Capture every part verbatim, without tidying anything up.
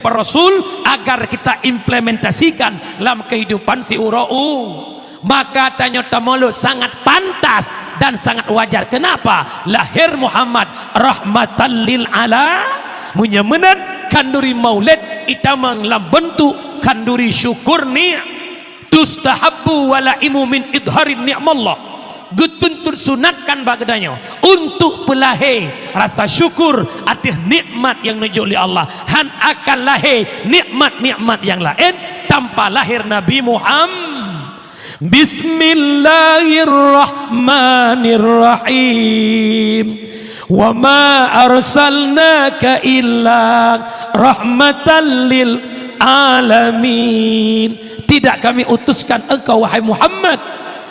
para rasul agar kita implementasikan lam kehidupan siuroe u. Maka tanyoe tamulod sangat pantas dan sangat wajar. Kenapa? Lahir Muhammad rahmatan lil ala. Meunyoe meunan khanduri maulid itamong lam beuntuk khanduri syukur ni. Tustahabbu walaimu min idharin ni'mallah. Geutuntut sunatkan bak geutanyoe untuk peulahé rasa syukur ateueh nikmat nyang neujok lé Allah. Han akan lahé nikmat-nikmat nyang laén tanpa lahé Nabi Muhammad. Bismillahirrahmanirrahim. Wa ma arsalnaka illa rahmatan lil alamin. Tidak kami utuskan engkau, wahai Muhammad,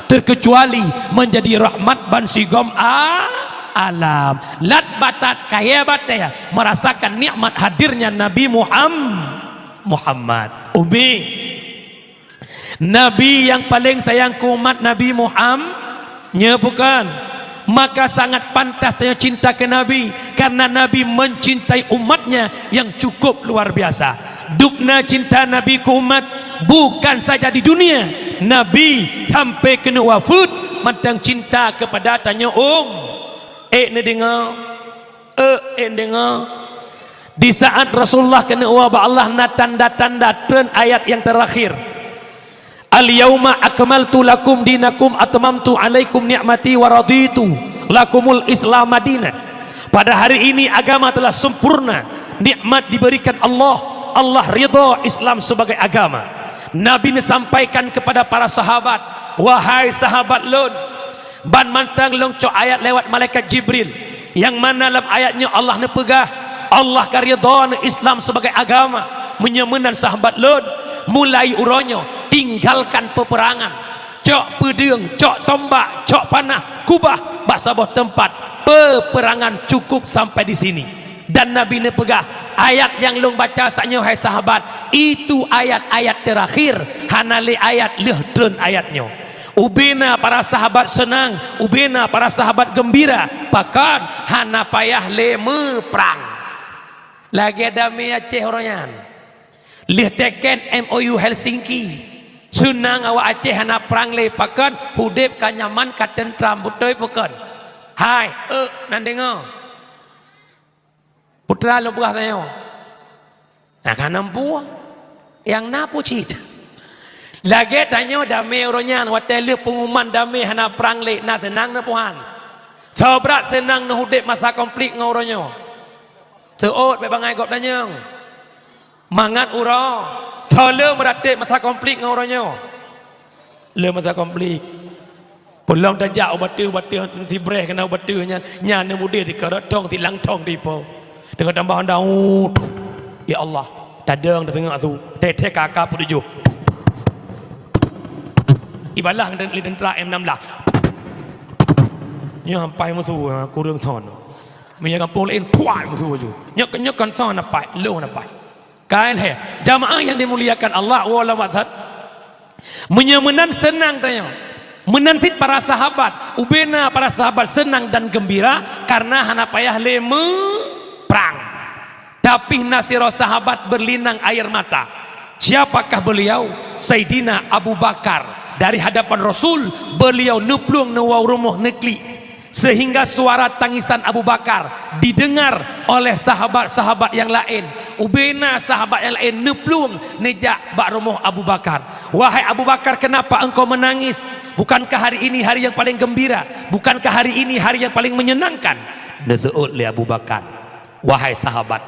terkecuali menjadi rahmat bansigom a-, alam. Lat batat kayée batée merasakan nikmat hadirnya Nabi Muham-, Muhammad. Umi, Nabi nyang paleng sayang keu umat Nabi Muham-, nyo bukan? Maka sangat pantas tanyoe cinta keu Nabi, karena Nabi mencintai umatnya yang cukup luar biasa. Dubna cinta Nabi keu umat bukan saja di dunia, Nabi sampai keuneuk wafeuet mantong cinta kepada tanyoe um-, ék neudeungoe. Eh, eh, deungoe. Di saat Rasulullah keuneuk woe bak Allah na tanda-tanda treun ayat nyang teurakhir. "Al-yauma akmaltu lakum dinakum atmamtu alaikum ni'mati wa raditu lakumul Islam madina." Pada hari ini agama telah sempurna, nikmat diberikan Allah, Allah ridha Islam sebagai agama. Nabi neusampaikan kepada para sahabat, "Wahai sahabat lôn, ban mantong lôn cok ayat lewat malaikat Jibril, nyang mana lam ayat nyoe Allah neupeugah, Allah ka ridha neu Islam sebagai agama. Meunyoe meunan sahabat lôn, mulai uroe nyoe tinggalkan peperangan. Cok peudeueng, cok tombak, cok panah, kubah bak saboh teumpat. Peperangan cukup sampai di sini." Dan Nabi neupeugah, "Ayat nyang lôn baca saat nyoe, hai sahabat, itu ayat-ayat teurakhir, hana lé ayat lheueh treun ayat nyoe." Ubena para sahabat seunang, ubena para sahabat geumbira, pakon hana payah lé meuprang. Lagée damé Aceh uroe nyan. Lheueh teken M O U Helsinki, seunang awak Aceh hana prang lé, pakon udeb ka nyaman, ka teuntram, beutôi pakon? Hai, eh, nan deungoe. Putra lôn peugah tanyoe. Nah, ka nampu. Nyang na peue cit. Lagée tanyoe damé uroe nyan, watée lheueh peunguman damé hana prang lé, na seunang neupuhan. Soe brat seunang neuudeb masa konflik ngon uroe nyoe? Seuôt bék bangai gob danyong. Mangat uroe, soe le meuratéb masa konflik ngon uroe nyoe? Le masa konflik. Peulom tajak u bateue, bateue sibreh keunan u bateue nyan, nyan neumudeh sikarot thong, silang thong tipo. Teungoh tambah honda, uh, ya Allah, tadong tateungoh su, teh-teh ka ka peutujoh. Ibalah lé teuntra M enam belas. Nyoe ampai musoh, ha, kureueng son. Meunyoe gampông laén, puai musoh laju. Nyoe, nyoe kon son ampai, lôn ampai. Kaén hai, jamaah yang dimuliakan Allah, walau maksud. Meunyoe meunan seunang tanyoe. Meunan cit para sahabat, ubena para sahabat seunang dan gembira karena hana payah lé meuprang. Tapi na sidroe sahabat berlinang air mata. Siapakah beliau? Saidina Abu Bakar. Dari hadapan Rasul, beliau neuplueng neuwoe rumoh neuklik. Sehingga suara tangisan Abu Bakar didengar oleh sahabat-sahabat yang laén. Ubena sahabat yang laén neuplueng neujak bak rumoh Abu Bakar. "Wahai Abu Bakar, kenapa engkau menangis? Bukankah hari ini hari yang paling gembira? Bukankah hari ini hari yang paling menyenangkan?" Neuseuôt lé Abu Bakar, "Wahai sahabat,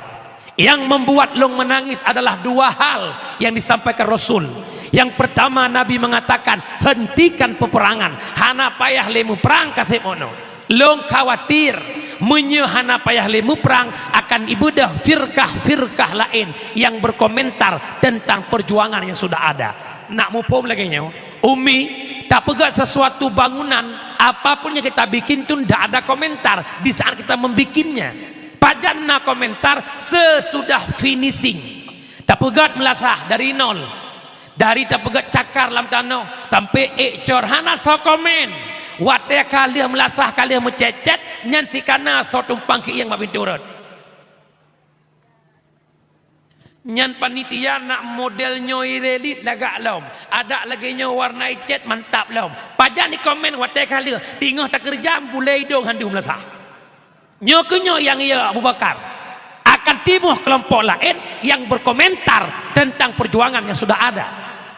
yang membuat lôn menangis adalah dua hal yang disampaikan Rasul. Yang pertama, Nabi mengatakan, 'Hentikan peperangan, hana payah lé meuprang kaseb mono.' Lôn khawatir, meunyoe hana payah lé meuprang, akan ibeudôh firkah-firkah laén yang berkomentar tentang perjuangan yang sudah ada." Nak muphom lagée nyoe, Umi, tapeugét sesuatu bangunan, apapun yang kita bikin tu ndak ada komentar di saat kita membikinnya. Pajan na komentar sesudah finishing. Tapeugét meulasah dari nol. Dari tapeugét cakar lam tanoh, sampai ék cor hana soe komen. Watée ka lheueh meulasah, ka lheueh meucét-cét, nyan sikana soe tumpang keuieng bak pintoe rot. Nyan panitia nak model nyoe relit lagak lom. Adak lagèe nyoe warna icet mantap lom. Pajan di komen watèe ka lheueh, teungoh takeureuja bulèe idong han deuh meulasa. Nyoe keuh nyoe nyang ya Abu Bakar. Akan timbul kelompok laén yang berkomentar tentang perjuangan yang sudah ada.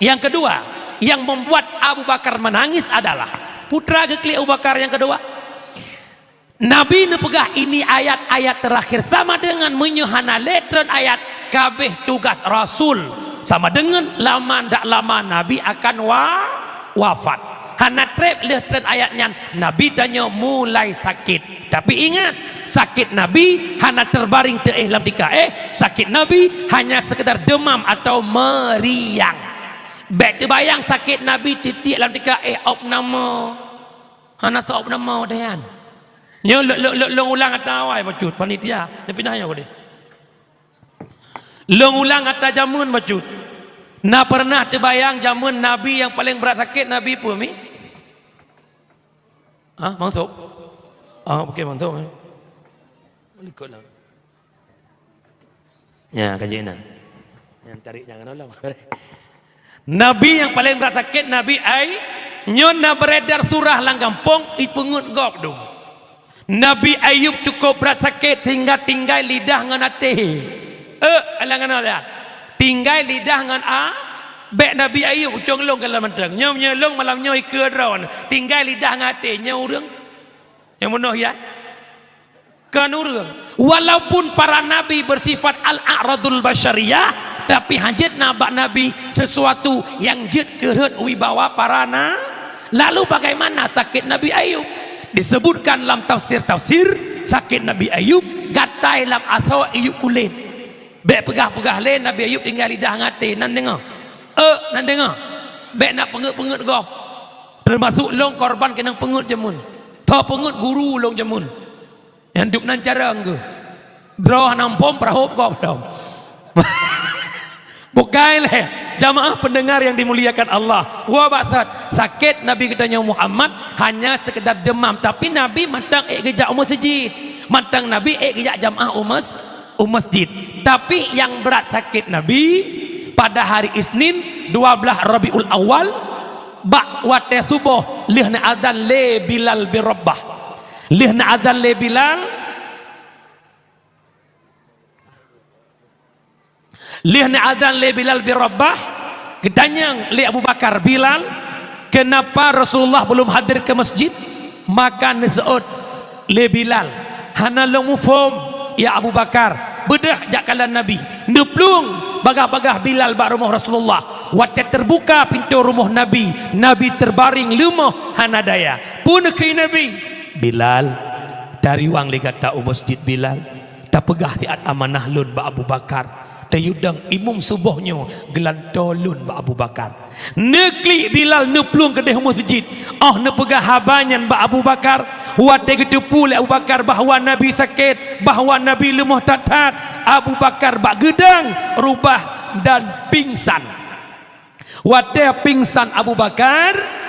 Yang kedua, yang membuat Abu Bakar menangis adalah putra geuklik Abu Bakar yang kedua. Nabi neupeugah ini ayat-ayat terakhir sama dengan meunyoe hana lé treun ayat kabeh tugas rasul sama dengan lama ndak lama Nabi akan wa-, wafat. Hana trép lheueh treun ayat nyan Nabi tanyoe mulai sakét. Tapi ingat, sakét Nabi hana terbaring teuéh lam tika éh, sakét Nabi hanya sekedar demam atau meriang. Bèk teubayang sakét Nabi tiek-tiek lam tika éh opname. Hana seuop nama watèe nyan. Nyoe lôn, lôn, lôn, lôn ulang ata awai bacut panitia, neupinah nyoe deh. Lôn ulang ata jameun bacut. Na pernah teubayang jameun Nabi nyang paleng brat sakét Nabi peue mi? Hah, Mang Sop? Ah, oke, Mang Sop, eh. Likot lah. Nya, ka jeuet na. Nyang tarék nyang keunoe lom. Nabi nyang paleng brat sakét, Nabi Ay-, nyoe na beredar surah lam gampông, ipeungeut gob dum. Nabi Ayub cukup brat sakét sehingga tinggai lidah ngon até. Eh, alang keunoe lihat. Tinggai lidah ngon a-, bèk Nabi Ayub, ucong lôn kalon mantong. Nyoe, nyoe lôn malam nyoe ikeue droe. Tinggai lidah ngon até, nyoe ureueng. Nyang bunoe ya? Kon ureueng. Walaupun para nabi bersifat al-a'radul basyariyah, tapi hanjeuet na bak nabi sesuatu nyang jeuet keu rhot wibawa para na-, lalu bagaimana sakét Nabi Ayub? Disebutkan lam tafsir-tafsir, sakét Nabi Ayub gatai lam asoe iyup kulét. Bèk peugah-peugah lé Nabi Ayub tinggai lidah ngon até, nan deungoe. Eh, nan deungoe. Bèk na peungeut-peungeut gob. Teumasuk lôn korban keunong peungeut jameun. Tho peungeut guru lôn jameun. Nyang dum nan carông geuh. Droe hana muphom peurahop gob lom. Bukai lé, jamaah pendengar yang dimuliakan Allah. Wa baksat, sakét Nabi geutanyoe Muhammad hanya sekedar demam, tapi Nabi mantong ék geujak u meuseujid. Mantong Nabi ék geujak jamaah u meus-, u masjid. Tapi nyang brat sakét Nabi pada hari Isnin dua belas Rabiul Awal, bak watèe suboh lheueh neuazan lé Bilal bin Rabah. Lheueh neuazan lé Bilal, lheueh neuazan lé Bilal bin Rabah, geutanyong lé Abu Bakar, "Bilal, kenapa Rasulullah belum hadir ke masjid?" Maka neuseuôt lé Bilal, "Hana lôn muphom, ya Abu Bakar, beudôh jak kalon Nabi." Neuplueng bagah-bagah Bilal bak rumoh Rasulullah. Watèe teubuka pintoe rumoh Nabi, Nabi teubaring leumoh hana daya. Peue neukheun Nabi? "Bilal, tariwang lé gata u masjid, Bilal. Tapeugah siat amanah lôn bak Abu Bakar. Tayue dong imum suboh nyoe geulantoe lôn bak Abu Bakar." Neuklik Bilal neuplueng keudéh u meuseujid. Óh neupeugah haba nyan bak Abu Bakar, watèe geuteupeue lé Abu Bakar bahwa Nabi sakét, bahwa Nabi leumoh that-that, Abu Bakar bak geudong rubah dan pingsan. Watèe pingsan Abu Bakar,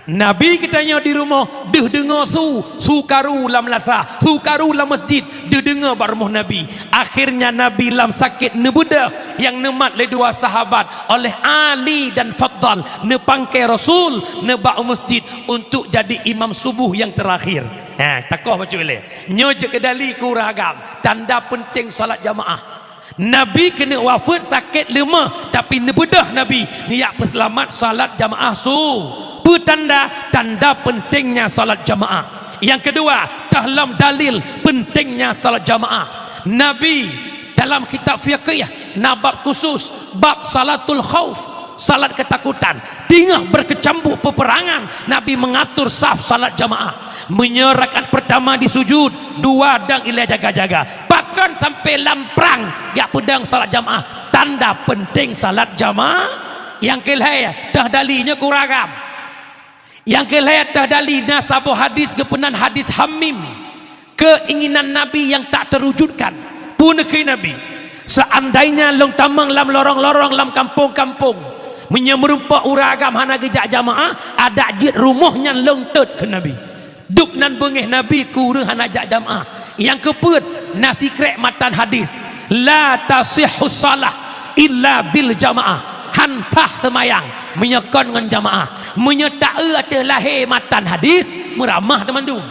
Nabi geutanyoe di rumoh deuh deungoe su, su karu lam lasa, su karu lam masjid, deuh deungoe bak rumoh Nabi. Akhirnya Nabi lam sakét neubeudôh nyang neumat lé dua sahabat oleh Ali dan Fadal, neupangkée Rasul, neuba u masjid untuk jadi imam subuh nyang teurakhir. Nah, takoh bacut lé. Nyoe jeuet keu dali keu ureueng agam, tanda peunteng salat jamaah. Nabi keuneuk wafeuet sakét leumoh, tapi neubeudôh Nabi neujak peuseulamat salat jamaah su. Peue tanda? Tanda peuntengnya salat jamaah. Nyang keudua, toh lom dalil peuntengnya salat jamaah. Nabi dalam kitab fikih na bab khusus, bab salatul khauf. Salat ketakutan, teungoh berkecamuk peperangan, Nabi mengatur saf salat jamaah. Meunyoe rakaat pertama di sujud, dua dong ilèe jaga-jaga. Pakon sampai lam prang jak peudong salat jamaah? Tanda peunteng salat jamaah. Nyang keulhèe, toh dali nyoe keu ureueng agam. Nyang keulhèe toh dali na saboh hadis geupeunan hadis Hamim. Keinginan Nabi nyang tak terwujudkan. Peue neukheun Nabi, "Seandainya lôn tamong lam lorong-lorong, lam kampung-kampung, meunyoe meurumpok ureueng agam hana geujak jamaah, adak jeuet rumoh nyan lôn tôt," kheun Nabi. Dub nan beungéh Nabi keu ureueng hana jak jamaah. Nyang keupeuet, na sikrék matan hadis, "La tasihhu shalah illa bil jamaah, han sah seumayang meunyoe kon ngon jamaah. Meunyoe taeu ateueh lahé matan hadis, meuramah teumandum.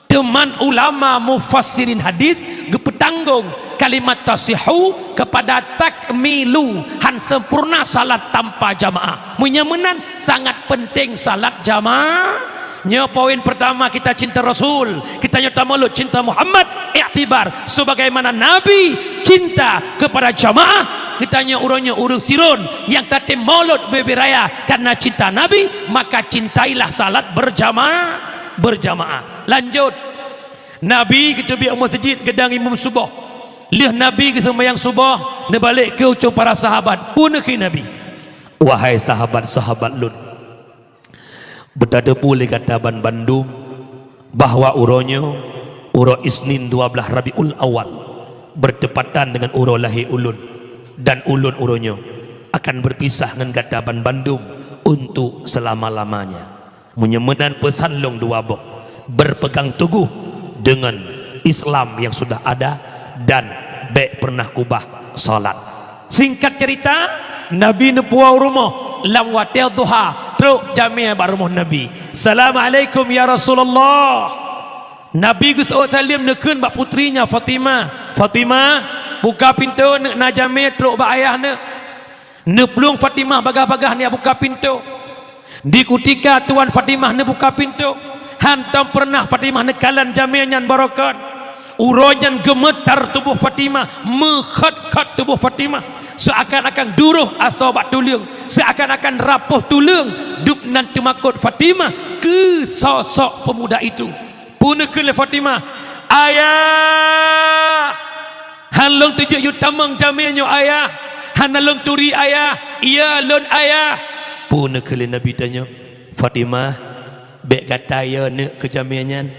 Teuma ulama mufassirin hadis geupeutanggong kalimat tasihhu kepada takmilu, han sempurna salat tanpa jamaah. Meunyoe meunan, sangat penting salat jamaah. Nyoe poin pertama, kita cinta Rasul, kita nyoe tamaulud cinta Muhammad, iktibar sebagaimana Nabi cinta kepada jamaah, kita nyoe uroe nyoe ureuëng Siron nyang tatem maulud bubé raya karena cinta Nabi, maka cintailah salat berjamaah, berjamaah. Lanjut, Nabi geuteubiet u meuseujid geudang imum suboh. Lheueh Nabi geuseumayang suboh, neubalek keu ucung para sahabat. Peue neukheun Nabi? Wahai sahabat-sahabat lôn, beutateupeue lé gata banbandum bahwa uroe nyoe, uroe Isnin dua blaih Rabiul Awal, bertepatan dengan uroe lahé ulôn, dan ulôn uroe nyoe akan berpisah ngon gata banbandum untuk selama-lamanya. Meunyoe meunan peusan lôn dua boh, berpegang teguh dengan Islam yang sudah ada dan bék pernah ubah salat. Singkat cerita, Nabi neupuwoe u rumoh lam watée duha, trok jamé bak rumoh Nabi. "Assalamualaikum ya Rasulullah." Nabi geuseuôt saleuem neukheun bak putrinya Fatimah, "Fatimah, buka pintoe, neuk na jamé trok bak ayah neuk." Neuplueng Fatimah bagah-bagah neuk buka pintoe. Di kutika tuan Fatimah neubuka pintoe, hantom peureunah Fatimah neukalon jamé nyan barokon. Uroe nyan geumeutar tuboh Fatimah, meukhot-khot tuboh Fatimah, seuakan-akan duroh asoe bak tuleueng, seuakan-akan rapoh tuleueng, dub nan teumakot Fatimah keu sosok peumuda itu. Peue neukheun lé Fatimah, "Ayah! Han lôn teujeuet yue tamong jamé nyoe, Ayah! Hana lôn turi, Ayah! Iya lôn, Ayah!" Peue neukheun lé Nabi tanyoe, "Fatimah, bék gata yo neuk keu jamé nyan.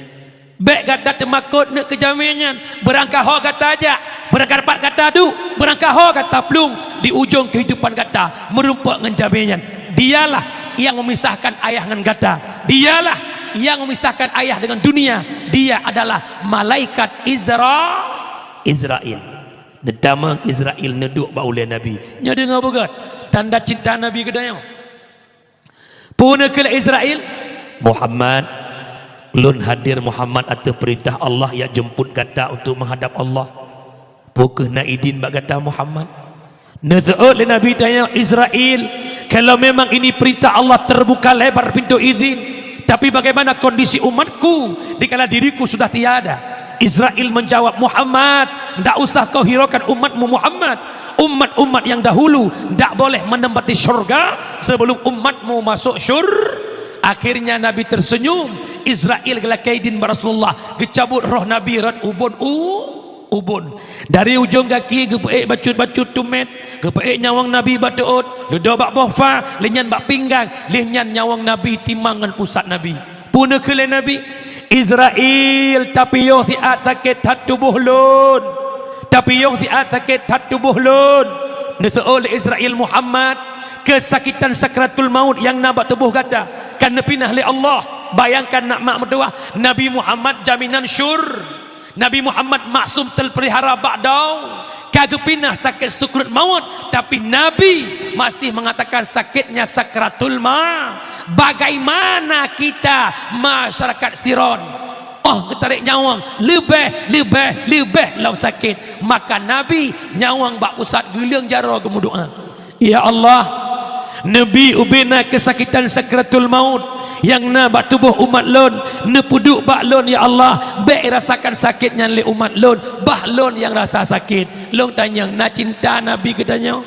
Bék gata teumakot neuk keu jamé nyan. Beurangkaho gata jak, beurangkapat gata duek, beurangkaho gata plueng, di ujong keuhidupan gata meurumpok ngon jamé nyan. Dialah nyang memisahkan ayah ngon gata. Dialah nyang memisahkan ayah dengan dunia. Dia adalah malaikat Izra-, Izrail." Neutamong Izrail neuduek bak ulée Nabi. Nyoe deungoe beugét tanda cinta Nabi keu tanyoe. Peue neukheun lé Izrail, "Muhammad, lôn hadir Muhammad ateueh peurintah Allah jak jemput gata untuk menghadap Allah. Peu kheueh na idin bak gata Muhammad?" Neuseuôt lé Nabi tanyoe, "Izrail, kalau memang ini perintah Allah, terbuka lebar pintu izin. Tapi bagaimana kondisi umatku dikala diriku sudah tiada?" Izrail menjawab, "Muhammad, ndak usah kau hiraukan umatmu Muhammad. Umat-umat yang dahulu ndak boleh menempati syurga sebelum umatmu masuk syur-." Akhirnya Nabi tersenyum. Izrail geulakée idin bak Rasulullah, geucabut roh Nabi rot ubon u-, ubon. Dari ujong gaki geupeuék bacut-bacut tumét, geupeuék nyawöng Nabi bak teuôt, leudoe bak boh fa, lheueh nyan bak pinggang, lheueh nyan nyawöng Nabi timang ngon pusat Nabi. Peue neukheun lé Nabi, "Izrail, tapiôh siat sakét that tuboh lôn. Tapiôh siat sakét that tuboh lôn." Neuseuôt lé Izrail, "Muhammad, keusakitan sakratul maut nyang na bak tuboh gata ka neupinah lé Allah. Bayangkan, nak mak meutuwah, Nabi Muhammad jaminan syur-, Nabi Muhammad maksum terpelihara bak daun, ka geupinah sakét sukrat maut, tapi Nabi masih mengatakan sakitnya sakratul ma-." Bagaimana kita, masyarakat Siron? Oh, geutarek nyawöng, leubeh, leubeh, leubeh lom sakét. Maka Nabi nyawöng bak pusat, geuleueng jaroe geumeudoá, "Ya Allah, neubi ubé na keusakitan sakratul maut nyang na bak tuboh umat lôn, neupeuduek bak lôn, ya Allah, bék irasakan sakét nyan lé umat lôn, bah lôn nyang rasa sakét." Lôn tanyong, na cinta Nabi geutanyoe?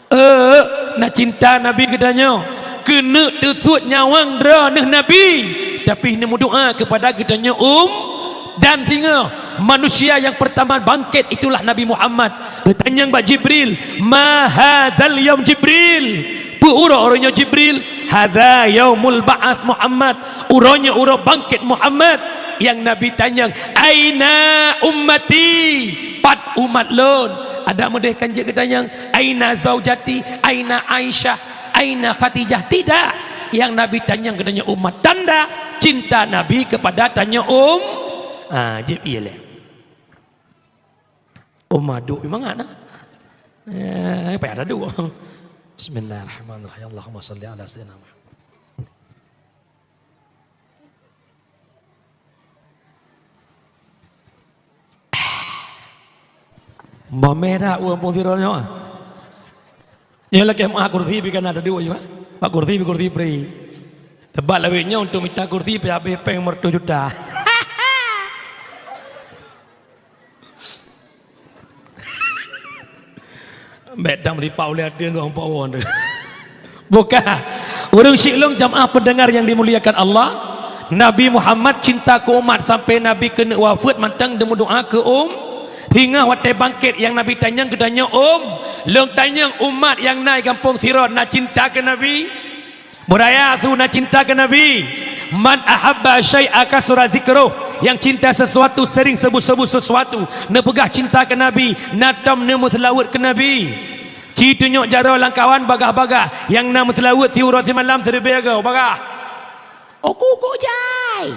Euk, na cinta Nabi geutanyoe. Keuneuk teusuet nyawöng droeneuh Nabi, tapi neumeudoá keupada geutanyoe um-, dan singoh manusia nyang peurtama bangkét itulah Nabi Muhammad. Geutanyong bak Jibril, "Ma hadzal yaum Jibril?" Peu uroe, uroe nyoe Jibril? "Hadza yaumul ba'as Muhammad." Uroe nyoe uroe bangkét Muhammad. Nyang Nabi tanyong, "Aina ummati?" Pat umat lôn? Adak meudeh kan jeuet geutanyong, "Aina zaujati? Aina Aisyah? Aina Khadijah?" Tidak. Nyang Nabi tanyong geutanyoe umat, tanda cinta Nabi keupada tanyoe um-, ah, jeuet ié lé. Umat duek mangat na. Eh, payah taduek. Bismillahirrahmanirrahim. Allahumma shalli ala sayyidina Muhammad. Mameh dak ureueng pungtiro nyoe? Nyoe lakèe meu'ah kursi pih ka na taduek, ya. Bak kursi pih kursi free. Teuma lawét nyoe untuk mita kursi pih habéh péng meureutoh juta. Bèk dam ripa ulèe até ngon pawon tu. Bukan. Ureueng syik lôn jamaah pendengar yang dimuliakan Allah, Nabi Muhammad cinta keu umat sampai Nabi keuneuk wafeuet mantong deumeudoa keu um. Singoh watèe bangkét nyang Nabi tanyong geutanyoe um. Lôn tanyong umat nyang na di gampông sidroe na cinta keu Nabi? Beuraya su na cinta keu Nabi. Man ahabba syai'a kasura zikruh. Nyang cinta sesuatu sering sebut-sebut sesuatu. Neupeugah cinta keu Nabi, na tom neumeuseulaweuet keu Nabi. Ci tunyok jaroe lam kawan bagah-bagah, nyang na meuseulaweuet siuroe simalam siribèe goe bagah. Uku-uku jai.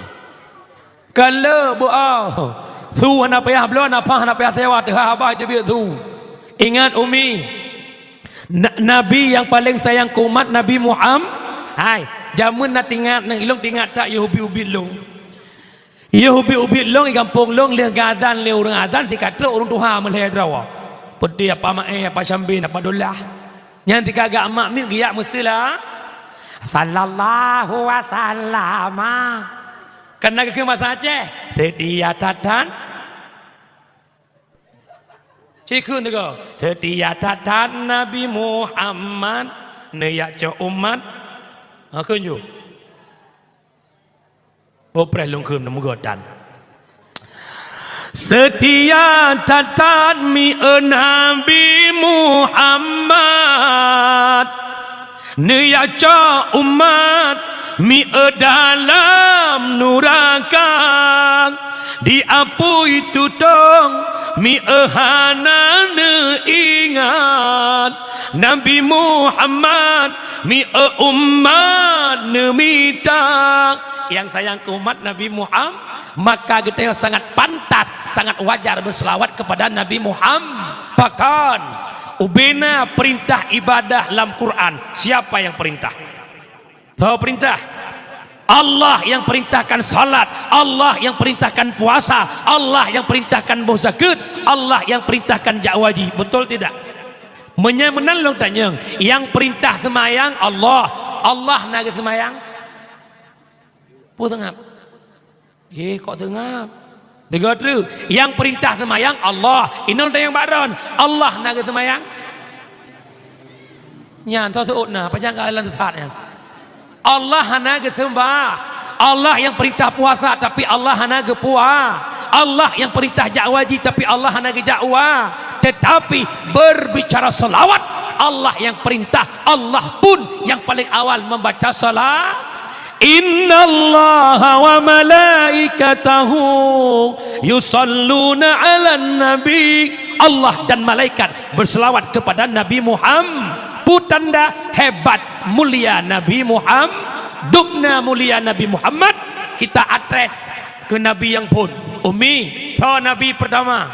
Kon le bu-, oh. Su hana payah bloe, nafah hana payah sewa, teuhah haba teubiet su. Ingat umi, Na-, Nabi nyang paleng sayang keu umat Nabi Muham-, hai, jameun na tingat, nang ilong tingat that yôh ubit-ubit lôn. Yôh ubit-ubit lôn di gampông lôn lheueh geuazan lé ureueng azan sikatrok ureueng tuha meulhèe droe. Peuti apa Maé, apa Syambin, apa Dolah. Nyan tika gak mak mit geujak meuseula. Sallallahu wasallama. Kan na geukheun basa Aceh. Seutia that-that. Cikheun teuga. Seutia that-that Nabi Muhammad. Neujak cok umat. Ha, kheun ju. Oh, preh lôn kheun meugotan. Seutia that-that mieu Nabi Muhammad, neujak cok umat mieu dalam nuraka, diapui tutong mieu hana neuingat, Nabi Muhammad mieu umat neumita. Nyang sayang keu umat Nabi Muhammad, maka geutanyoe sangat pantas, sangat wajar berselawat kepada Nabi Muhammad. Pakon, ubena perintah ibadah lam Quran. Siapa yang perintah? Soe perintah? Allah yang perintahkan salat, Allah yang perintahkan puasa, Allah yang perintahkan boh zakeuet, Allah yang perintahkan jak haji. Betul tidak? Meunyoe meunan lôn tanyong, nyang perintah seumayang Allah, Allah na geuseumayang? Peue seungab? Eh, kok seungab? Teuga treuk, nyang perintah seumayang Allah, inong tanyong bak droen, Allah na geuseumayang? Nyan, soe seuôt na, pajan ka lôn sesat nyan. Allah hana geuseumbah. Allah nyang perintah puasa, tapi Allah hana geupua. Allah nyang perintah jak haji, tapi Allah hana geujak ua. Tetapi berbicara selawat, Allah yang perintah, Allah pun yang paling awal membaca salat. Innallaha wa malaikatahu yusalluna 'alan nabi. Allah dan malaikat berselawat kepada Nabi Muhammad. Peue tanda hebat mulia Nabi Muhammad, dubna mulia Nabi Muhammad, kita atreh keu Nabi nyang phôn. Umi, soe Nabi pertama?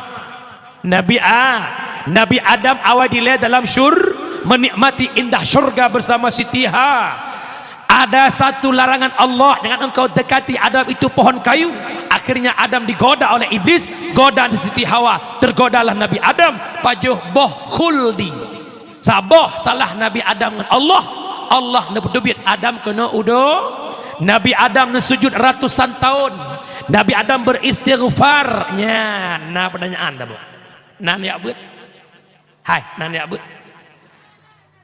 Nabi A-, Nabi Adam awai dilèe dalam syur-, menikmati indah syurga bersama Siti Ha. Ada satu larangan Allah, "Jangan engkau dekati Adam itu pohon kayu." Akhirnya Adam digoda oleh iblis, goda Siti Hawa, tergodalah Nabi Adam, pajoh boh khuldi. Saboh salah Nabi Adam ngon Allah, Allah neupeuteubiet Adam keunoe u do-, Nabi Adam neusujud ratusan tahun. Nabi Adam beristighfar. Nyan, na pertanyaan taboh. Nan jak beuet. Hai, nan jak beuet.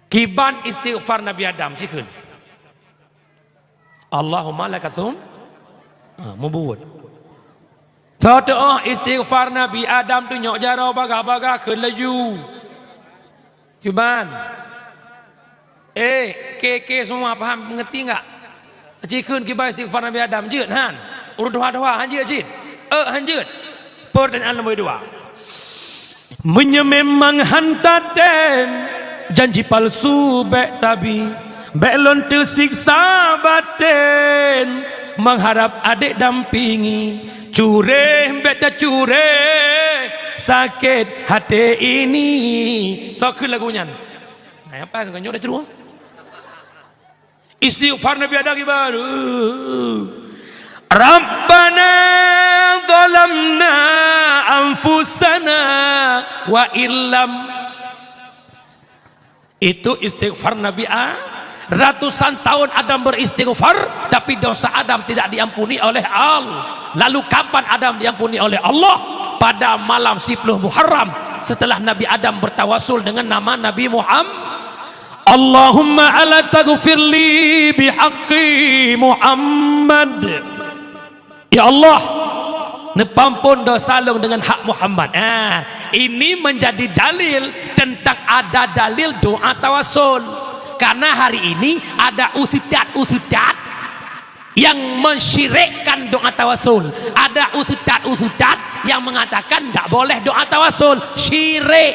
Kiban istighfar Nabi Adam, cikheun. Allahumma laka sum-, ha, mubuet. Soe teuh istighfar Nabi Adam tu nyok jaroe bagah-bagah kheun laju. Kiban. Eh, ke, ke semua paham, mengerti enggak? Cikheun kiban istighfar Nabi Adam, jeuet han? Ureueng tuha-tuha han jeuet cit? Eh, han jeuet. Pertanyaan nombor dua. Meunyoe memang han tatem, janji palsu bèk tabi, bèk lôn teusiksa baten, mengharap adek dampingi, cureh bèk tacuréh, sakit hati ini. Soe kheun lagu nyan? Nah, apa kau nyok dah ceru? Istighfar Nabi Adam gimana? Rabbana zalamna anfusana wa illam. Itu istighfar Nabi A. Ratusan tahun Adam beristighfar, tapi dosa Adam tidak diampuni oleh Allah. Lalu kapan Adam diampuni oleh Allah? Pada malam sepuluh Muharram, setelah Nabi Adam bertawasul dengan nama Nabi Muhammad. Allahumma ala taghfirli bihaqqi Muhammad. Ya Allah, neupampon dosa lôn dengan hak Muhammad. Ah, ini menjadi dalil tentang ada dalil doa tawasul. Karena hari ini ada ustaz-ustaz yang mensyirikkan doa tawasul. Ada ustaz-ustaz yang mengatakan tak boleh doa tawasul. Syirik.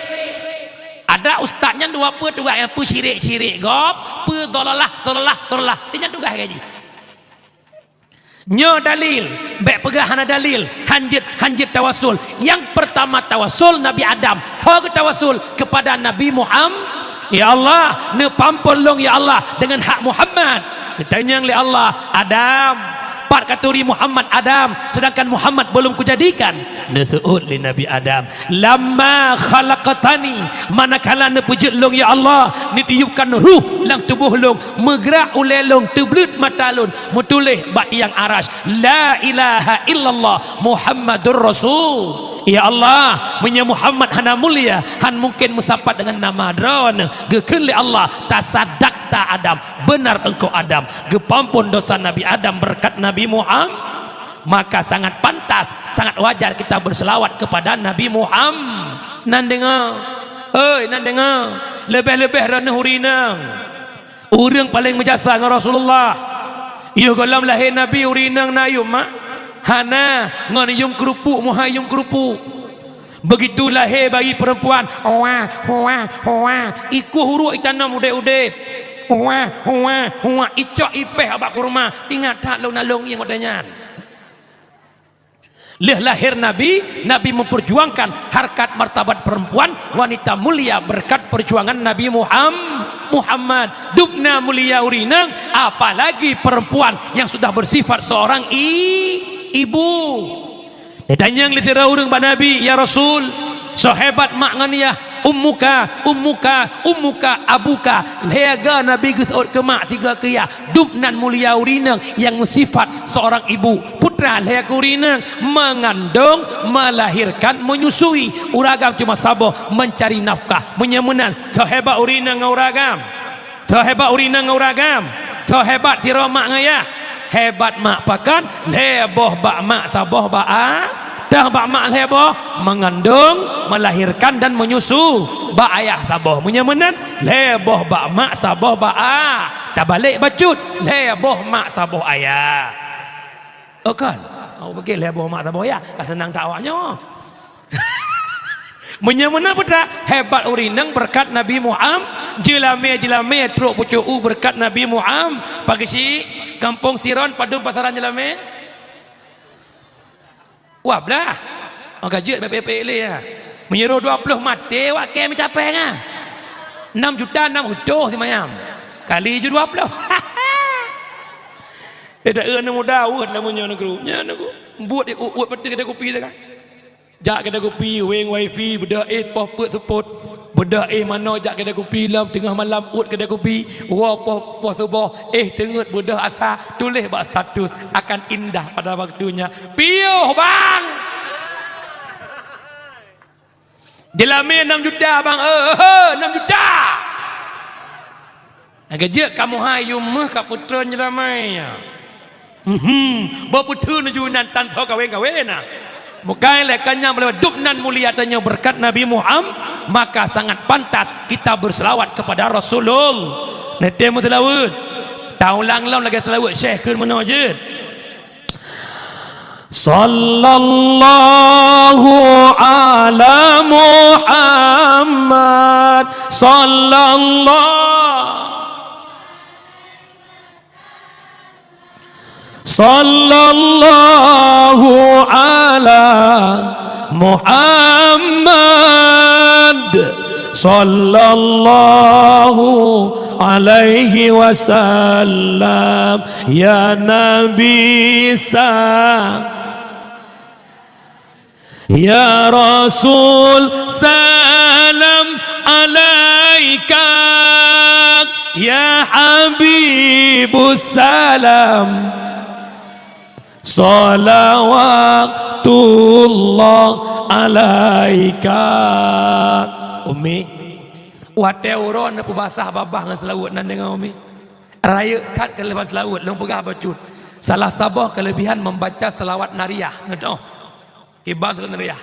Ada ustaz nyan dua peuet tugaih, nyang peusyirik-syirik gob, peudolalah, dolalah, dolalah. Nyan tugaih gaji. Nyoe dalil, bék peugah hana dalil, hanjeuet, hanjeuet tawasul. Nyang pertama tawasul Nabi Adam, ho geutawasul kepada Nabi Muhammad. Ya Allah, neupampon lôn ya Allah dengan hak Muhammad. Geutanyong lé Allah, "Adam, pat katuri Muhammad Adam, sedangkan Muhammad belum kujadikan?" Neuseuôt lé Nabi Adam, "Lamma khalaqtani, manakala neupeujeuet lôn ya Allah, neutiupkan ruh lam tuboh lôn, meugrak ulée lôn, teubleuet mata lôn, meutuléh bak tiang aras, la ilaha illallah Muhammadur Rasul." Ya Allah, meunyoe Muhammad hana mulia, han mungken meusapat dengan nama Droeneuh. Geukheun lé Allah, "Tasadakta Adam, benar engkau Adam." Geupampon dosa Nabi Adam berkat Nabi Muhammad. Maka sangat pantas, sangat wajar kita berselawat kepada Nabi Muhammad. Nan deungoe, oi, nan deungoe, leubeh-leubeh Droeneuh ureueng inong. Ureueng paleng meujasa ngon Rasulullah. Yoh gohlom lahé Nabi ureueng inong na yuem mak? Hana, ngon yuem keurupuk, meuhai yuem keurupuk. Begitu lahé bayi perempuan, wah, wah, wah, ikoh uruek itanom udeb-udeb. Wah, wah, wah, icok ipéh bak kurma. Ingat that lôn na lôn ngieng watée nyan. Lheueh lahé Nabi, Nabi memperjuangkan harkat martabat perempuan, wanita mulia berkat perjuangan Nabi Muham-, Muhammad. Dubna mulia ureueng inong, apalagi perempuan yang sudah bersifat seorang i-, ibu. Ditanyong lé sidroe ureueng bak Nabi, "Ya Rasul, soe hebat mak ngon yah?" "Ummuka, ummuka, ummuka, abuka." Lhée go Nabi geuseuôt keu mak, sigo keu yah. Dubnan mulia ureueng inong nyang meusifat seorang ibu. Peue teuma lhée go ureueng inong? Mengandung, melahirkan, menyusui. Ureueng agam cuma saboh, mencari nafkah. Meunyoe meunan, soe hebat ureueng inong ngon ureueng agam? Soe hebat ureueng inong ngon ureueng agam? Soe hebat sidroe mak ngon yah? Hebat mak pakon? Lhée boh bak mak, saboh bak a-, tah bak mak lhée boh, mengandung, melahirkan dan menyusu. Bak ayah saboh. Meunyoe meunan, lhée boh bak mak, saboh bak a-, tabalek bacut, lhée boh mak, saboh ayah. Oh kan? Awak pikir lhée boh mak, saboh ayah, ka seunang that awaknyoe. Meunyoe meunan peue teuma, hebat ureueng inong beureukat Nabi Muham-, jeulamé-jeulamé trok pucôk u beureukat Nabi Muham-, pageusi kampung Siron padum pasaran jeulamé? Wah, blah. Oh, ka jeuet peuék-peuék lé, ya. Meunyoe roh dua ploh maté, wak kée mita péng, ah. Nam juta, nam utoh simayam. Kali ju dua ploh. Eh, dak eu aneuk muda, weueh lam meunyoe nanggroe. Nyan nanggroe. Buet di uet-uet peuti kedai kupi tu kan. Jak kedai kupi, weng wifi, beudôh éh poh peuet seupôt. Beudôh éh manoe jak kedai kupi lom teungoh malam uet kedai kupi. Woe poh, poh suboh, éh teungeut beudôh asa, tuléh bak status, "Akan indah pada waktunya." Piôh, bang! Jeulamé nam juta, bang. Eh, eh, nam juta. Lagée jeuet kamoe hai yum meuh ka peutrön jeulamé nyan. Mhm, boh peuteun ju nan tan tho kawén-kawén na. Bukai lé kanyang meulewat dubnan mulia tanyoe beureukat Nabi Muham-, maka sangat pantas kita berselawat kepada Rasulullah. Neutém meuseulaweuet. Taulang lom lagée seulaweuet Syekh kheun meunoe jeuet. Sallallahu ala Muhammad, sallallahu, sallallahu ala Muhammad sallallahu alaihi wasallam, ya Nabi sa-, ya Rasul salam alaika, ya Habibus salam. Shalawatullah alaika. Umi, watée uroe neupeubasah babah ngon seulaweuet nan deungoe, Umi. Rayeuk that keu lheueh ban seulaweuet, lôn peugah bacut. Salah saboh keulebihan membaca shalawat nariyah. Nyoe, kiban shalawat nariyah.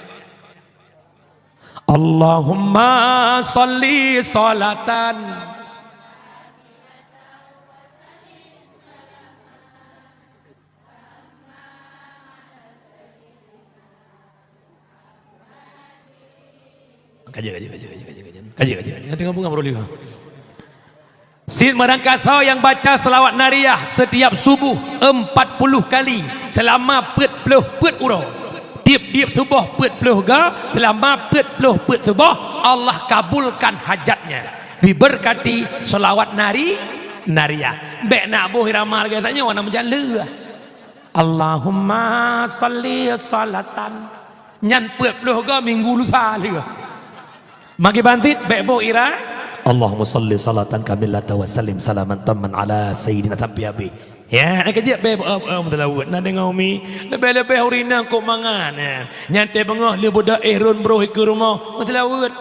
Allahumma shalli shalatan. Kaji, kaji, kaji, kaji, kaji, kaji. Kaji, kaji, kaji. Nanti ngomong apa dulu? Cit meurangkatho nyang baca shalawat nariyah setiap subuh empat puluh kali selama peuet ploh peuet uroe. Tiep-tiep suboh peuet ploh ga selama peuet ploh peuet suboh, Allah kabulkan hajatnya. Diberkati shalawat nari-, nariyah. Bék na boh irama lagée tanyoe na meujan leuh. Allahumma shalli shalatan. Nyan peuet ploh ga minggu lusa leuh. Magi bantit bék boh ira. Allahumma shalli shalatan kamilatan wa sallim salaman tamman ala sayyidina sampai habéh. Ya, nak kejep bék, eh, eh, meuseulaweuet. Na deungoe, Umi, leubeh-leubeh ureueng inong kok mangat, eh. Nyan teuh beungoh lheueh beudak éh rhon broh ikeue rumoh, meuseulaweuet.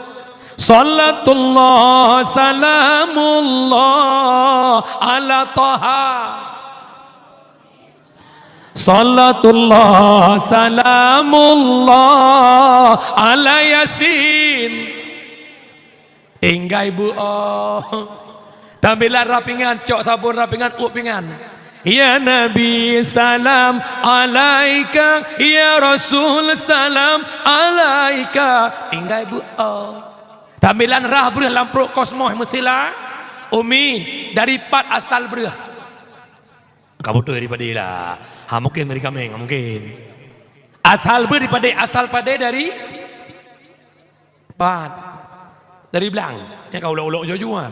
Shalatullah salamullah ala Taha. Salatullah salamullah ala Yasin. Tinggai beuoh. Tambilan rhah pingan, cok sabon rhah pingan, uep pingan. Ya Nabi salam alaika, ya Rasul salam alaika. Tinggai beuoh. Tambilan rhah breuh lam pruet kosmos meusila. Umi, dari pat asal breuh? Ka beutôi dari padé lah. Ha, mungkin dari kaméng, mungkin. Asal breuh dari padé, asal padé dari pat. Dari blang. Nyang ka ulok-ulok jua-jua.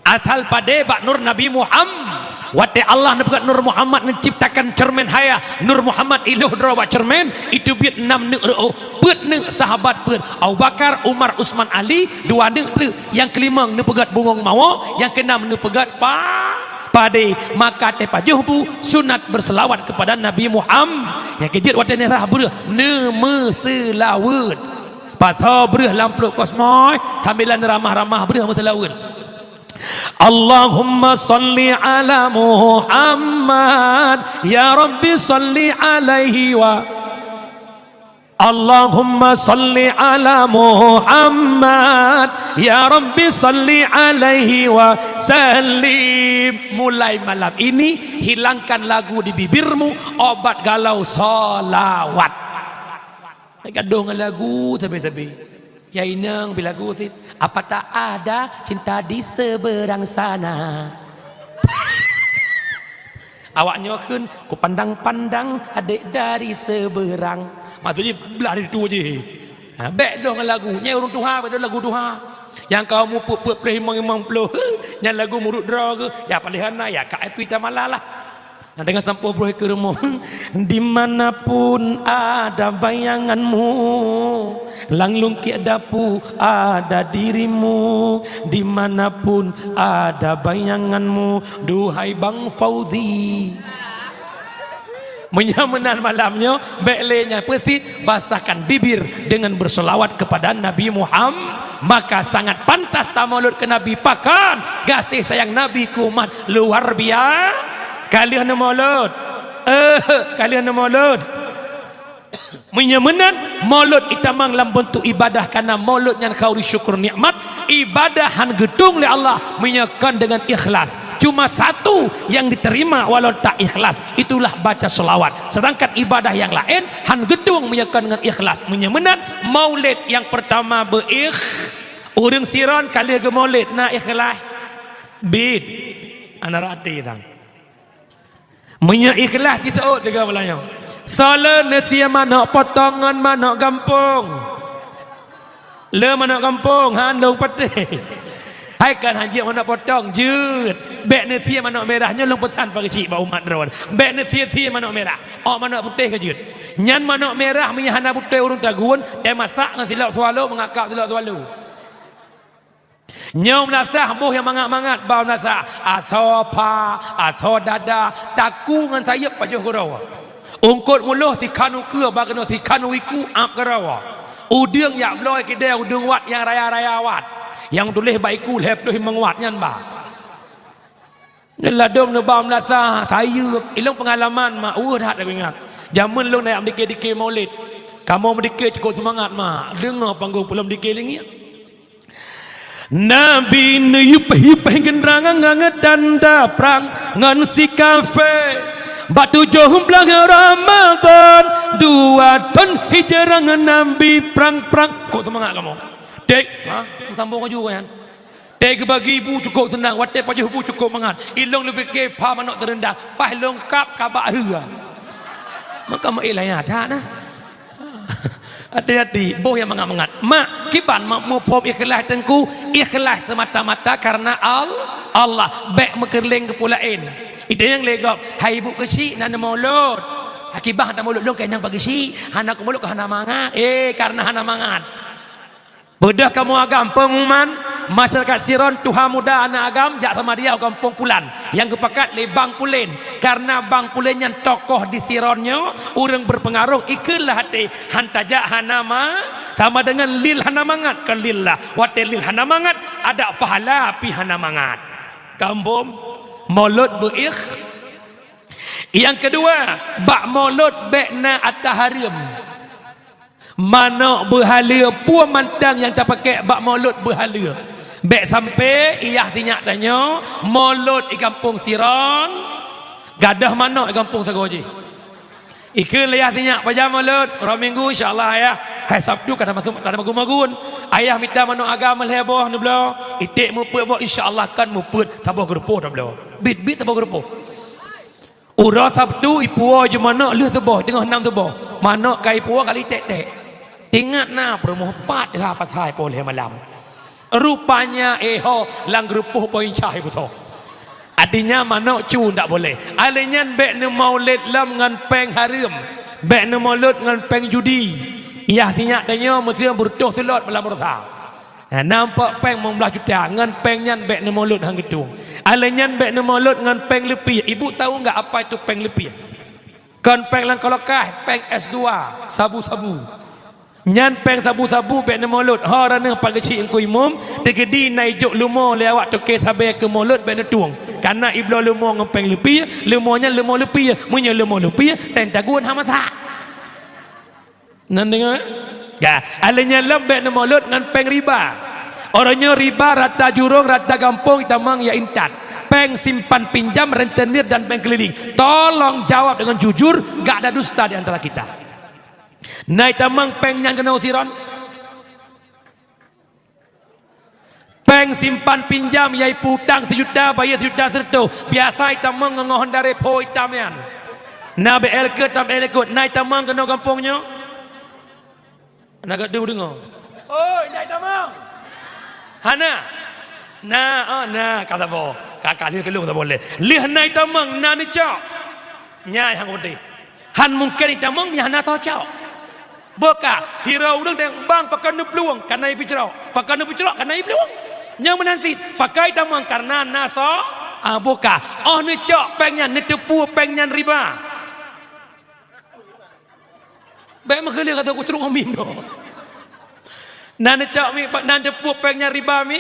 Asal padé bak nur Nabi Muhammad. Watée Allah neupeugét nur Muhammad neuciptakan cermin hayah, nur Muhammad iloh droe bak cermin, itu biet nam neuk reuôh, peuet neuk sahabat peuet, Abu Bakar, Umar, Usman, Ali, dua neuk treuk, nyang keulimong neupeugét bungong mawö, nyang keunam neupeugét pa-, padé. Maka teupajoh bu sunat berselawat kepada Nabi Muhammad. Nyang keujeuet watée nyan rhah breuh neumeuseulaweuet. Pasoe breuh lam pruet kosmos, sambilan ramah-ramah breuh meuseulaweuet. Allahumma shalli ala Muhammad, ya Rabbi shalli alaihi wa. Allahumma shalli ala Muhammad, ya Rabbi shalli alaihi wa sallim. Mulai malam ini, hilangkan lagu di bibirmu, obat galau shalawat. Gadoh ngon lagu sabe-sabe. Ya inong bi lagu sit. Apa tak ada cinta di seberang sana? Awak nyoe kheun, ku pandang-pandang adek dari seberang. Maksudnya belah dari tu je. Ha, bék doh ngon lagu. Nyai ureueng tuha, bék doh lagu tuha. Nyang ka umu peuet-peuet ploh limong, limong ploh. Nyan lagu murit droe geuh. Ya, paléh hana, ya, ka Epi Tamala lah. Nah, dengan sampoe broh ikeue rumoh. Dimanapun ada bayanganmu, lam lungkiek dapu ada dirimu. Dimanapun ada bayanganmu, duhai Bang Fauzi. Meunyoe meunan malam nyoe, bék lé nyan peusit, basahkan bibir dengan berselawat kepada Nabi Muhammad. Maka sangat pantas tamaulud keu Nabi. Pakon gaséh sayang Nabi keu umat luar bia-, ka lheueh neumaulud. Eh, ka lheueh neumaulud. Meunyoe meunan, maulud itamong lam beuntuk ibadah, karena maulud nyan khauri syukur nikmat, ibadah han geutueng lé Allah meunyoe kon deungon ikhlas. Cuma satu yang diterima walau tak ikhlas, itulah baca selawat. Sedangkan ibadah yang laén han geutueng meunyoe kon ngon ikhlas. Meunyoe meunan, maulid nyang pertama beuikh-, ureueng sidroe ka lheueh geumaulid na ikhlas? Bit. Ana rati tang. Meunyoe ikhlas, jiteuôt tiga bulan nyoe. Soe lôn neusie manök potong ngon manök gampông? Le manök gampông, han lôn patéh. Hai kan han jeuet manök potong, jeuet. Bèk neusie manök mirah, nyoe lôn peusan pageujih bak umat droen. Bèk neusie-sie manök mirah. Ôk manök putéh ka jeuet. Nyan manök mirah meunyo hana beutôi ureueng tagun, teumasak ngon silop swallow, meungakab silop swallow. Nyoe meulasah boh nyang mangat-mangat ba meulasah, asoe pha, asoe dada, takue ngon sayeuep pajoh keudroe. Eungkôt muloh sikhan ukeue ba keunoe sikhan u iku ap keudroe. Udeueng jak bloe keudè udeueng wat nyang raya-raya wat, nyang tuléh bak iku lhèe ploh limong wat nyan ba. Nyan ladôm neuba meulasah sayeuep. Ilôn peungalaman mak, uh that taingat. Jameun lôn jak meudike-dike Maulid. Kamoe meudike cukôp seumangat mak. Deungoe panggong peulom dike lingiek. Nabi neuyup-yup geundrang ngon tanda prang ngon si kafé. Bak tujoh blaih Ramadhan dua thôn hijrah Nabi prang-prang. Cukôp seumangat kamoe. Ték, ha? Sambong laju nyan. Teuh geubagi bu cukôp seunang, watèe pajoh bu cukôp mangat. Ilôn leubeh ke pha manok teureundang, paih lôn kab kabak rhue. Maka meuilah nyan that na. Hati-hati, boh nyang mangat-mangat. Mak, kiban mak muphom ikhlas teungku, ikhlas semata-mata karena Al-, Allah. Bèk meukeureuléng keu peue laén. Ide nyang lé gob, hai ibu keuchik na neumulot. Hakibah hana mulot lôn keunan pageuchik, hana kumulot keu hana mangat. Eh, karena hana mangat. Beudôh kamoe agam, pengumuman, masyarakat Siron, tuha muda, aneuk agam, jak sama dia u gampông pulan nyang geupakat lé Bang Pulen. Karena Bang Pulen nyan tokoh di Siron nyoe, ureueng berpengaruh, ikheun lah até, han tajak hana ma-, sama dengan lil hana mangat, kon lillah. Watèe lil hana mangat, ada pahala pih hana mangat. Gampông, mulot beuikh. Nyang keudua, bak mulot bèk na ata hareuem. Manok beuhaleue, peue mantong nyang tapakék bak mulot beuhaleue. Bèk sampoe i yah sinyak tanyoe, mulot i gampông Siron, gadôh manok i gampông sagoe jih. Ikheun lé yah sinyak, pajan mulot, uroe Minggu, insya Allah, yah. Hai Sabtu ka magun, ka magun-magun. Ayah mita manok agam lhèe boh neubloe, iték meupeuet boh, insya Allah kan meupeuet saboh geurupoh tabloe. Bit-bit saboh geurupoh. Uroe Sabtu ipuwoe jeuet manok lheueh suboh, teungoh nam suboh. Manok ka ipuwoe kali tek-tek. Ingat na peurumoh pat teuha pasai poh lhèe malam. Rupanya, eh ho, lam geurupoh poin cah ipusoe. Artinya manok cu ndak boleh. Alèh nyan bèk neumaulid lom ngon pèng hareuem. Bèk neumulot ngon pèng judi. Yah sinyak tanyoe meuseuti beureutôh seulot malam rosa. Nah, nampak pèng limong blaih juta, ngon pèng nyan bèk neumulot han geutueng. Alèh nyan bèk neumulot ngon pèng leupie. Ibu tahu enggak apa itu pèng leupie? Kon pèng lam kalokai, pèng S dua, sabu-sabu. Nyan pèng sabu-sabu bèk neumulot. Ho raneuh pageuchik Teungku Imum, teukeudi na ijok leumo lé awak toke sabe keu mulot bèk neutueng. Kana ibloe leumo ngon pèng leupie, leumo nyan leumo leupie. Meunyoe leumo leupie, teng tagun hana masak. Nan deungoe? Ya, alèh nyan lom bèk neumulot ngon pèng riba. Uroe nyoe riba rata jurông, rata gampông itamong ya intat. Pèng simpan pinjam, rentenir dan bank keliling. Tolong jawab dengan jujur, gak ada dusta di antara kita. Na itamong pèng nyan keunoe Siron? Pèng simpan pinjam, yaitu utang sijuta, bayeue sijuta sireutôh. Biasa itamong ngon Honda Revo itam nyan. Na B L K, tam B L K, na itamong keunoe gampông nyoe? Na geudeungoe? Oi, na itamong? Hana? Na, oh, na, ka saboh. Ka, ka, lheueh keu lôn saboh lé. Lheueh na itamong, na neucok. Nyan nyang putih. Han mungken itamong nyang hana soe cok. Boh ka, sidroe ureueng tanyong, "Bang, pakon neuplueng?" "Kana ipeucrok." "Pakon neupeucrok?" "Kana iplueng." Nyang meunan cit, pakon itamong? Karena na soe, ah, boh ka. Oh neucok pèng nyan, neuteupue pèng nyan riba. Bèk meukeuleuh kata kucrok umin tu. Na neucok mi, na neuteupue pèng nyan riba mi?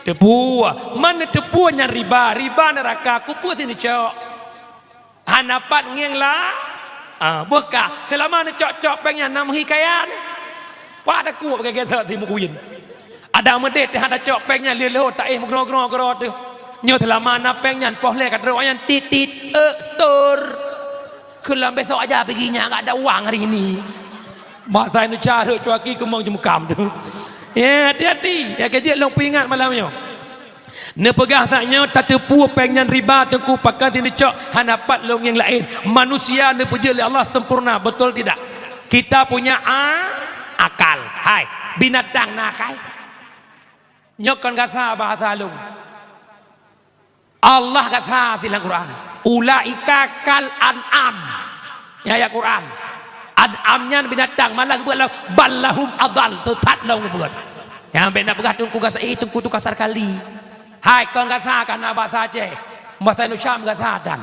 Teupue. Man neuteupue nyan riba, riba neuraka, keupeue si neucok? Hana pat ngieng la? Ah, boh ka, seulama neucok-cok pèng nyan na meuhi kaya nyan. Pat takue bak gata si meukuyen. Adak meudeh teuh hana cok pèng nyan lheueh lheueh taéh meugroe-groe keudroe teuh. Nyoe seulama na pèng nyan poh lhèe ka trok nyan tit-tit, eh, setor. Keulam besok aja pigi nyan, enggak ada uang hari ini. Mak sai neucarek cuaki keumong jeumukam teuh. Ya, hati-hati. Ya, keu jeuet lôn peuingat malam nyoe. Neupeugah that nyoe tateupeue péng nyan riba, Teungku, pakon sineucok hana pat lôn ngieng laén. Manusia neupeujeuet lé Allah sempurna, betul tidak? Kita punya a-, akal. Hai, binatang na akai? Nyoe kon gasa bahasa lôn. Allah gasa silang Quran. Ulaika kal an'am. Nyan ayat Quran. An'am nyan binatang, malah geubeuet lom, bal lahum adal, seusat lom geubeuet. Nyang bèk na peugah Teungku gasa, eh, Teungku tu kasar kali. Hai, kon gasa ka na bahasa Aceh. Bahasa Indonesia meugasa tan.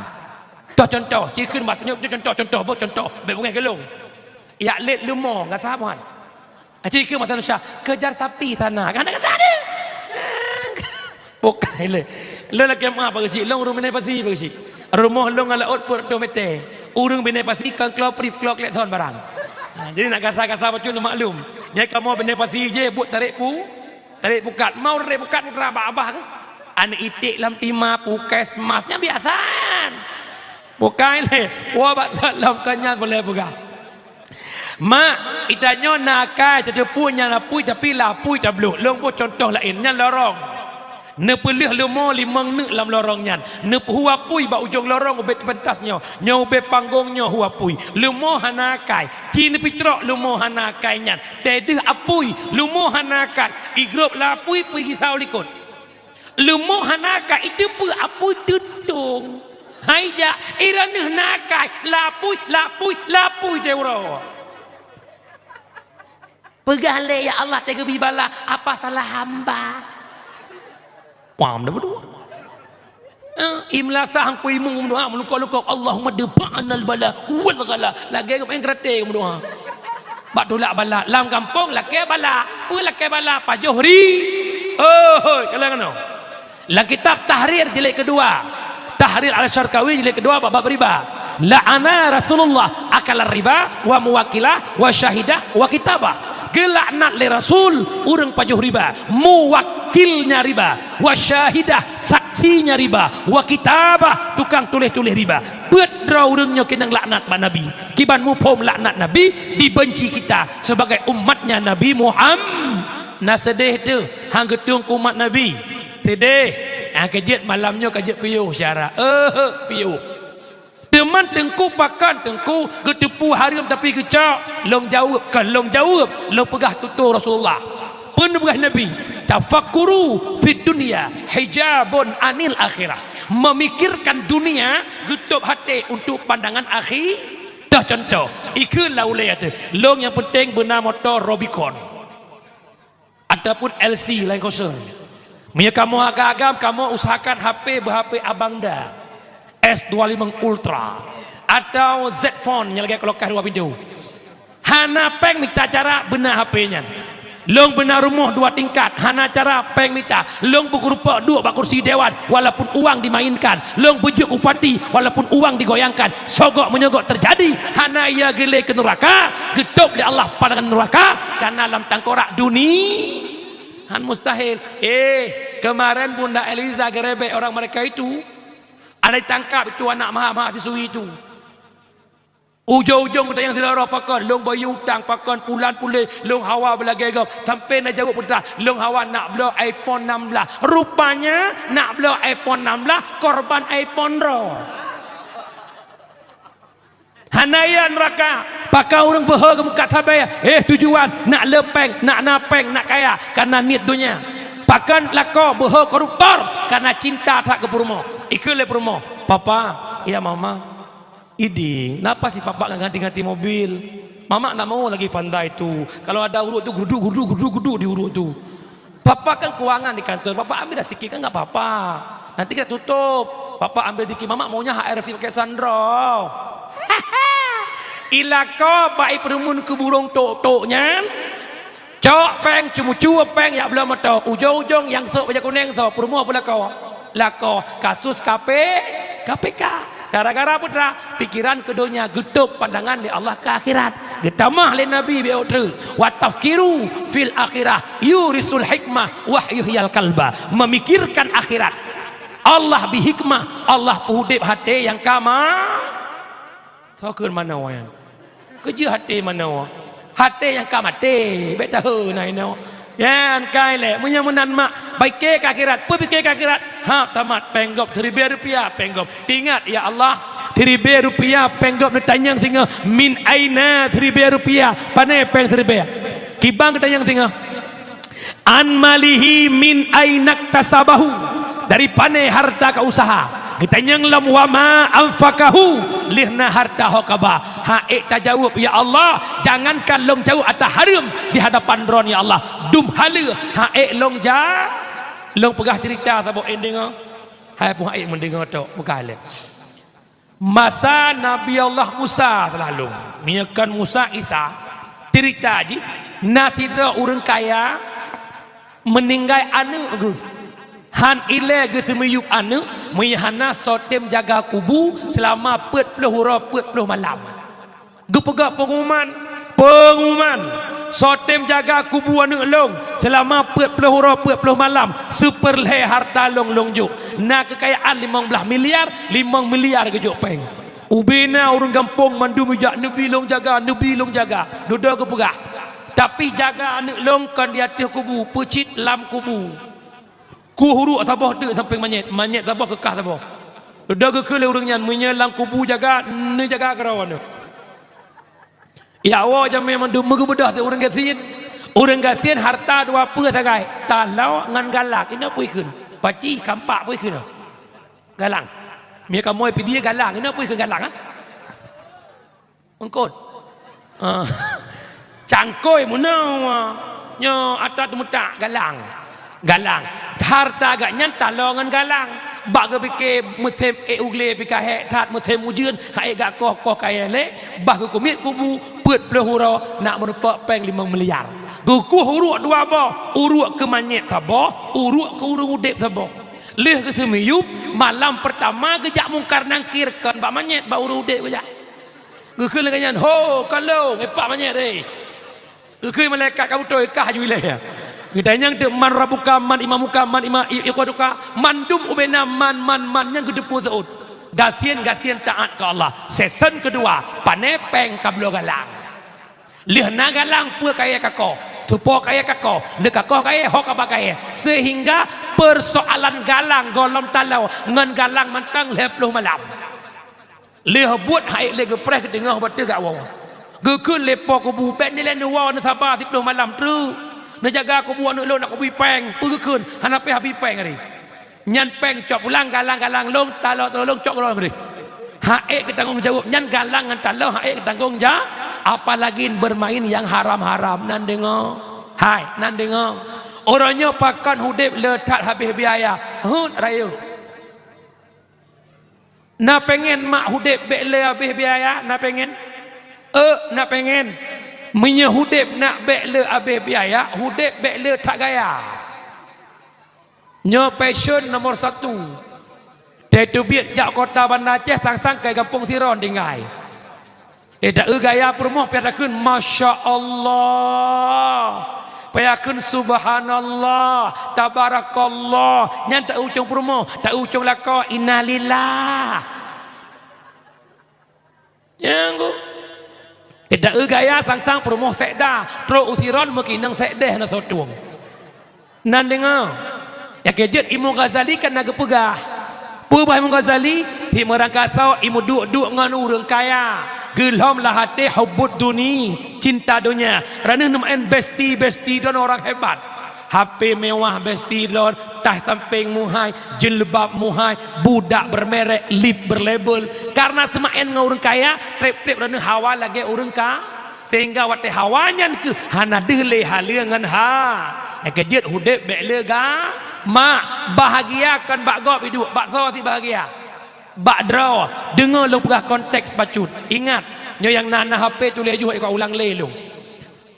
Toh contoh, ci kheun bahasa nyoe contoh, contoh, boh contoh, bèk beungèh keu lôn. Yak lét leumo gasa buhan. Aci keu mata Indonesia, kejar sapi sana. Kan kata dia. Bukai lé. Lôn lakèe meu'ah Pak Geuchik, lôn ureueng Bina Pasi Pak Geuchik. Rumoh lôn ngon laôt peuet reutôh mètè. Ureueng Bina Pasi kon kloe prip, kloe klekson barang. Ha, jadi nak gasa-gasa bacut lôn maklum. Nyang kamoe Bina Pasi jih buet tarék pu-, tarék pukat. Mau tarék pukat putra abah-abah keuh. Aneuk iték lam tima, puskesmas, nyan biasa. Bukai lé. Woe bak lôn kon nyan boleh peugah. Mak, geutanyoe na akai tateupeue nyan apui, tapi lam apui tablok. Lôn boh contoh laén, nyan lorong. Neupeulheueh leumo limong neuk lam lorong nyan. Neupeuhu apui bak ujong lorong ubé teupeuntas nyoe. Nyoe ubé panggong nyoe hu apui. Leumo hana akai. Ci neupitrok leumo hana akai nyan. Teuh deuh apui, leumo hana akai. Igrôp lam apui peugi sawoe likot. Leumo hana akai, iteupeue apui teutông. Hai jak, i droeneuh na akai, lapui, lapui, lapui teuh uroe. Peugah lé, "Ya Allah, teugeubri bala, apa salah hamba?" Pam dah berdua. Eh, imlasah hangku imu meudoa, meulukok-lukok, "Allahumma dfa'nal bala wal ghala." Lagèe geumaén karate meudoa. Bak tulak bala. Lam gampông lakèe bala. Peue lakèe bala? Pajoh ri-, oh, hoi, kalon keunoe. Lam kitab Tahrir jilid kedua. Tahrir Al-Syarqawi jilid kedua bab, bab riba. La'ana Rasulullah akalar riba wa muwakkilah wa syahidah wa kitabah. Geulaknat lé Rasul ureueng pajoh riba, muwakkilnya riba, wa syahidah, saksinya riba, wa kitabah, tukang tuléh-tuléh riba. Peuet droe ureueng nyoe keunong laknat bak Nabi. Kiban muphom laknat Nabi, dibenci kita sebagai umatnya Nabi Muham-, na seudeh teuh, han geutueng keu umat Nabi. Seudeh, ah, ka jeuet malam nyoe ka jeuet piôh syara. Eh, piôh. Teuma Teungku, pakon Teungku geuteupeue hareuem tapi geucok? Lôn jaweueb, kon lôn jaweueb, lôn peugah tutoe Rasulullah. Peue neupeugah Nabi, "Tafakkuru fid dunya hijabun anil akhirah." Memikirkan dunia geutôb até untuk pandangan akhi-, toh contoh, ikheun lam ulèe teuh, lôn nyang peunteng beuna moto Rubicon ataupun L C lain kosong. Meunyoe kamoe agam-agam, kamoe usahakan H P beu-H P abang da, S dua lima Ultra atau Z Phone nyang lagèe kulkas dua pintu. Hana péng mita cara beuna H P nyan. Lôn beuna rumoh dua tingkat, hana cara péng mita. Lôn beukeureumpok duek bak kursi dewan, walaupun uang dimainkan. Lôn beujeuet bupati, walaupun uang digoyangkan. Sogok meunyoe gok teujadi, hana ia geulé keu nuraka, geutôb lé Allah pandangan nuraka, kareuna lam tangkorak duni-, han mustahil. Eh, kemarin Bunda Eliza geurebek orang mereka itu. Ada ditangkap itu anak maha-, mahasiswi itu. Ujong-ujong geutanyoe sidroe pakon, lôn bayeue utang pakon, pulan puléh, lôn hawa beulagèe gob, sampoe na jaweueb peugah, lôn hawa nak bloe iPhone enam belas. Rupanya nak bloe iPhone enam belas, korban iPhone droe. Hana ia nuraka, pakon ureueng beuhe geumeukat sabe, eh, tujuan nak le péng, nak na péng, nak kaya, kareuna niet donya. Pakon lakoe beuhe koruptor, kareuna cinta that keu peurumoh. Ikheun lé peurumoh, "Papa, ya Mama, idéh, napa sih Papa nggak ganti-ganti mobil? Mama nggak mau lagi Fanta itu. Kalau ada urut tu, geruduk, geruduk, geruduk, geruduk di urut tu." Papa kan keuangan di kantor, Papa ambil dah sikit kan nggak apa-apa. Nanti kita tutup. Papa ambil dikit, Mama maunya H R V pakai sunroof. Ilako bak ipeurumun keu burông tok-tok nyan. Cok péng, ceumucue péng, jak bloe moto. Ujong-ujong nyang sôk bajèe kunèng soe, peurumoh peulako. Lakoe kasus K P, K P K. Gara-gara peue teuma? Pikiran keu donya, geutôb pandangan lé Allah keu akhirat. Geutamah lé Nabi bak uroe treuk, "Wa tafkiru fil akhirah yurisul hikmah wa yuhyil qalba." Memikirkan akhirat. Allah bri hikmah, Allah peuudép até nyang ka ma-, Soe kheun manoe nyan? Keujeuet até manoe. Até nyang ka maté, bèk tahô na inoe. Nyan kai lé, meunyoe meunan mak, pike keu akhirat, peue pike keu akhirat? Ha, tamat, péng gob siribèe rupiah, péng gob. Teuingat, ya Allah, siribèe rupiah, péng gob neutanyong singoh, min aina siribèe rupiah, pané péng siribèe? Kiban geutanyong singoh. An malihi min ainaktasabahu, dari pané harta ka usaha. Geutanyong lom, wa ma anfaqahu, lheuh na harta ho kaba. Ha ék tajaweueb, ya Allah, jangankan lôn jaweueb ata hareuem di hadapan Droe, ya Allah. Dum haleue, ha ék lôn ja, lôn peugah ceurita saboh, en deungoe. Hai pun ha ék meudeungoe tok, peugah lé. Masa Nabi Allah Musa seulalong, meunyoe kon Musa, Isa, ceurita jih, na sidroe ureuëng kaya meuninggai aneuëk geuh. Han ilée geuseumiyueb aneuëk, meunyoe hana soe tem jaga kubu seulama peuet ploh uroe peuet ploh malam. Geupeugah peungumuman, peungumuman, soe tem jaga kubu aneuëk lôn seulama peuet ploh uroe peuet ploh malam, seupeurlhée harta lôn lôn jok. Na keukayaan limong blaih miliar, limong miliar geujok péng. Ubé na ureuëng gampông mandum ijak, neubi lôn jaga, neubi lôn jaga. Dudoe geupeugah, tapi jaga aneuëk lôn kon di ateueh kubu, peucit lam kubu. Kuh uruek saboh teuk sampéng manyét, manyét saboh keukah saboh. Dudoe geukheun lé ureuëng nyan, meunyoe lam kubu jaga, neujaga keudroe aneuëk. Ya Allah, jamé mandum meugeubeudôh teuh ureuëng gasien. Ureuëng gasien harta dua peue sagai, taloe ngon galang, inoe peue ikheun? Paci, kampak peue ikheun? Galang. Mie kamoe pidie galang, inoe peue ikheun galang, ha? Eungkot. Ah. Cangkôi meunoe. Nyoe ata teumeutak galang. Galang. Harta gak nyan taloe ngon galang. Bak geupike musém ék u glé pih ka hék that, musém ujeuen, han ék gak koh, koh kayée lé, bah geukumiet kubu, peuet ploh uroe, nak meurumpok péng limong miliar. Geukuh uruek dua boh, uruek keu manyét saboh, uruek keu ureuëng udeb saboh. Lheueh geuseumiyueb, malam peurtama geujak Mungkar Nangkir kon bak manyét, bak ureuëng udeb geujak. Geukheun lagée nyan, "Ho, ka lôn, ipak manyét, eh." Geukheun malaikat ka beutôi, kah ju ilée. Geutanyong teuk, "Man rabbuka, man imamuka, man ima-, i-, ikhwatuka?" Mandum ubena man, man, man nyan geuteupeue seuôt. Gasien, gasien taát keu Allah. Season keudua, pané péng ka bloe galang. Lheueh na galang peue kayée ka koh, teupo kayée ka koh, lheueh ka koh kayée, ho kaba kayée. Seuhingga peusoalan galang gohlom taloe ngon galang mantong lhée ploh malam. Lheueh buet han ék lé geupreh keu teungoh bak teugak woe. Geukheun lé po kubu, "Bék nilée neuwoe, neusaba siploh malam treuk. Neujaga kubu aneuëk lôn, nak kubi péng." Peue geukheun, hana pih habéh péng hari. Nyan péng cok pulang, galang-galang lôn, taloe-taloe lôn, cok keudroe keudeh. Han ék geutanggong jaweueb, nyan galang ngon taloe han ék geutanggong ja-, apalagi bermain yang haram-haram. Nan deungoe. Hai, nan deungoe. Uroe nyoe pakon udeb le that habéh biaya. Heuet rayeuk. Na péngen mak udeb bék le habéh biaya? Na péngen? Euk, na péngen. Meunyoe udeb nak bék le habéh biaya, udeb bék le that gaya. Nyoe passion nomor satu. Teubiet jak kota Banda Aceh sang-sang kai gampông sidroe tinggai. Teueu gaya peurumoh payah takheun, "Masya Allah." Payah kheun, "Subhanallah, tabarakallah." Nyan teueu ucong peurumoh, teueu ucong lakoe, "Innalillah." Nyang ku. Teueu gaya sang-sang peurumoh sekda, trok u sidroe meukeunong sekdeh na sotong. Nan deungoe. Nyang keujeuet Imam Ghazali kan na geupeugah. Peue bah Imam Ghazali? Hi meurangkasoe i meuduek-duek ngon ureuëng kaya. Geulhom lam até hubbud duni, cinta donya. Droeneueh neumeu'en besti-besti droeneueh orang hebat. H P mewah besti droeneueh, tah sampéng muhai, jilbab muhai, budak bermerek, lip berlabel. Karena seumeu'en ngon ureuëng kaya, treb-treb droeneueh hawa lagée ureuëng ka-, sehingga watée hawa nyan keuh hana deuh lé haleue ngon ha. Nyang keujeuet udeb bék le ga-, mak, bahagia kon bak gob iduek, bak soe sit bahagia? Bak droe. Deungoe lôn peugah konteks bacut. Ingat, nyoe nyang na, na H P tuléh juh, ikau ulang lé lôn.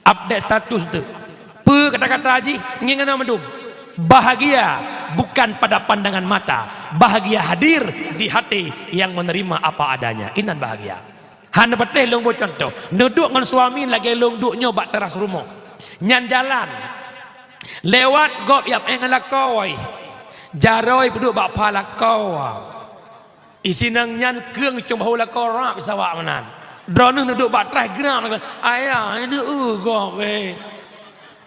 Update status tu. Peue kata-kata jih, ngieng na mandum. Bahagia bukan pada pandangan mata. Bahagia hadir di hati yang menerima apa adanya. Inan bahagia. Hana patéh lôn boh cuntoh. Neuduek ngon suami lagée lôn duek nyoe bak teras rumoh. Nyan jalan. Lewat gob nyang éh ngon lakoe. Jaroe peuduek bak pha lakoe. Isi nang nyan keueng cong bahu lakoe rab sawak meunan. Droeneueh neuduek bak teras geurab, "Ayah, ini eu gob, eh."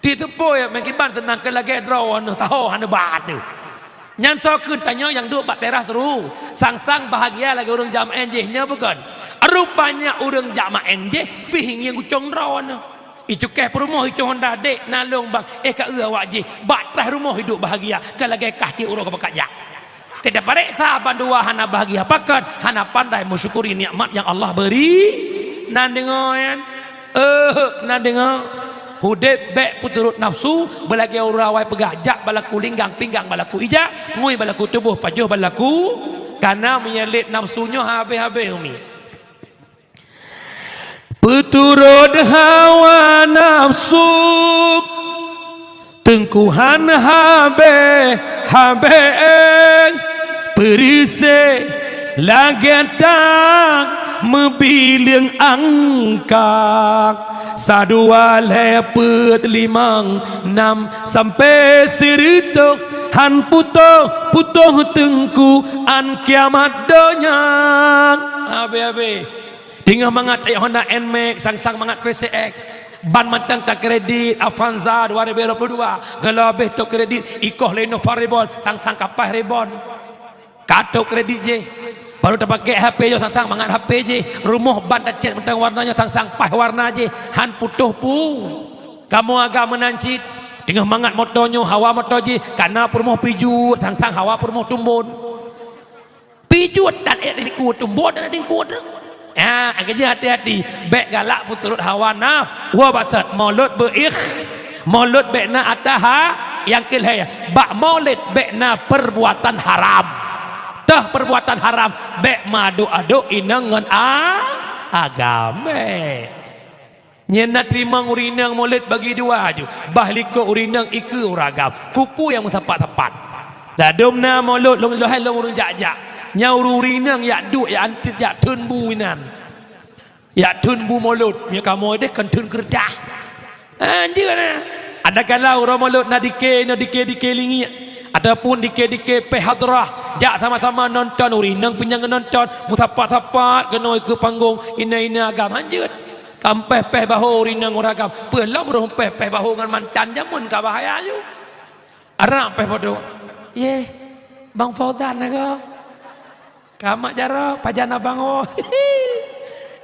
Ti teupeu ya, meukiban seunang keu lagée droeneuh taho hana ba teuh. Nyan soe kheun tanyoe nyang duek bak teras ru, sang-sang bahagia lagée ureuëng jamaén jih nyoe bukon? Rupanya ureuëng jamaén jih pih ngieng gucong droeneuh. Icukéh peurumoh icoh honda dek nalong bang, eh ka eu awak jih bak trah rumoh hidup bahagia, ka lagée kah tiek uroe ka pakat jak. Teudapareksa bandua hana bahagia pakat, hana pandai meusyukuri nikmat nyang Allah beri. Nan deungoe nyan? Eh, nan deungoe. Udeb bék peuturot nafsu, beulagée ureuëng awai peugah, jak balaku linggang, pinggang balaku ijak, ngui balaku tuboh, pajoh balaku kana, meunyeulét nafsu nyoe habéh-habéh umi. Peuturot hawa nafsu, teungkuhan habéh-habéh, peureuséh lagée tang meubileueng angkang, sadua lhée peuet limong nam sampai sireutôh, han putôh-putôh teungku an kiamat donya. Habéh-habéh. Teungoh mangat Honda Nmax, sang-sang mangat P C X. Ban mantong takredit Avanza dua ribu dua puluh dua. Kalau habéh takredit, ikoh lé Nova Reborn, sang-sang ka paih Reborn. Ka takredit jih. Baru tapakai H P nyoe, sang-sang mangat H P jih. Rumoh ban tacét mantong warna nyoe, sang-sang paih warna jih. Han putôh pung. Kamoe agam meunan cit. Teungoh mangat moto nyoe, hawa moto jih. Kana peurumoh Peugeot, sang-sang hawa peurumoh Tumbon. Peugeot tan ék dingkue, Tumbon tan ék dingkue. Ha, keujeuet hati-hati, bék galak peuturot hawa naf-, wa basat, mulod beuikh-, mulod bék na ataha, nyang keu lhée, bak mulod bék na perbuatan haram. Teuh perbuatan haram, bék meuadok-adok inong ngon a-, agam, bék. Nyan na teurimong ureuëng inong mulod bagi dua aju, bah likot ureuëng inong ikeue ureuëng agam, kupu nyang meusapat-sapat. Ladom na mulod lôn lheueh lôn ureuëng jak-jak, nyan ureuëng inong jak duek, jak antit, jak theun bu inan. Jak theun bu mulod, meunyoe kamoe deh kon theun keureutah. Anjeut na. Adakala uroe mulod na dike, na dike-dike lingiek, ataupun dike-dike péh hadrah, jak sama-sama nonton, ureuëng inong pih nyang nonton, meusapat-sapat keunoe keu panggong, ina-ina agam, anjeut. Kampéh-péh bahô ureuëng inong ureuëng agam. Peue lom roh péh-péh bahô ngon mantan, jameun ka bahaya aju. Arab péh padum. Yeh, Bang Fauzan na ko. Ka mak jaroe, pajan abang oh.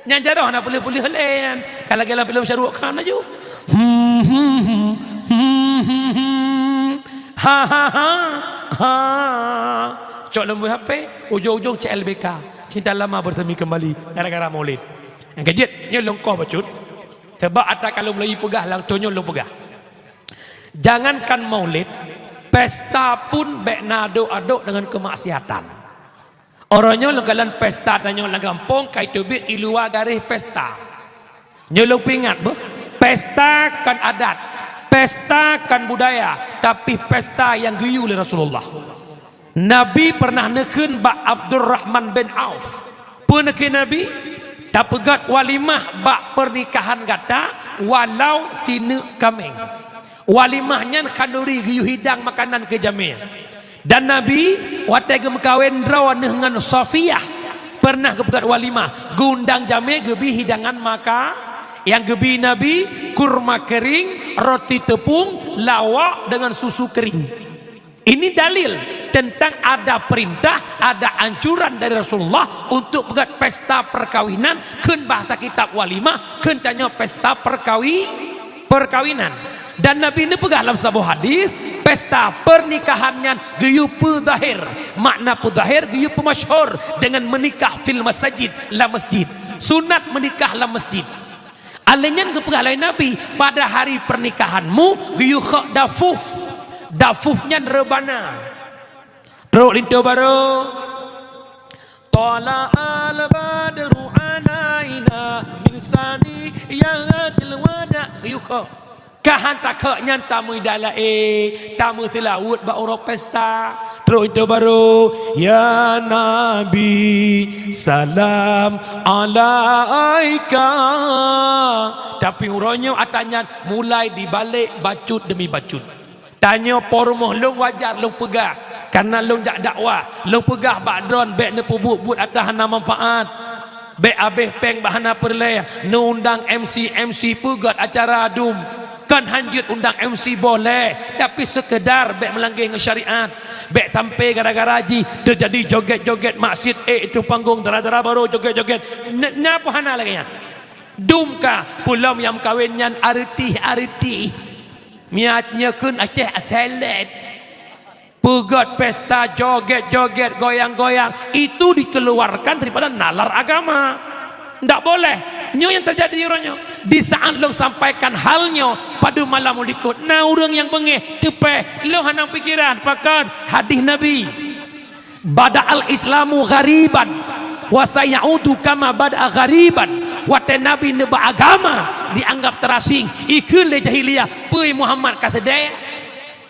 Nyan jaroe hana peuleueh-peuleueh lé nyan. Ka lagée lam filem Shah Rukh Khan aju. Hmm, hmm, hmm, hmm, hmm, hmm. Ha, ha, ha, ha. Cok lom H P, ujong-ujong C L B K. Cinta lama bersemi kembali gara-gara Maulid. Nyang keujeuet, nyoe lôn koh bacut. Sabab ata ka lôn mulai peugah, lam toh nyoe lôn peugah. Jangankan Maulid, pesta pun bék na adok-adok deungon keumaksiatan. Uroe nyoe lôn kalon pesta tanyoe lam gampông ka iteubiet i luwa garéh pesta. Nyoe lôn peuingat beuh, pesta kon adat, pesta kon budaya, tapi pesta nyang geuyue lé Rasulullah. Nabi pernah neukheun bak Abdurrahman bin Auf. Peue neukheun Nabi? Tapeugét walimah bak pernikahan gata walau sineuk kaméng. Walimah nyan khanduri geuyue hidang makanan keu jamé. Dan Nabi watée geumeukawen droeneuh ngon Safiyah pernah geupeugét walimah, geuundang jamé geubi hidangan maka nyang geubi Nabi kurma kering, roti teupung, lawak deungon susu kering. Ini dalil tentang ada perintah, ada anjuran dari Rasulullah untuk peugét pesta perkawinan, kheun bahasa kitab walimah, kheun tanyoe pesta perkawi-, perkawinan. Dan Nabi neupeugah lam saboh hadis, pesta pernikahan nyan geuyue peuzahir. Makna peuzahir, geuyue peumasyhur dengan menikah fil masajid, lam masjid. Sunat menikah lam masjid. Alèh nyan geupeugah lé Nabi, "Pada hari pernikahanmu geuyue khok dafuf." Dafuf nyan reubana. Trok linto barô. Thala'al badru 'alaina min saniyatil wada'. Geuyue khok. Ka han takhok nyan tameuidalaé, tameuseulaweuet bak uroe pesta. Trok linto barô, "Ya Nabi, salam alaika." Tapi uroe nyoe atra nyan mulai dibalek bacut demi bacut. Tanyoe po rumoh lôn wajar lôn peugah, kareuna lôn jak dakwah, lôn peugah bak droen bék neupeubuet buet atra hana manfaat. Bék abéh péng bak hana peureulée, neuundang M C-M C peugét acara dum. Kon hanjeuet undang M C boleh, tapi sekedar bék meulangge ngon syariat. Bék sampai gara-gara jih teujadi joget-joget maksiet, eh, itu panggung dara-dara barô joget-joget. N-, napa hana lagée nyan? Dum ka, peulom nyang meukawen nyan areutih-areutih. Miat nyoe kheun Aceh asaleb. Peugét pesta joget-joget, goyang-goyang, itu dikeluarkan daripada nalar agama. Ndak boleh. Nyoe nyang teujadi uroe nyoe. Di saat lôn sampaikan hal nyoe, padub malam u likot, na ureuëng nyang beungéh, teupée, lôn hana pikiran, pakon hadis Nabi. "Bada'al Islamu ghariban, wa sayaudu kama bada'a ghariban." Watée Nabi neuba agama, dianggap teurasing, ikheun lé jahiliyah, "Peue Muhammad ka seudeh?"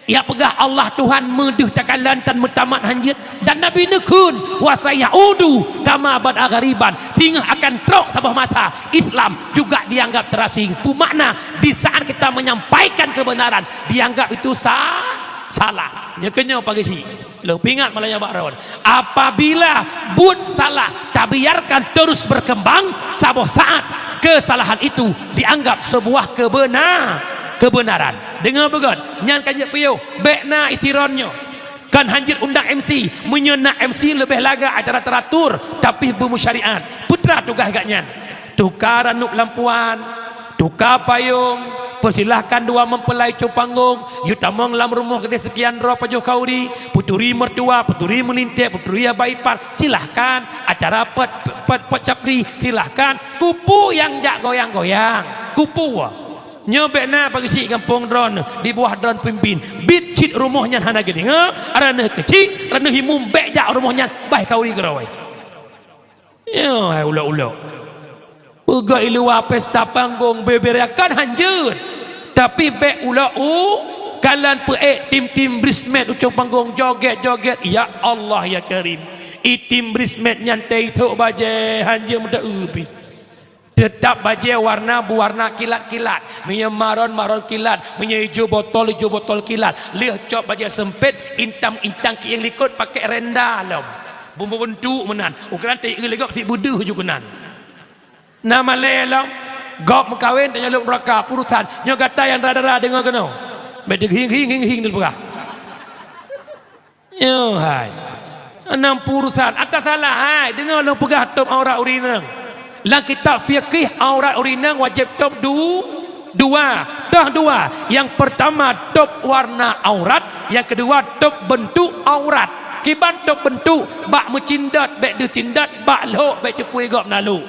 Ia peugah Allah Tuhan meudeuh takalon tan meutamat hanjeuet, dan Nabi neukheun, "Wa sayaudu kama bada'a ghariban." Teungoh akan trok saboh masa, Islam juga dianggap teurasing. Peue makna? Di saat kita menyampaikan kebenaran, dianggap itu sa-, salah. Nyoe keunyoe pageusi. Lôn peuingat malam nyoe bak droen. Apabila buet salah tabiarkan terus berkembang, saboh saat kesalahan itu dianggap sebuah kebena-, kebenaran. Deungoe beugét, nyan ka jeuet piôh, bék na itiron nyoe. Kon hanjeuet undang M C, meunyoe na M C leubeh lagak acara teratur, tapi beumusyariat. Peue teuma tugaih gobnyan? Tuka ranub lampuan, tuka payong, peusilahkan dua mempelai cong panggong, yue tamong lam rumoh keudeh seukian droe pajoh khauri, peuturi mertua, peuturi meulintèe, peuturi abah ipar, silahkan. Acara pot, pot, pot capri, silahkan. Keupeue nyang jak goyang-goyang? Keupeue? Nyoe bék na pageusi gampông droen, dibuah droen pimpin. Biet cit rumoh nyan hana geudeungoe, aneuk keuchik, aneuk imum bék jak rumoh nyan, bah khauri keudroe. Nyoe hai ulok-ulok. Peugah i luwa pesta panggong beberakan hanjeuet. Tapi bék ulok u, kalon peuék tim-tim bridesmaid u cong panggong joget-joget. Ya Allah, ya Karim. I tim bridesmaid nyan teuisok bajée hanjeuet meuta-eu pih. Teutap bajée warna beuwarna kilat-kilat. Meunyoe maron, maron kilat. Meunyoe ijo botol, ijo botol kilat. Lheueh cok bajée seumpét, intang-intang kieng likot pakék renda lom. Beubentuk meunan. Ukeran teuieu lé gob sit beudeuh ju keunan. Na malée lom, gob meukawen tanyoe lôn raka, peurusan. Nyoe gata nyang dara-dara deungoe keunoe. Bék teuhing-hing-hing-hing dipeugah. Nyoe hai. Nam peurusan. Ata salah hai. Deungoe lôn peugah tôb aurat ureuëng inong. Lam kitab fikih aurat ureuëng inong wajéb tôb du-, dua. Toh dua. Nyang peurtama tôb warna aurat, nyang keudua tôb beuntuk aurat. Kiban tôb beuntuk, bak meucindot bék deuh cindot, bak lhok bék teupue gob na lhok.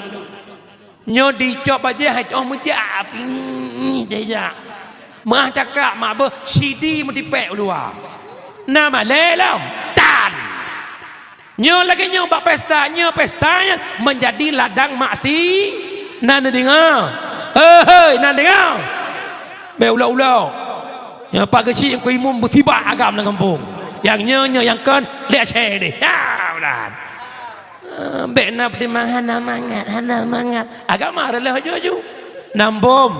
Nyoe dicok bajée hai teuh meujak, pih deh jak. Meuah cakak mak beuh sidi meutipék u luwa. Na malée lom, tan. Nyoe lagée nyoe bak pesta, nyoe pesta nyan meunjadi ladang maksi-, na neudeungoe. Hei, hei, na neudeungoe. Bék ulok-ulok. Nyoe Pak Geuchik nyang keu imum beusibak agam lam gampông. Nyang nyoe, nyoe nyang kon, lé asée deh. Ya, ulan. Ah, bék na peutimang hana mangat, hana mangat. Agama reuloh aju-aju. Nam bom.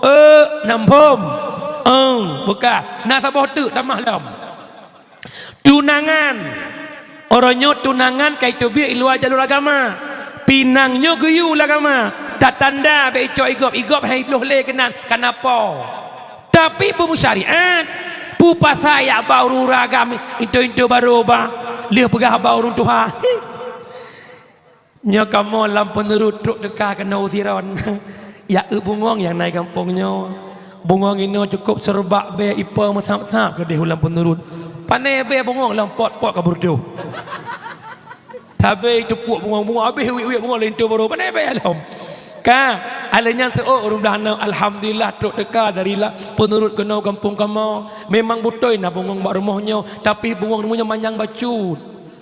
Eh, nam bom. Eng, buka. Na saboh teuk tamah lom. Tunangan. Uroe nyoe tunangan ka iteubiet i luwa jalur agama. Pinang nyoe geuyue lam agama. Tatanda bék icok igop, igop hai bloh lé keunan, kana po. Tapi peue meusyariat, peue pasai yak ba ureuëng agam intoe-intoe barô ba, lheueh peugah ba ureuëng tuha. Nyoe kamoe lam peunurut trok teuka keunoe u Siron. Yak eu bungong nyang na i gampông nyoe. Bungong inoe cukôp seureubak bée ipo meusab-sab keudeh u lam peunurut. Pané bée bungong lam pot-pot ka beureudoh. Sabé itupuek bungong-bungong, abéh wiek-wiek bungong lé intoe barô, pané bée lom. Ka, alèh nyan seuôt ureuëng blah nyoe, alhamdulillah, trok teuka dari la-, peunurut keunoe gampông kamoe. Memang beutôi na bungong bak rumoh nyoe, tapi bungong rumoh nyoe manyang bacut.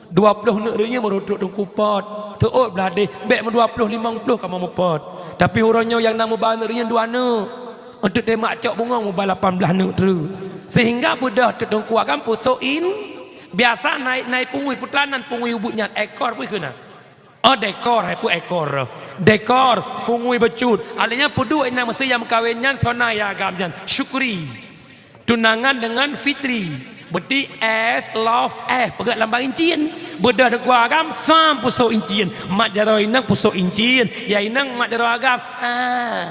Dua ploh neuk reunyeuen baru trok teungku pot. Seuôt blah deh, bék meudua ploh limong ploh kamoe meupot. Tapi uroe nyoe nyang na meuba neuk reunyeuen dua neuk. Untuk teuma cok bungong meuba lapan blah neuk treuk. Sehingga beudôh teungku agam pusok in, biasa naik-naik pungui, peutalanan pungui ubit nyan, ekor pih keunan. Oh, dekor, hai peue ekor. Dekor, pungui bacut. Alèh nyan peuduek inong meusé nyang meukawen nyan, sona ya agam nyan. Syukri. Tunangan dengan Fitri. Beuti S, love F. Peugét lambang incin. Beudôh dikeue agam, sam pusok incin. Mat jaroe inong pusok incin. Ya inong mat jaroe agam. Ah.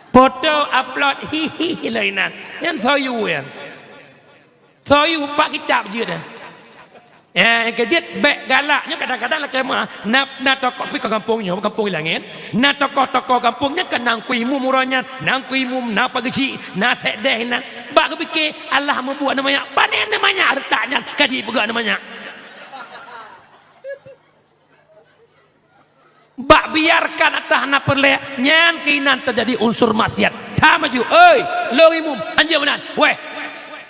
Foto upload, hihi, lé inan. Nyan soe yue nyan. Soe yue, bak kitab jeuet nyan. Eh, nyang keujeuet bèk galak. Nyoe kadang-kadang lakèe meu'ah. Na, na tokoh pih ka gampông nyoe, gampông Ilangèt. Na tokoh-tokoh gampông nyan ka na Teungku Imum uroe nyan, na Teungku Imum, na Pak Geuchik, na Sekdes inan. Bak geupike, alah mubuet aneuk manyak. Pane aneuk manyak reutak nyan, ka jipeugah aneuk manyak. Bak biarkan ata hana peureulèe, nyan keuh inan teujadi unsur maksiat. Tham aju, "Oi, lôn Imum, hanjeuet meunan." Weh,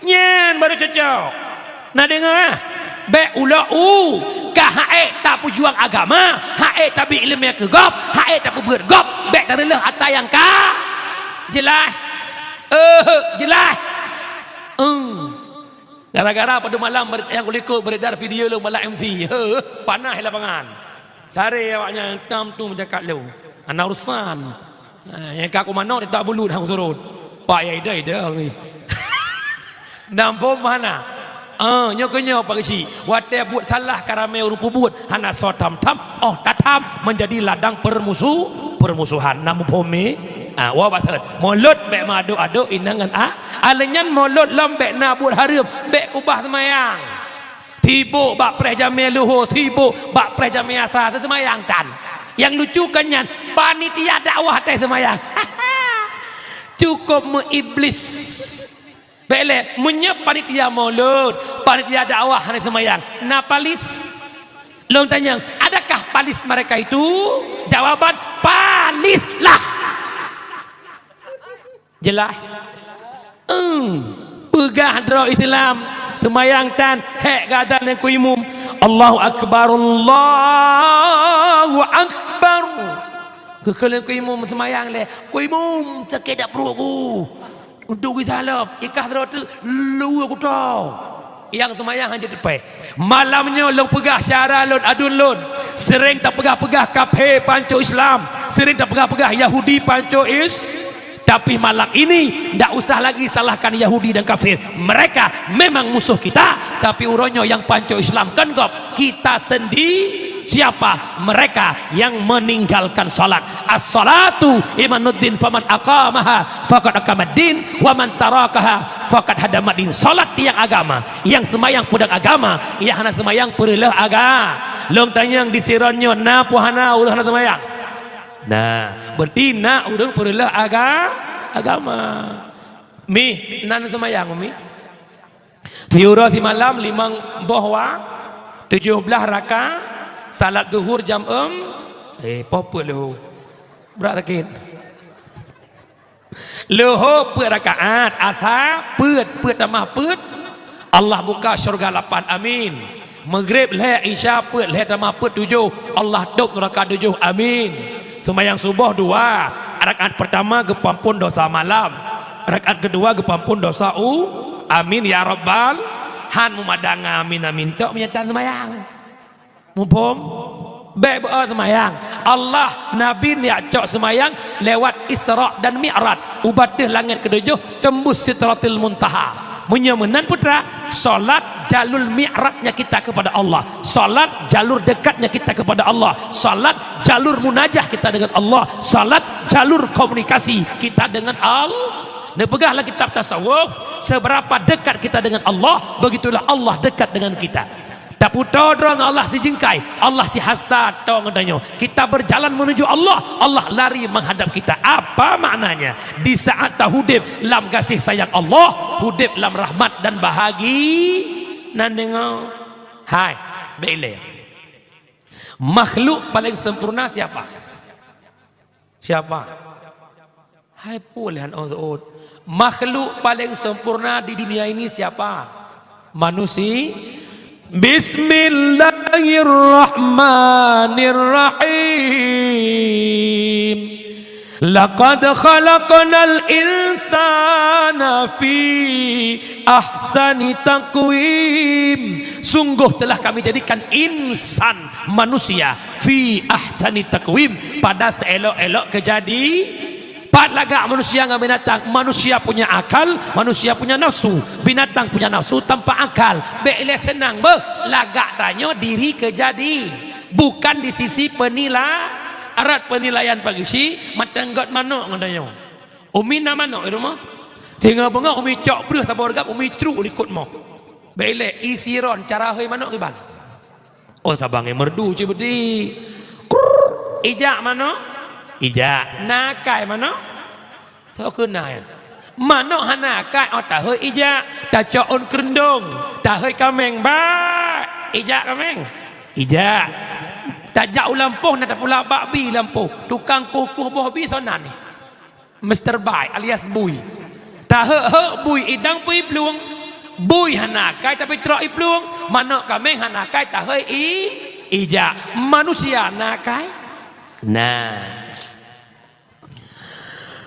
nyan baru cocok. Na deungö? Bèk ulok u, ka han ék tapeujuang agama, han ék tabri ileumèe keu gob, han ék tapeubeuet gob, bèk tareuleuh ata nyang ka jeulaih. Eh, jeulaih. Eh. Gara-gara padum malam ber-, nyang kulikot beredar video lôn balak M C. Heuh, panas lapangan. Saré awaknyan tam tu meujakat lôn. Hana urusan. Ha, nyang ka kumanök ditak bulut hana kusurot. Pak ya ida-ida ni. Nampôm hana. Ah, nyoe keuh nyoe Pak Geuchik. Watèe buet salah ka ramé ureueng peubuet, hana soe tham-tham, 'oh tatham menjadi ladang permusu-, permusuhan. Na muphom mi? Ah, wa bathon. Mulôt bèk meuaduk-aduk inong ngon a-, Alèh nyan mulôt lom bèk na buet hareuem, bèk keubah seumayang. Sibok bak preh jamèe luho, sibok bak preh jamèe asa, seumayang tan. Nyang lucu kan nyan, panitia dakwah teuh seumayang. Cukôp meu-iblis. Bèk lé, meunyoe panitia mulôt, panitia dakwah hana seumayang, na palis? Lôn tanyong, adakah palis mereka itu? Jawaban, palis lah. Jeulaih? Eung. Peugah droe Islam, seumayang tan, hék geuazan lé Teungku Imum, "Allahu Akbar, Allahu Akbar." Geukheun lé Teungku Imum seumayang lé, "Teungku Imum, sakét dak pruet ku." Untuk geusalop, ikah droe teuk, luweue kuto. Nyang seumayang hana teupèh. Malam nyoe lôn peugah syedara lôn, aduen lôn, sering tapeugah-peugah kafé pancok Islam, sering tapeugah-peugah Yahudi pancok Is-, tapi malam ini ndak usah lagi salahkan Yahudi dan kafir. Mereka memang musuh kita, tapi uroe nyoe nyang pancok Islam kon gob, kita sendi-, siapa? Mereka yang meninggalkan salat. As-salatu imaduddin, faman aqamaha faqad aqamaddin, wa man tarakaha faqad hadamaddin. Salat nyang agama, nyang seumayang peudong agama, nyang hana seumayang peureuleuh aga-, Lôn tanyong di sidroe nyoe na peu hana ureueng hana seumayang? Na, berarti na ureueng peureuleuh aga-, agama. Mi, na seumayang, Mi? Siuroe simalam limong boh wa-, tujoh blaih raka, salat zuhur jam eum, eh, poh peuet leuhô. Brat sakét. Leuhô peuet rakaat, asa peuet, peuet tamah peuet, Allah buka syurga lapan, amin. Maghrib lhèe, Isya peuet, lhèe tamah peuet tujoh, Allah tôp nuraka tujoh, amin. Seumayang suboh dua, rakaat peurtama geupeuampôn dosa malam, rakaat keudua geupeuampôn dosa u-, amin ya rabbal, han meumadang amin, amin tok meunyo tan seumayang. Muphom? Bèk beu-o seumayang. Allah, Nabi neujak cok seumayang lewat Isra dan Mi'raj, u batéh langét keudujôh tembus Sidratil Muntaha. Meunyoe meunan putra, salat jalur mi'rajnya kita kepada Allah. Salat jalur dekatnya kita kepada Allah. Salat jalur munajah kita dengan Allah. Salat jalur komunikasi kita dengan Allah. Neupeugah lam kitab tasawuf, seberapa dekat kita dengan Allah, begitulah Allah dekat dengan kita. Taputo droe ngon Allah sijeungkai, Allah sihasta to ngon tanyoe. Kita berjalan menuju Allah, Allah lari menghadap kita. Apa maknanya? Di saat tahudép lam gaséh sayang Allah, hudép lam rahmat dan bahagi-, nan deungö. Hai, bèk ilèe. Makhluk paling sempurna siapa? Siapa? Hai pue lé han ôh seuôt. Makhluk paling sempurna di dunia ini siapa? Manusi-, Bismillahirrahmanirrahim. Laqad khalaqnal insana fi ahsani taqwim. Sungguh telah Kami jadikan insan, manusia, fi ahsani taqwim, pada seelok-elok keujadi-, Pat lagak manusia ngon binatang? Manusia punya akal, manusia punya nafsu. Binatang punya nafsu tanpa akal. Bèk ilèe seunang beuh, lagak tanyoe diri keujadi, bukan di sisi penila-, arat penilaian Pak Geuchik, mantong göt manok ngon tanyoe. Umi na manok di rumoh. Singoh beungoh Umi cok breuh saboh reugab, Umi trok likot moh. Bèk ilèe, isi ron cara hôi manok kiban. Oh, sabang ngon meurdu cit beudé. Krrrr, ijak manok? Ijak. Na akai manok? Soe keuh na nyan? Manok hana akai, oh, tahôi ijak. Tacok ôn keureuendong, tahôi kaméng, "Bak, ijak kaméng." Ijak. Tajak u lampôh, na tapula bak bi lampôh. Tukang kueh-kueh boh bi soe nan nyan? Mister Bai alias Bui. Taheuek-heuek bui idang pih iplueng. Bui hana akai tapi trok iplueng. Manok kaméng hana akai tahôi i, ijak. Manusia na akai? Na.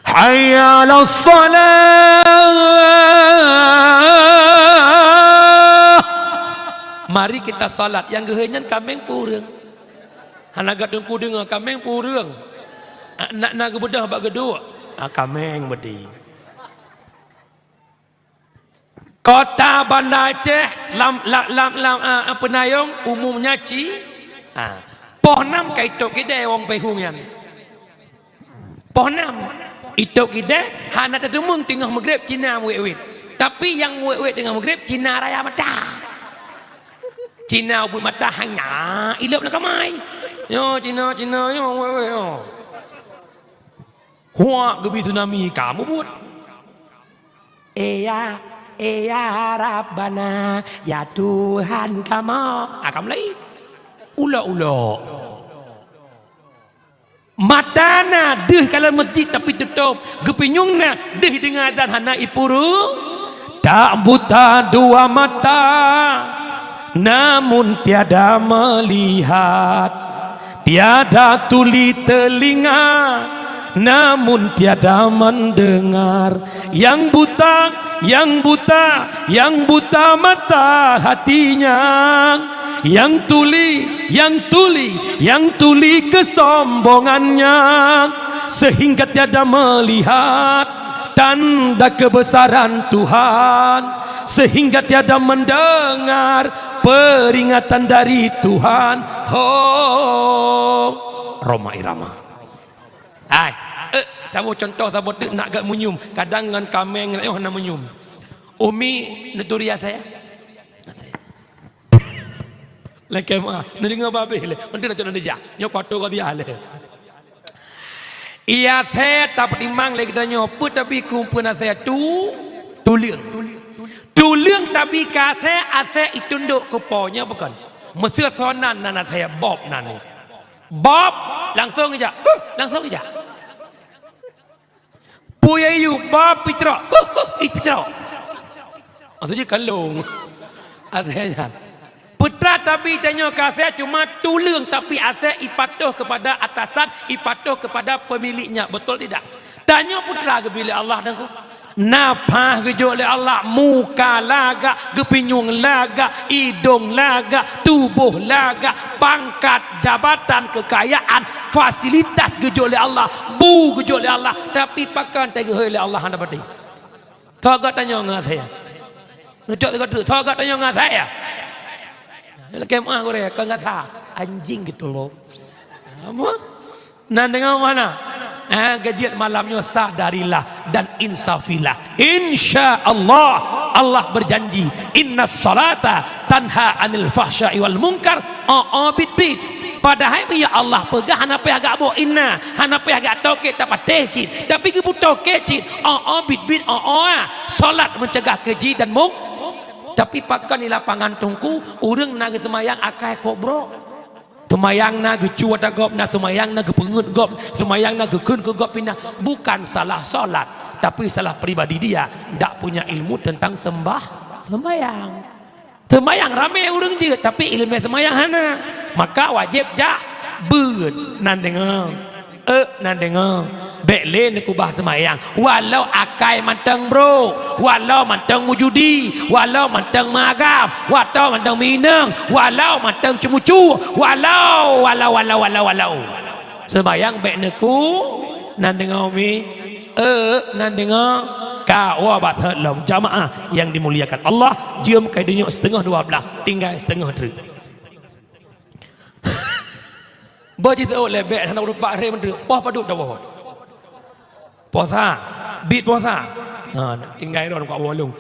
Hayya 'alas shalah. Mari kita salat. Nyang geuhôi nyan kaméng peue ureueng? Hana gata teungku deungoe, kaméng peue ureueng? Ah, na, na geubeudôh bak geuduek. Ah, kaméng beudé. Kota Banda Aceh lam, lam, lam, lam, ah, ah, Peunayong umumnya ci, ah, poh nam ka itôp keudè wong Peuhong nyan. Poh nam itôp keudè, hana tateumeung teungoh meugreb Cina meuwét-wét. Tapi nyang meuwét-wét teungoh meugreb Cina raya mata. Cina ubit mata hana ilop lam kamai. Nyoe Cina, Cina nyoe wéh-wéh nyoe. Huak geubi tsunami ka mubuet. "Eh ya, eh ya Rabbana, ya Tuhan kamoe." Ah, ka mulai. Ulok-ulok. Mata na deuh ka lam masjid tapi tutôp, geupinyueng na deuh deungoe azan hana ipuru. Tak buta dua mata, namun tiada melihat. Tiada tuli telinga, namun tiada mendengar. Yang buta, yang buta, yang buta mata hatinya. Yang tuli, yang tuli, yang tuli kesombongannya, sehingga tiada melihat tanda kebesaran Tuhan, sehingga tiada mendengar peringatan dari Tuhan. Ho, Rhoma Irama. Hai, eh, taboh contoh saboh teuk nak gak meunyium, kadang ngon kaméng ngon ayah na meunyium. Umi neuturi asèe. Lakèe meu'ah, neudeungoe babeh lé. Meuntri na cok neujak. Nyoe kuatu ka dia lé. Asèe tapeutimang lé geutanyoe, peue tabi keu peue asèe tu, tuleueng. Tuleueng tabi keu asèe, asèe itundok keu po nyoe bukon. Meuseu sonan nan asèe bob nan ni. Bob langsong ijak. Huh, langsong ijak. Puyée yue ba picrok, huh, huh, ih picrok. Maksudnya kalong. Asèe nyan. Peue teuma tabi tanyoe keu asèe cuma tuleueng, tapi asèe ipatoh kepada atasan, ipatoh kepada pemiliknya. Betul tidak? Tanyoe peue teuma geubri lé Allah dan ku. Nafah geujok lé Allah, muka lagak, geupinyueng lagak, idong lagak, tuboh lagak, pangkat, jabatan, keukayaan, fasilitas geujok lé Allah, bu geujok lé Allah, tapi pakon teuh geuhôi lé Allah hana pati. Tho gata nyoe ngon asèe. Neucok sigoe treuk, tho gata nyoe ngon asèe. Lakèe meu'ah gurèe, kon gata. Anjing gitu loh. Apa? Nan deungoe mana? Ah, geujiet malam nyoe sadarilah dan insafilah. Insya Allah, Allah berjanji, "Innas salata tanha 'anil fahsya'i wal munkar." Oh, oh, bit-bit. Padahai meunyo Allah peugah hana payah gak boh inna, hana payah gak toke tapatéh cit. Tapi geupeu toke cit. Oh, oh, bit-bit, oh, oh, ah. Salat mencegah keji dan mung-, tapi pakon di lapangan teungku, ureueng na geuseumayang akai kobro. Seumayang na geucue ata gob, na seumayang na geupeungeut gob, seumayang na geukheun keu gob pinah. Bukan salah salat, tapi salah pribadi dia, ndak punya ilmu tentang sembah-, seumayang. Seumayang ramé ureueng jeuet, tapi ileumèe seumayang hana. Maka wajéb jak beuet. Nan deungoe. Eh, nan deungoe, bèk lé neukeubah seumayang. Walau akai mantong brôk, walau mantong meujudi, walau mantong meuagam, walau mantong meuinong, walau mantong ceumucu, walau, walau, walau, walau, walau. Seumayang bèk neuku, nan deungoe mi, eh, nan deungoe, ka woe bak that lom. Jamaah yang dimuliakan Allah, jeuem keu dunyok siteungoh dua blah, tinggai siteungoh treuk. Boh jiteuôt lé bèk hana ureueng pat rhé meuntreuk. Poh padub tawoe? Poh sa. Bit puasa. Ha, tinggai ron kok bolong.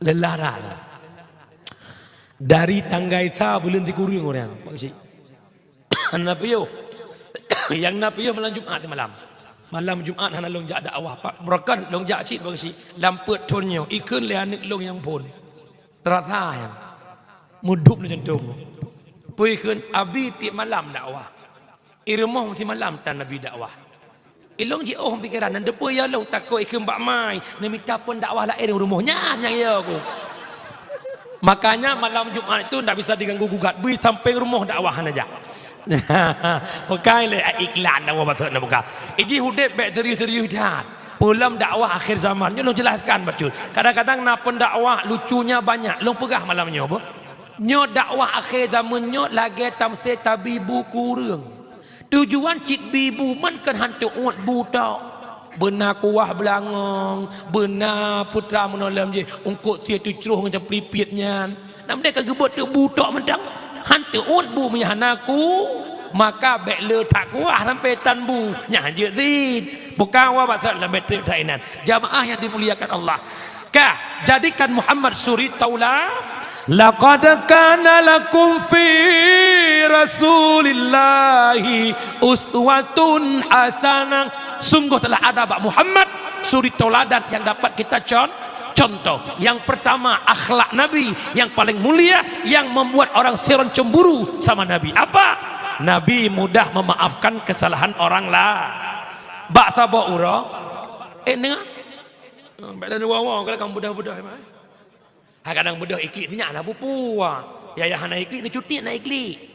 Lelah dah. Dari tanggai sa buleuen sikureueng ureueng, Pak Geuchik. Hana piôh. Nyang na piôh malam Jumat malam. Malam Jumat hana lôn jak dakwah, Pak. Beureukat lôn jak cit, Pak Geuchik. Lam peuet thon nyoe, ikheun lé aneuk lôn nyang phon. Teurasa nyan. Meudup lé jantông. Peue ikheun, abi tiep malam dakwah. I rumoh simalam tan abi dakwah. Ilôn jiôh pikeran, nyan teupeue ya lôn takot ikheun bak mai, neumita phon dakwah laén u rumoh nyan nyang ya ku. Makanya malam Jumat itu ndak bisa diganggu gugat, bui sampéng rumoh dakwah hana jak. Bukai lé iklan dakwah maksud na buka. Iji udép bèk serius-serius that. Peue lom dakwah akhir zaman, nyoe lôn jelaskan bacut. Kadang-kadang na pendakwah lucunya banyak, lôn peugah malam nyoe beuh. Nyoe dakwah akhé zameun nyoe lagèe tamsé tabi bu keu ureueng. Tujuan cit bi bu man kon han teuôt bu tok. Beuna kuah beulangong, beuna putra meunoe lom jih, eungkôt sie teucroh ngon caplipit nyan. Nam deh ka geubeuet teuk bu tok mantong. Han teuôt bu meunyo hana ku, maka bèk le that kuah sampoe tan bu. Nyan jeuet cit. Bukan wa basa lom bèk trép that inan. Jamaah yang dimuliakan Allah. Ka, jadikan Muhammad suri taula. Laqad kana lakum fi Rasulillahi uswatun hasanah. Sungguh telah ada bak Muhammad suri tauladan yang dapat kita con-, contoh. Yang pertama, akhlak Nabi yang paling mulia, yang membuat orang seron cemburu sama Nabi. Apa? Nabi mudah memaafkan kesalahan orang lain. Bak saboh uroe, eh, nengah. Hmm, bèk lôn woe-woe, kadang beudôh-beudôh, eh, mai. Hai kadang beudôh iklik sinyak na pupua. Ya, ya, hana iklik, neucutit na iklik.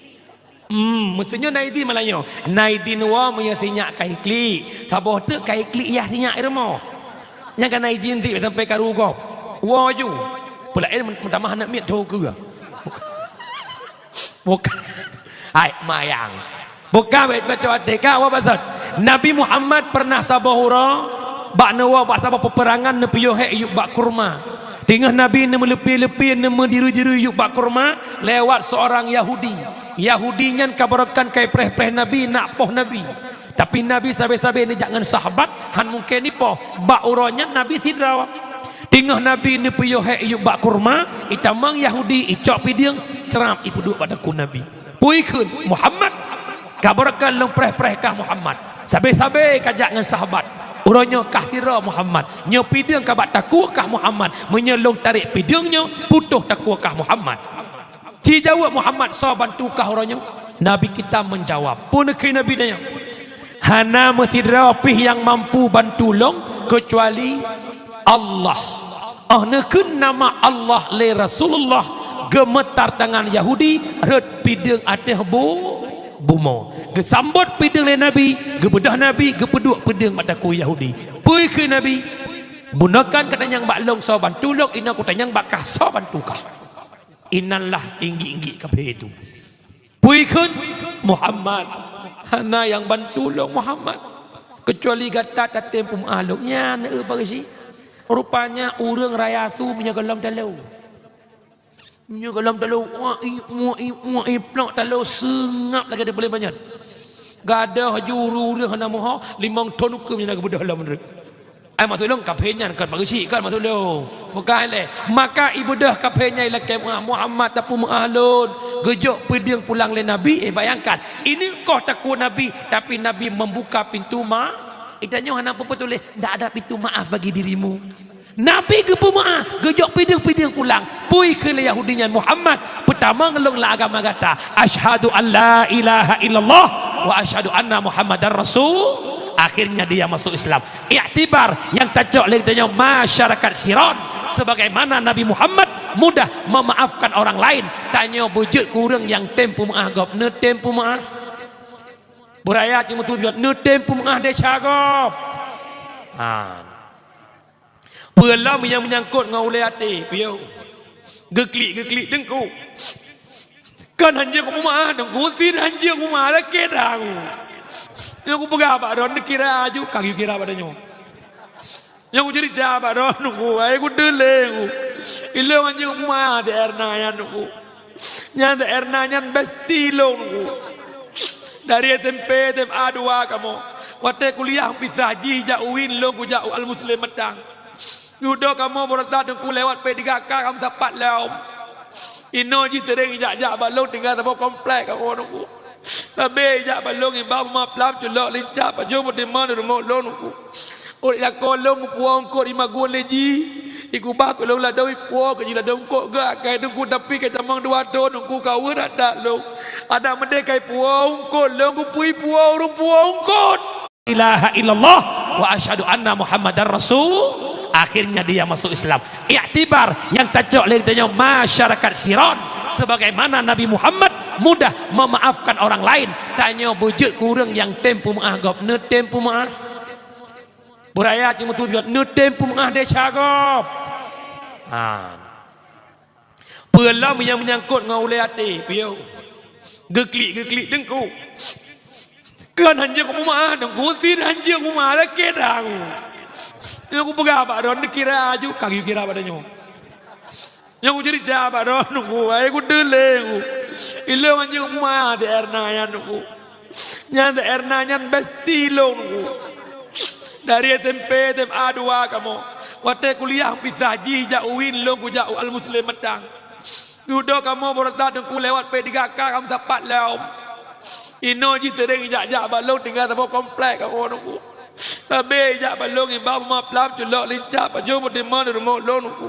Hmm, meusunyoe na idin malam nyoe. Na idin woe meunyoe sinyak ka iklik. Saboh teuk ka iklik yah sinyak i rumoh. Nyang ka na idin cit sampoe karu gob. Woe ju. Peulaén meutamah aneuk miet tho keue. Bukan. Hai, mayang. Bukan bacut até ka, wa basot. Nabi Muhammad pernah saboh uroe, bak neuwoe bak saboh peperangan neupiyôh hék yup bak kurma. Teungoh Nabi neumeuleupi-leupi, neumeudirui-dirui yup bak kurma, lewat seorang Yahudi. Yahudi nyan ka barokon ka ipreh-preh Nabi, nak poh Nabi. Tapi Nabi sabe-sabe neujak ngon sahabat, han mungken ipoh. Bak uroe nyan Nabi sidroe. Teungoh Nabi neupiyôh hék yup bak kurma, itamong Yahudi, icok pideueng, crab, ipeuduek bak takue Nabi. Peue ikheun, Muhammad, ka barokon lôn preh-preh kah Muhammad. Sabe-sabe ka jak ngon sahabat. Uroe nyoe kah sidroe Muhammad. Nyoe pideueng ka bak takue kah Muhammad. Meunyoe lôn tarek pideueng nyoe, putôh takue kah Muhammad. Jijaweueb Muhammad, "Soe bantu kah uroe nyoe?" Nabi kita menjawab. Peue neukheun Nabi nyan? "Hana meusidroe pih nyang mampu bantu lôn keucuali Allah." Oh neukheun nama Allah lé Rasulullah, geumeutar tangan Yahudi, rhot pideueng ateueh bu-, bumoe. Geusambot pideueng lé Nabi, geubeudôh Nabi, geupeuduek pideueng bak takue Yahudi. Peue kheun Nabi? "Bunoe kon katanyong bak lôn soe bantu lôn, inoe kutanyong bak kah soe bantu kah." Inan lah tinggi-tinggi kafé itu. Peue kheun, "Muhammad, hana nyang bantu lôn Muhammad, keucuali gata tatem peumeu'ah lôn." Nyan, eh, Pak Geuchik. Rupanya ureueng raya su meunyoe gohlom talo. Meunyoe gohlom talo, wah, i, wah, i, wah, i, plok talo seungab lagèe teupeuleueng panyöt. Gadôh ju ureueng-ureueng hana meuho, limong thon ukeue meunyoe na geubeudôh lom meunurot. Ai maksud lôn, kafé nyan kon Pak Geuchik, kon maksud lôn. Bukan lé. Maka ibeudôh kafé nyan ilakèe meu'ah, Muhammad tapeumeu'ah lôn. Geujok pideueng pulang lé Nabi, eh, bayangkan. Ineuk koh takue Nabi, tapi Nabi membuka pintu ma-, itanyoe hana peue-peue tuléh, "Ndak ada pintu maaf bagi dirimu." Nabi geupeumeu'ah, geujok pideueng-pideueng pulang. Peue kheun lé Yahudi nyan, "Muhammad, peutamong lôn lam agama gata. Asyhadu an la ilaha illallah wa asyhadu anna Muhammadar Rasul." Akhirnya dia masuk Islam. Iktibar nyang tacok lé geutanyoe masyarakat Siron, sebagaimana Nabi Muhammad mudah memaafkan orang lain, tanyoe beujeuet keu ureueng nyang tem peumeu'ah gob, neutem peumeu'ah. Beuraya cit meututoe gob, neutem peumeu'ah desya gob. Ha. Peue lom nyang meunyangkot ngon ulèe até, piôh. Geuklik-geuklik teungku. Kan hanjeuet kupeumeu'ah, teungku, sit hanjeuet kupeumeu'ah, lakèe dah ku. Nyang kupeugah bak droeneuh, neukira aju, ka geukira bak tanyoe. Nyang kuceurita bak droeneuh, teungku, ai kuteulé, teungku. Ilôn hanjeuet kupeumeu'ah si Erna nyan, teungku. Nyan si Erna nyan besti lôn, teungku. Dari S M P, S M A dua kamoe. Watèe kuliah meupisah jih jak u UIN, lôn kujak u Al-Muslim Matang. Dudoe kamoe baroesa Teungku lewat P tiga K kamoe sapat lom. Inoe jih sering jak-jak bak lôn tinggai saboh komplek kamoe Teungku. Sabé jak bak lôn iba maplam culok lincah pajoh meutimang di rumoh lôn Teungku. Ôt lakoe lôn geupuwoe eungkôt di Magun lé jih, igubah keu lôn ladôm ipuwoe keu jih ladôm eungkôt geuh akai Teungku, tapi ka tamong dua thôn Teungku ka weueh that-that lôn. Adak meudeh ka ipuwoe eungkôt lôn, geupeue ipuwoe ureueng puwoe eungkôt. Ilaha illallah wa asyhadu anna Muhammadar Rasul. Akhirnya dia masuk Islam. Iktibar nyang tacok lé geutanyoe masyarakat Siron, sebagaimana Nabi Muhammad mudah memaafkan orang lain. Tanyoe beujeuet keu ureueng nyang tem peumeu'ah gob, neutem peumeu'ah. Beuraya cit meututoe neutem peumeu'ah desya gob. Ha. Peue lom nyang meunyangkot ngon ulèe até, piôh. Geuklik-geuklik Teungku. Kon hanjeuet kupeumeu'ah Teungku, sit hanjeuet kupeumeu'ah, sakét dah aku. Nyoe kupeugah bak droeneuh kira aju, ka geukira bak tanyoe. Nyang kuceurita bak droeneuh Teungku, hai kuteulée Teungku. Ilôn hanjeuet kupeumeu'ah si Erna nyan Teungku. Nyan si Erna nyan bestie lôn Teungku. Dari S M P, S M A dua kamoe. Watèe kuliah meupisah jih jak u UIN, lôn kujak u Al-Muslim Matang. Dudoe kamoe baroesa Teungku lewat P tiga K kamoe sapat lom. Inoe jih sering jak-jak bak lôn tinggai saboh komplek kamoe Teungku. Sabé jak bak lôn iba maplam culok lincah pajoh meutimang di rumoh lôn Teungku.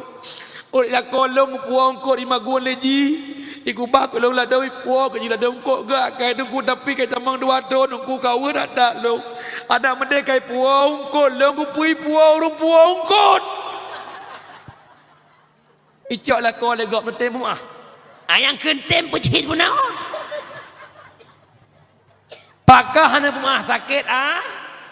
Ôt lakoe lôn geupuwoe eungkôt di Magun lé jih, igubah keu lôn ladôm ipuwoe keu jih ladôm eungkôt geuh akai Teungku, tapi ka tamong dua thôn Teungku ka weueh that-that lôn. Adak meudeh ka ipuwoe eungkôt lôn, geupeue ipuwoe ureueng puwoe eungkôt. Icok lakoe lé gob neutem peumeu'ah. Ayang keuntem peucit peunaon. Pakon hana peumeu'ah sakét, ah?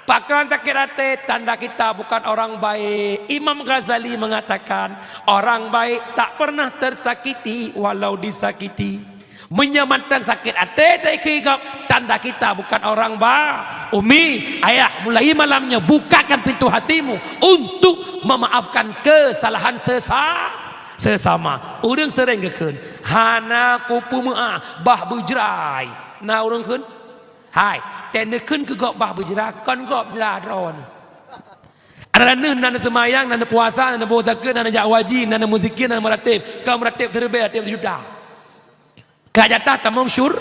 Pakon sakét até? Tanda kita bukan orang baik. Imam Ghazali mengatakan, orang baik tak pernah tersakiti walau disakiti. Meunyoe mantong sakét até teuka gob, tanda kita bukan orang ba-, Umi, ayah, mulai malam nyoe bukakan pintu hatimu untuk memaafkan kesalahan sesa-, sesama. Ureueng sering geukheun, "Hana kupeumeu'ah, bah beujrai." Na ureueng kheun? Hai, teuneukheun keu gob bah beujra, kon gob jra droeneuh. Adak neuh na neuseumayang, na neupuasa, na neuboh zakeuet, na neujak haji, na neumeuzikia, na neumeurateb. Ka meurateb siribèe, rateb sijuta. Ka jatah tamong syur-,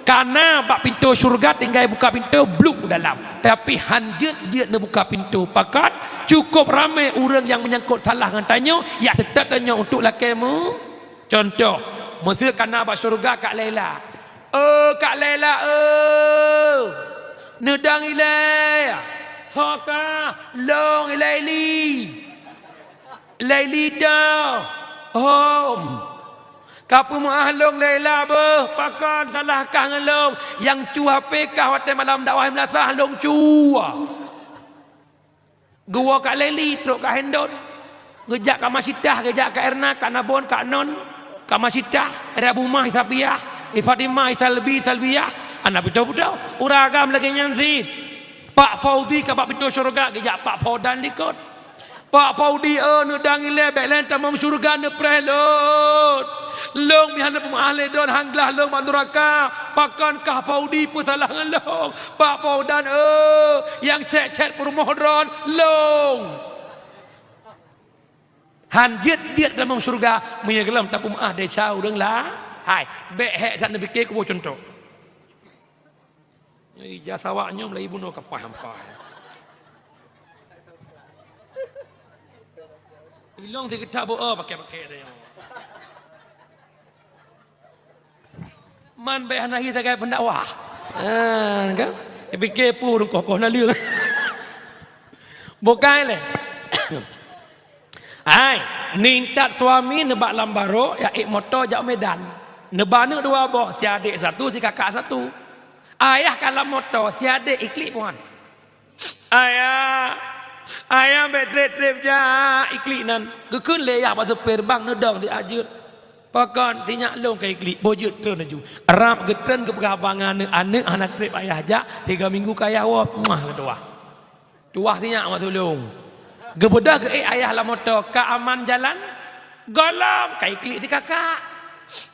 ka na bak pintoe syeuruga tinggai buka pintoe, bluek u dalam. Tapi han jeuet-jeuet neubuka pintoe. Pakon? Cukôp ramé ureueng nyang meunyangkot salah ngon tanyoe, jak seutôt tanyoe untuk lakèe meu-, Cuntoh, meuseu ka na bak syeuruga Kak Laila. "Oh, Kak Laila, oh, neudong ilèe." "Soe kah?" "Lôn, Laili." "Laili dah." "Oh, ka peumeu'ah lôn Laila beuh, pakon salah kah ngon lôn? Nyang cu H P kah watèe malam dakwah meulasah lôn cu." Geuwoe Kak Laili trok Kak Hendon. Geujak Kak Masitah, geujak Kak Erna, Kak Nabon, Kak Non, Kak Masitah, Rabu Mah, Isabiah, Ifatimah, Isalbi, Isalbiah, hana beutôi-beutôi. Ureueng agam lagèe nyan cit. Pak Faudi ka bak pintoe syeuruga, geujak Pak Faudan likot. "Pak Faudi, oh, neudong ilèe, bèk lôn tamong syeuruga neupreh lôn. Lôn meuhan peumeu'ah lé droen, han glah lôn bak nuraka. Pakon kah Faudi peusalah ngon lôn? Pak Faudan, oh, nyang cèt-cèt peurumoh droen, lôn." Han jeuet-jeuet tamong syeuruga, meunyoe gohlom tapeumeu'ah desya ureueng la-, hai, bèk hék that neupike kuboh cuntoh. Ija sawak nyoe mulai bunoe kapah hampa. Ilong sigeutap beu, oh, pakai-pakai dah nyoe. Man bèk hana hi sagai pendakwah. Ha, kan? Pike pu ureueng koh-koh na lé. Bukai lé. Hai, ningtat suami neubak lam barô, jak ék moto jak Medan. Neuba aneuk dua boh, si adék satu, si kakak satu. Ayah ka lam moto, si adék iklik puan. "Ayah, ayah bèk trép-trép jak iklik nan." Geukheun lé yah bak supir, "Bang, neudong siat jeuet." "Pakon?" "Sinyak lôn ka iklik." Boh jeuet treun laju. Rab geutreun geupeugah bak aneuk, "Aneuk hana trép ayah jak, tiga minggu ka ayah woe." Muah geutuwah. Tuwah sinyak meusulông. Geubeudôh geuék ayah lam moto, "Ka aman jalan?" "Gohlom, ka iklik si kakak."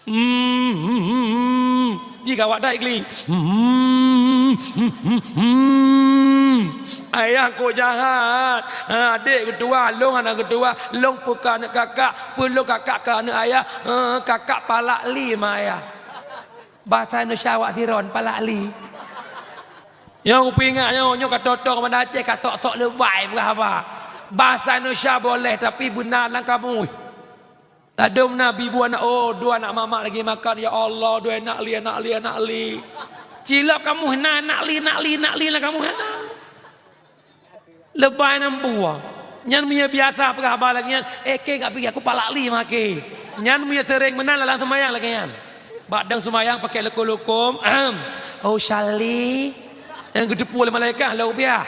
Hmm, hmm, hmm, hmm. Ji gawat dah Ikli. Hmm, hmm, hmm, hmm, hmm. Ayah kok jahat. Ha, adék geutuwah, lôn hana geutuwah. Lôn peue keu aneuk kakak, peue lôn kakak keu aneuk ayah. Ha, kakak palak li ma ayah. Basa Indonesia awak siron, palak li. Nyoe kupeuingat nyoe, nyoe ka totong Banda Aceh, ka sok-sok leubai peugah haba. Basa Indonesia boleh, tapi beuna lam kamus. Ladôm na bibu aneuk, oh, dua aneuk mamak lagi makan, ya Allah, dua aneuk li, aneuk li, aneuk li. Cilok kamoe na aneuk li, aneuk li, aneuk li lam kamoe na. Leubai nam buah. Nyan meunyoe biasa peugah haba lagèe nyan, eh, kèe gak piké, aku palak li maké. Nyan meunyoe seuréng meunan lam seumayang lagèe nyan. Bak dang seumayang pakai leukom-leukom, ahem. Oh, Syali. Nyang geuteupeue lé malaikat, lau biah.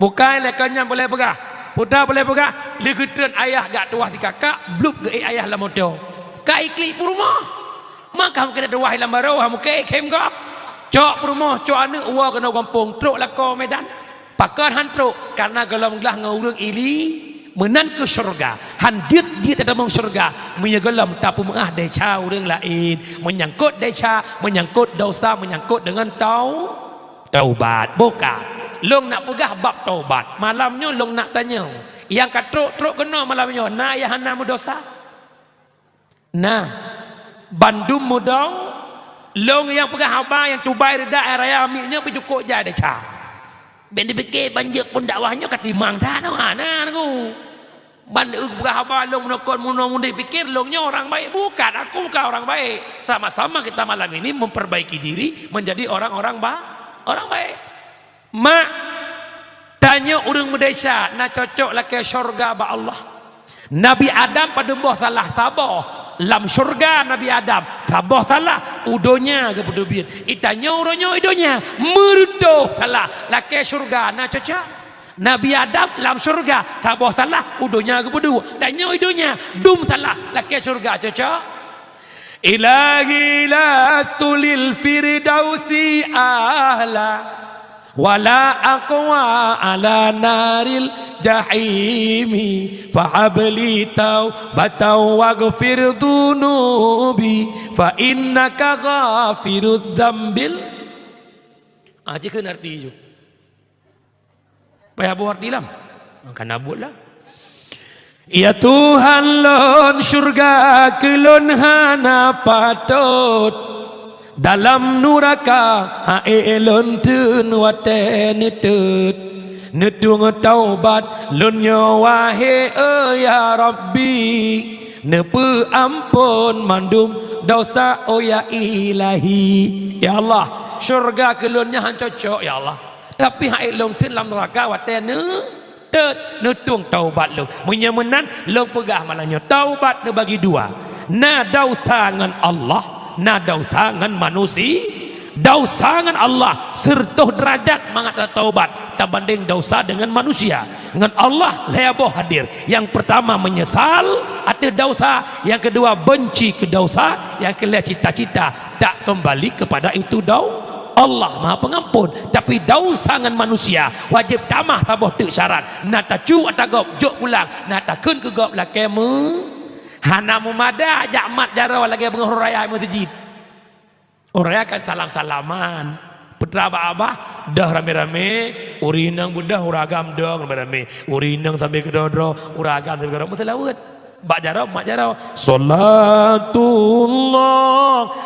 Bukai lé kon nyan boleh peugah. Peue ta boleh peugah, lé geutrön ayah gak tuwah si kakak, blup geuék ayah lam moto. Ka Iklik peurumoh. Maka mungken tuwah lam barô, ha mungken khém gob. Cok peurumoh, cok aneuk, woe keunoe gampông, trok lakoe Medan. Pakon han trok? Karena gohlom glah ngon ureueng ili, meunan keu syeuruga. Han jeuet-jeuet tatamong syeuruga, meunyoe gohlom tapeumeu'ah desya ureueng laén. Meunyangkot desya, meunyangkot dosa, meunyangkot deungon tau-, taubat. Bukan. Lôn nak peugah bab taubat. Malam nyoe lôn nak tanyong. Nyang ka trok-trok keunoe malam nyoe, na nyang hana meudosa? Nah, bandum mudong, lôn nyang peugah haba nyang tubai reudak raya miet nyoe beujukok jai desya. Bèk neupike ban jeuet phon dakwah nyoe ka timang that, oh, hana, Teungku. Ban eu peugah haba lôn meunoe kon meunoe mudeh pikir lôn nyoe orang baik. Bukan, aku bukan orang baik. Sama-sama kita malam ini memperbaiki diri menjadi orang-orang ba-, orang baik. Mak, tanyoe ureueng meudesya na cocok lakèe syeuruga bak Allah. Nabi Adam padum boh salah? Saboh. Lam syeuruga Nabi Adam saboh salah, u donya geupeuteubiet. Itanyoe uroe nyoe i donya meureutôh salah, lakèe syeuruga na cocok? Nabi Adam lam syeuruga saboh salah, u donya geupeuduek. Tanyoe i donya dum salah, lakèe syeuruga cocok? Ilahi lastu lil firdausi ahla, wala aqwa ala naril jahimi, fahabli taubatan waghfir dzunubi, fa innaka ghafirudz dzambil. Ah, jih kheun arti ju. Payah boh arti lam. Maka na buet lah. Ya Tuhan lôn, syeuruga keu lôn hana patot. Dalam nuraka ha'e lôn theun watèe neutot. Neutueng taubat lôn nyoe wahé, oh ya Rabbi. Neupeuampon mandum dosa, oh ya Ilahi. Ya Allah, syeuruga keu lôn nyan han cocok, ya Allah. Tapi ha'e lôn theun lam neuraka watèe neutot, neutueng taubat lôn. Meunyoe meunan, lôn peugah malam nyoe, taubat neubagi dua. Na dausa ngon Allah, na dausa ngon manusi-, dausa ngon Allah seureutoh deurajat mangat tataubat tabandeng dausa deungon manusia. Ngon Allah lhèe boh hadir. Nyang peurtama meunyeusal ateueh dausa, nyang keudua beunci keu dausa, nyang keulhèe cita-cita tak keumbali keupada itu dau-, Allah Maha Pengampun. Tapi dausa ngon manusia wajéb tamah saboh teuk syarat. Na tacu ata gob jok pulang, na takheun keu gob lakèe meu-, hana meumada jak mat jaroe lagèe beungoh raya meuseujid. Ureueng kan salam-salaman. Peue teuma bak abah, deuh ramé-ramé, ureueng inong beudeuh, ureueng agam dong ramé-ramé. Ureueng inong sambil keudroe-droe, ureueng agam sambil keudroe, meuseulaweuet. Bak jaroe, mat jaroe. Salatullah,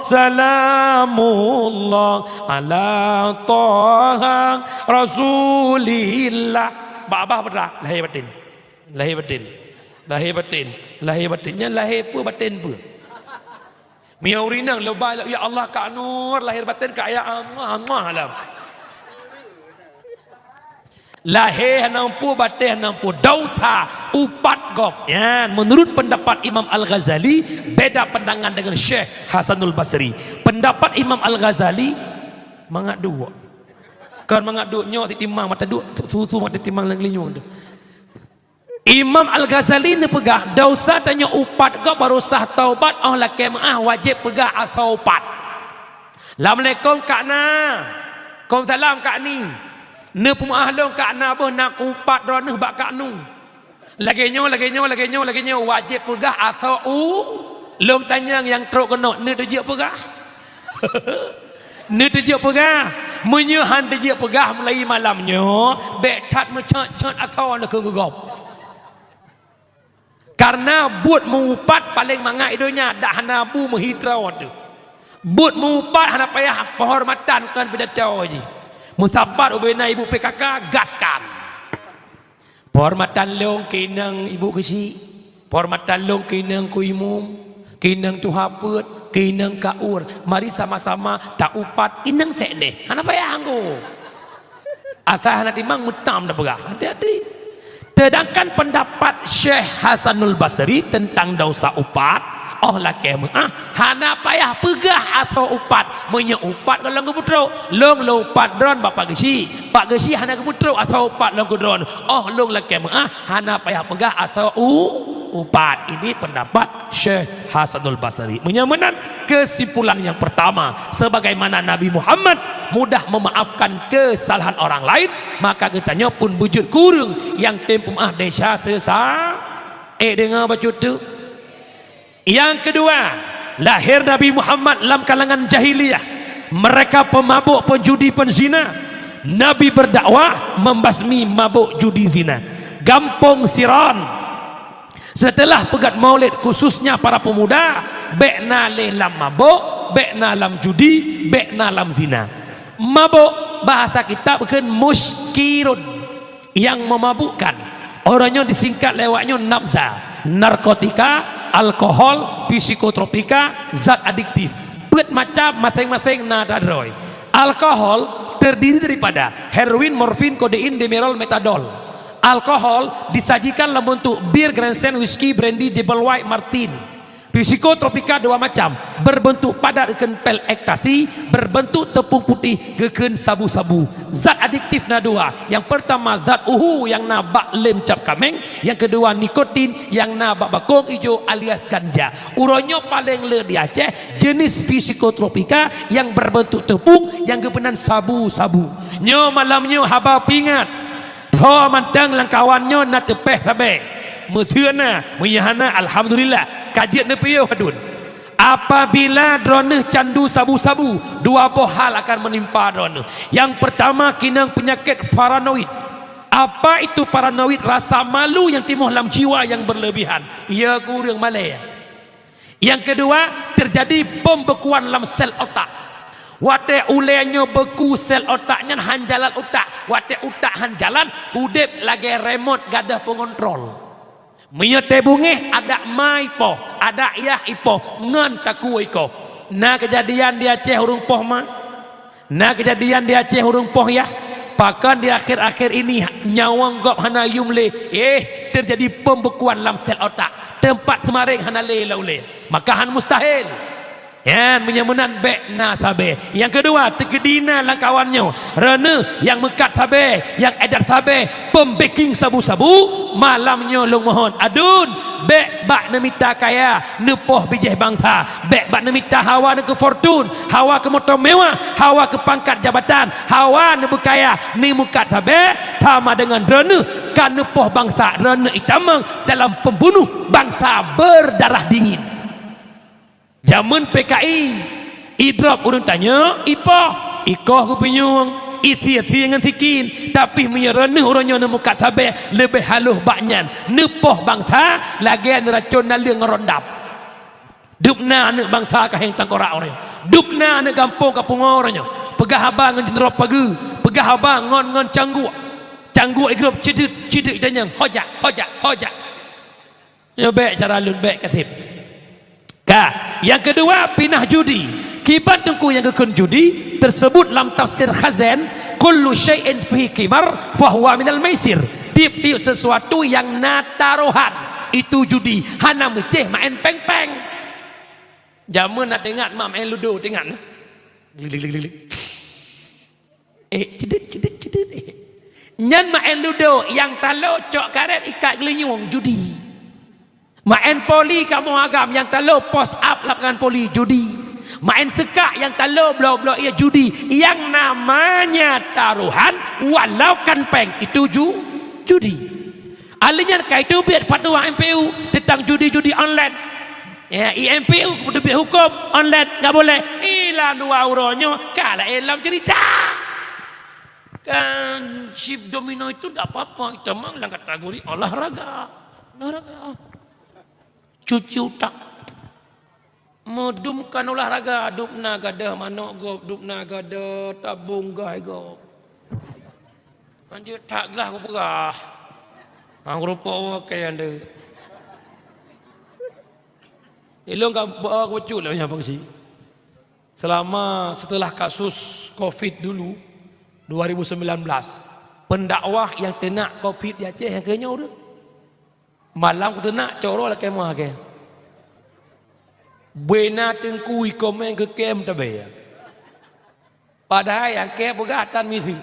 salamullah, ala Taha Rasulillah. Bak abah peue teuma? Lahé batin. Lahé batin. Lahé batin. Lahé batin. Nyan lahé peue, batin peue? Meunyoe ureueng inong leubeh lom, "Ya Allah, Kak Nur, lahir batin Kak ya Allah, muah, muah lam." Lahé hana mampu, batin hana mampu, dausa upat gob. Nyan, menurut pendapat Imam Al-Ghazali, beda pandangan dengan Syekh Hasanul Basri. Pendapat Imam Al-Ghazali, mangat duek. Kon mangat duek nyoe, titimang mata duek, su-, susu mata titimang lam geulinyueng tu. Imam Al-Ghazali neupeugah, dausa tanyoe upat gob baru sah taubat, óh lakèe meu'ah wajéb peugah asoe upat. Assalamualaikum Kak Na. Waalaikumsalam Kak Ni. Neupeumeu'ah lôn Kak Na, boh na kuupat droeneuh bak Kak Nu. Lagèe nyoe, lagèe nyoe, lagèe nyoe, lagèe nyoe, wajéb peugah asoe u-, Lôn tanyong nyang trok keunoe, neuteupeue peugah? Neuteupeue peugah? Meunyoe han teupeue peugah mulai malam nyoe, bék that meucot-cot asoe lé keu geugob. Kareuna buet meu-upat paleng mangat i donya, dak hana bu meuhitra teuh. Buet meu-upat hana payah penghormatan kon pidato jih. Meusapat ubena ibu P K K, gaskan. Penghormatan lôn keu inong ibu keuchik, penghormatan lôn keu inong keu imum, keu inong tuha peuet, keu inong kaur. Mari sama-sama ta-upat inong sekneh. Hana payah anggô. Asai hana timang meutam tapeugah. Hati-hati. Sedangkan pendapat Syekh Hasanul Basri tentang dosa upat, oh lakée meuáh, hana payah peugah asoe upat. Meunyoe upat goh lom geupeutrok, lôn lôn upat droen bak Pak Geuchik. Pak Geuchik hana geupeutrok asoe upat lôn keu droen. Oh lôn lakée meuáh, hana payah peugah asoe u-, upat. Ini pendapat Syekh Hasanul Basri. Meunyoe meunan, kesimpulan yang pertama, sebagaimana Nabi Muhammad mudah memaafkan kesalahan orang lain, maka geutanyoe pun beujeuet kureueng nyang tem peumaaf desya sesa. Eh, deungoe bacut tu. Yang kedua, lahir Nabi Muhammad lam kalangan jahiliyah. Mereka pemabuk, penjudi, penzina. Nabi berdakwah membasmi mabuk judi zina. Gampông Siron. Setelah peugét maulid, khususnya para pemuda, bék na lé lam mabök, bék na lam judi, bék na lam zina. Mabök, bahasa kitab kheun muskirun, nyang memabukkan. Uroe nyoe disingkat lé awak nyoe nafza, narkotika, alkohol, psikotropika, zat adiktif. Peuet macam maséng-maséng na droe. Alkohol terdiri daripada heroin, morfin, kodein, demerol, metadol. Alkohol disajikan dalam bentuk bir, Grandstand, whisky, brandy, double white, Martini. Psikotropika dua macam, berbentuk padat geukheun pil ekstasi, berbentuk tepung putih geukheun sabu-sabu. Zat adiktif na dua. Nyang pertama zat uhu nyang na bak lem cap kaméng, nyang kedua nikotin nyang na bak bakong ijo alias ganja. Uroe nyoe paleng le di Aceh jenis psikotropika nyang berbentuk tepung nyang geupeunan sabu-sabu. Nyoe malam nyoe haba peuingat. Tho mantong lam kawan nyoe na teupeh sabe. Meuseu na, meunyoe hana, alhamdulillah, ka jeuet neupiôh padum. Apabila droeneuh candu sabu-sabu, dua boh hal akan menimpa droeneuh. Yang pertama, kinong penyakit paranoid. Apa itu paranoid? Rasa malu yang timoh lam jiwa yang berlebihan. Ia kureueng malée. Yang kedua, terjadi pembekuan lam sel otak. Watée ulée nyoe beku sel otak nyan, han jalan utak. Watée utak han jalan, udeb lagée remote gadôh pengontrol. Meunyoe tée beungéh, adak ma ipoh, adak yah ipoh, ngon takue ikoh. Na keujadian di Aceh ureuëng poh ma? Na keujadian di Aceh ureuëng poh yah? Pakon di akhir-akhir ini nyawöng gob hana yum lé? Eh, terjadi pembekuan lam sel otak. Teumpat seumaréng hana lé lam ulée. Maka han mustahil. Nyan, meunyoe meunan bék na sabe. Nyang keudua, teukeudi na lam kawan nyoe, droeneuh nyang meukat sabe, nyang édar sabe, pembeking sabu-sabu, malam nyoe lôn mohon, adun, bék bak neumita kaya, neupoh bijéh bansa, bék bak neumita hawa neu keu fortun, hawa keu moto mewah, hawa keu pangkat jabatan, hawa neubeukaya, neumeukat sabe, sama deungon droeneuh ka neupoh bansa, droeneuh itamong dalam pembunuh bansa berdarah dingin. Jameun P K I, idrop ureuëng tanyoe, ipoh, ikoh geupinyueng, isie-sie ngon sikin, tapi meunyoe droeneuh uroe nyoe neumeukat sabe leubeh haloh bak nyan, neupoh bansa lagée neuracon naleueng ngon rondap. Dubna aneuëk bansa ka héng tangkorak uroe nyoe. Dubna aneuëk gampông ka pungoe uroe nyoe. Peugah haba ngon jeuneurob pageue, peugah haba ngon, ngon cangguek. Cangguek igrop ceudeut, ceudeut itanyong, hojak, hojak, hojak. Nyoe bék cara lôn bék kaseb. Ka, nyang keudua, pinah judi. Kiban teungku nyang geukheun judi, teusebut lam tafsir Khazin, "Kullu syai'in fihi qimar fahuwa minal maisir." Tiep-tiep sesuatu nyang na tarohan, itu judi, hana meucéh maén péng-péng. Jameun na teuingat mak maén ludo, teuingat? Glik, glik, glik, glik, glik. Eh, ceudeut, ceudeut, ceudeut, eh. Nyan maén ludo, nyang talo cok karet ikat geulinyueng, judi. Maén poli kamoe agam, nyang talo post up lapangan poli, judi. Maén seukak, nyang talo bloe-bloe ie, judi. Nyang namanya tarohan, walau kan péng, itu ju-, judi. Alèh nyan ka iteubiet fatwa M P U teuntang judi-judi online. Ya, I M P U teubiet huköm online, nggak boleh. Ih, lam dua uroe nyoe, ka laén lom cerita. Kan, shift domino itu ndak apa-apa, itu memang dalam kategori olahraga. Olahraga. Cuci utak. Meudum kan olahraga, dubna gadôh manok gob, dubna gadôh tabong gai gob. Anjeuet that glah kupeugah. Hang rupok woe keu nyang deuek. Ilôn ka beu kucuek lé nyan Pak Geuchik. Selama, setelah kasus covid dulu, dua ribu sembilan belas, pendakwah nyang teunak covid di Aceh nyang keu nyoe ureueng. Malam kuteunak cok droe lakée meuh kée. Beuna teungku ikomen keu kem tabe. Padahai nyang kée peugah tan miseue.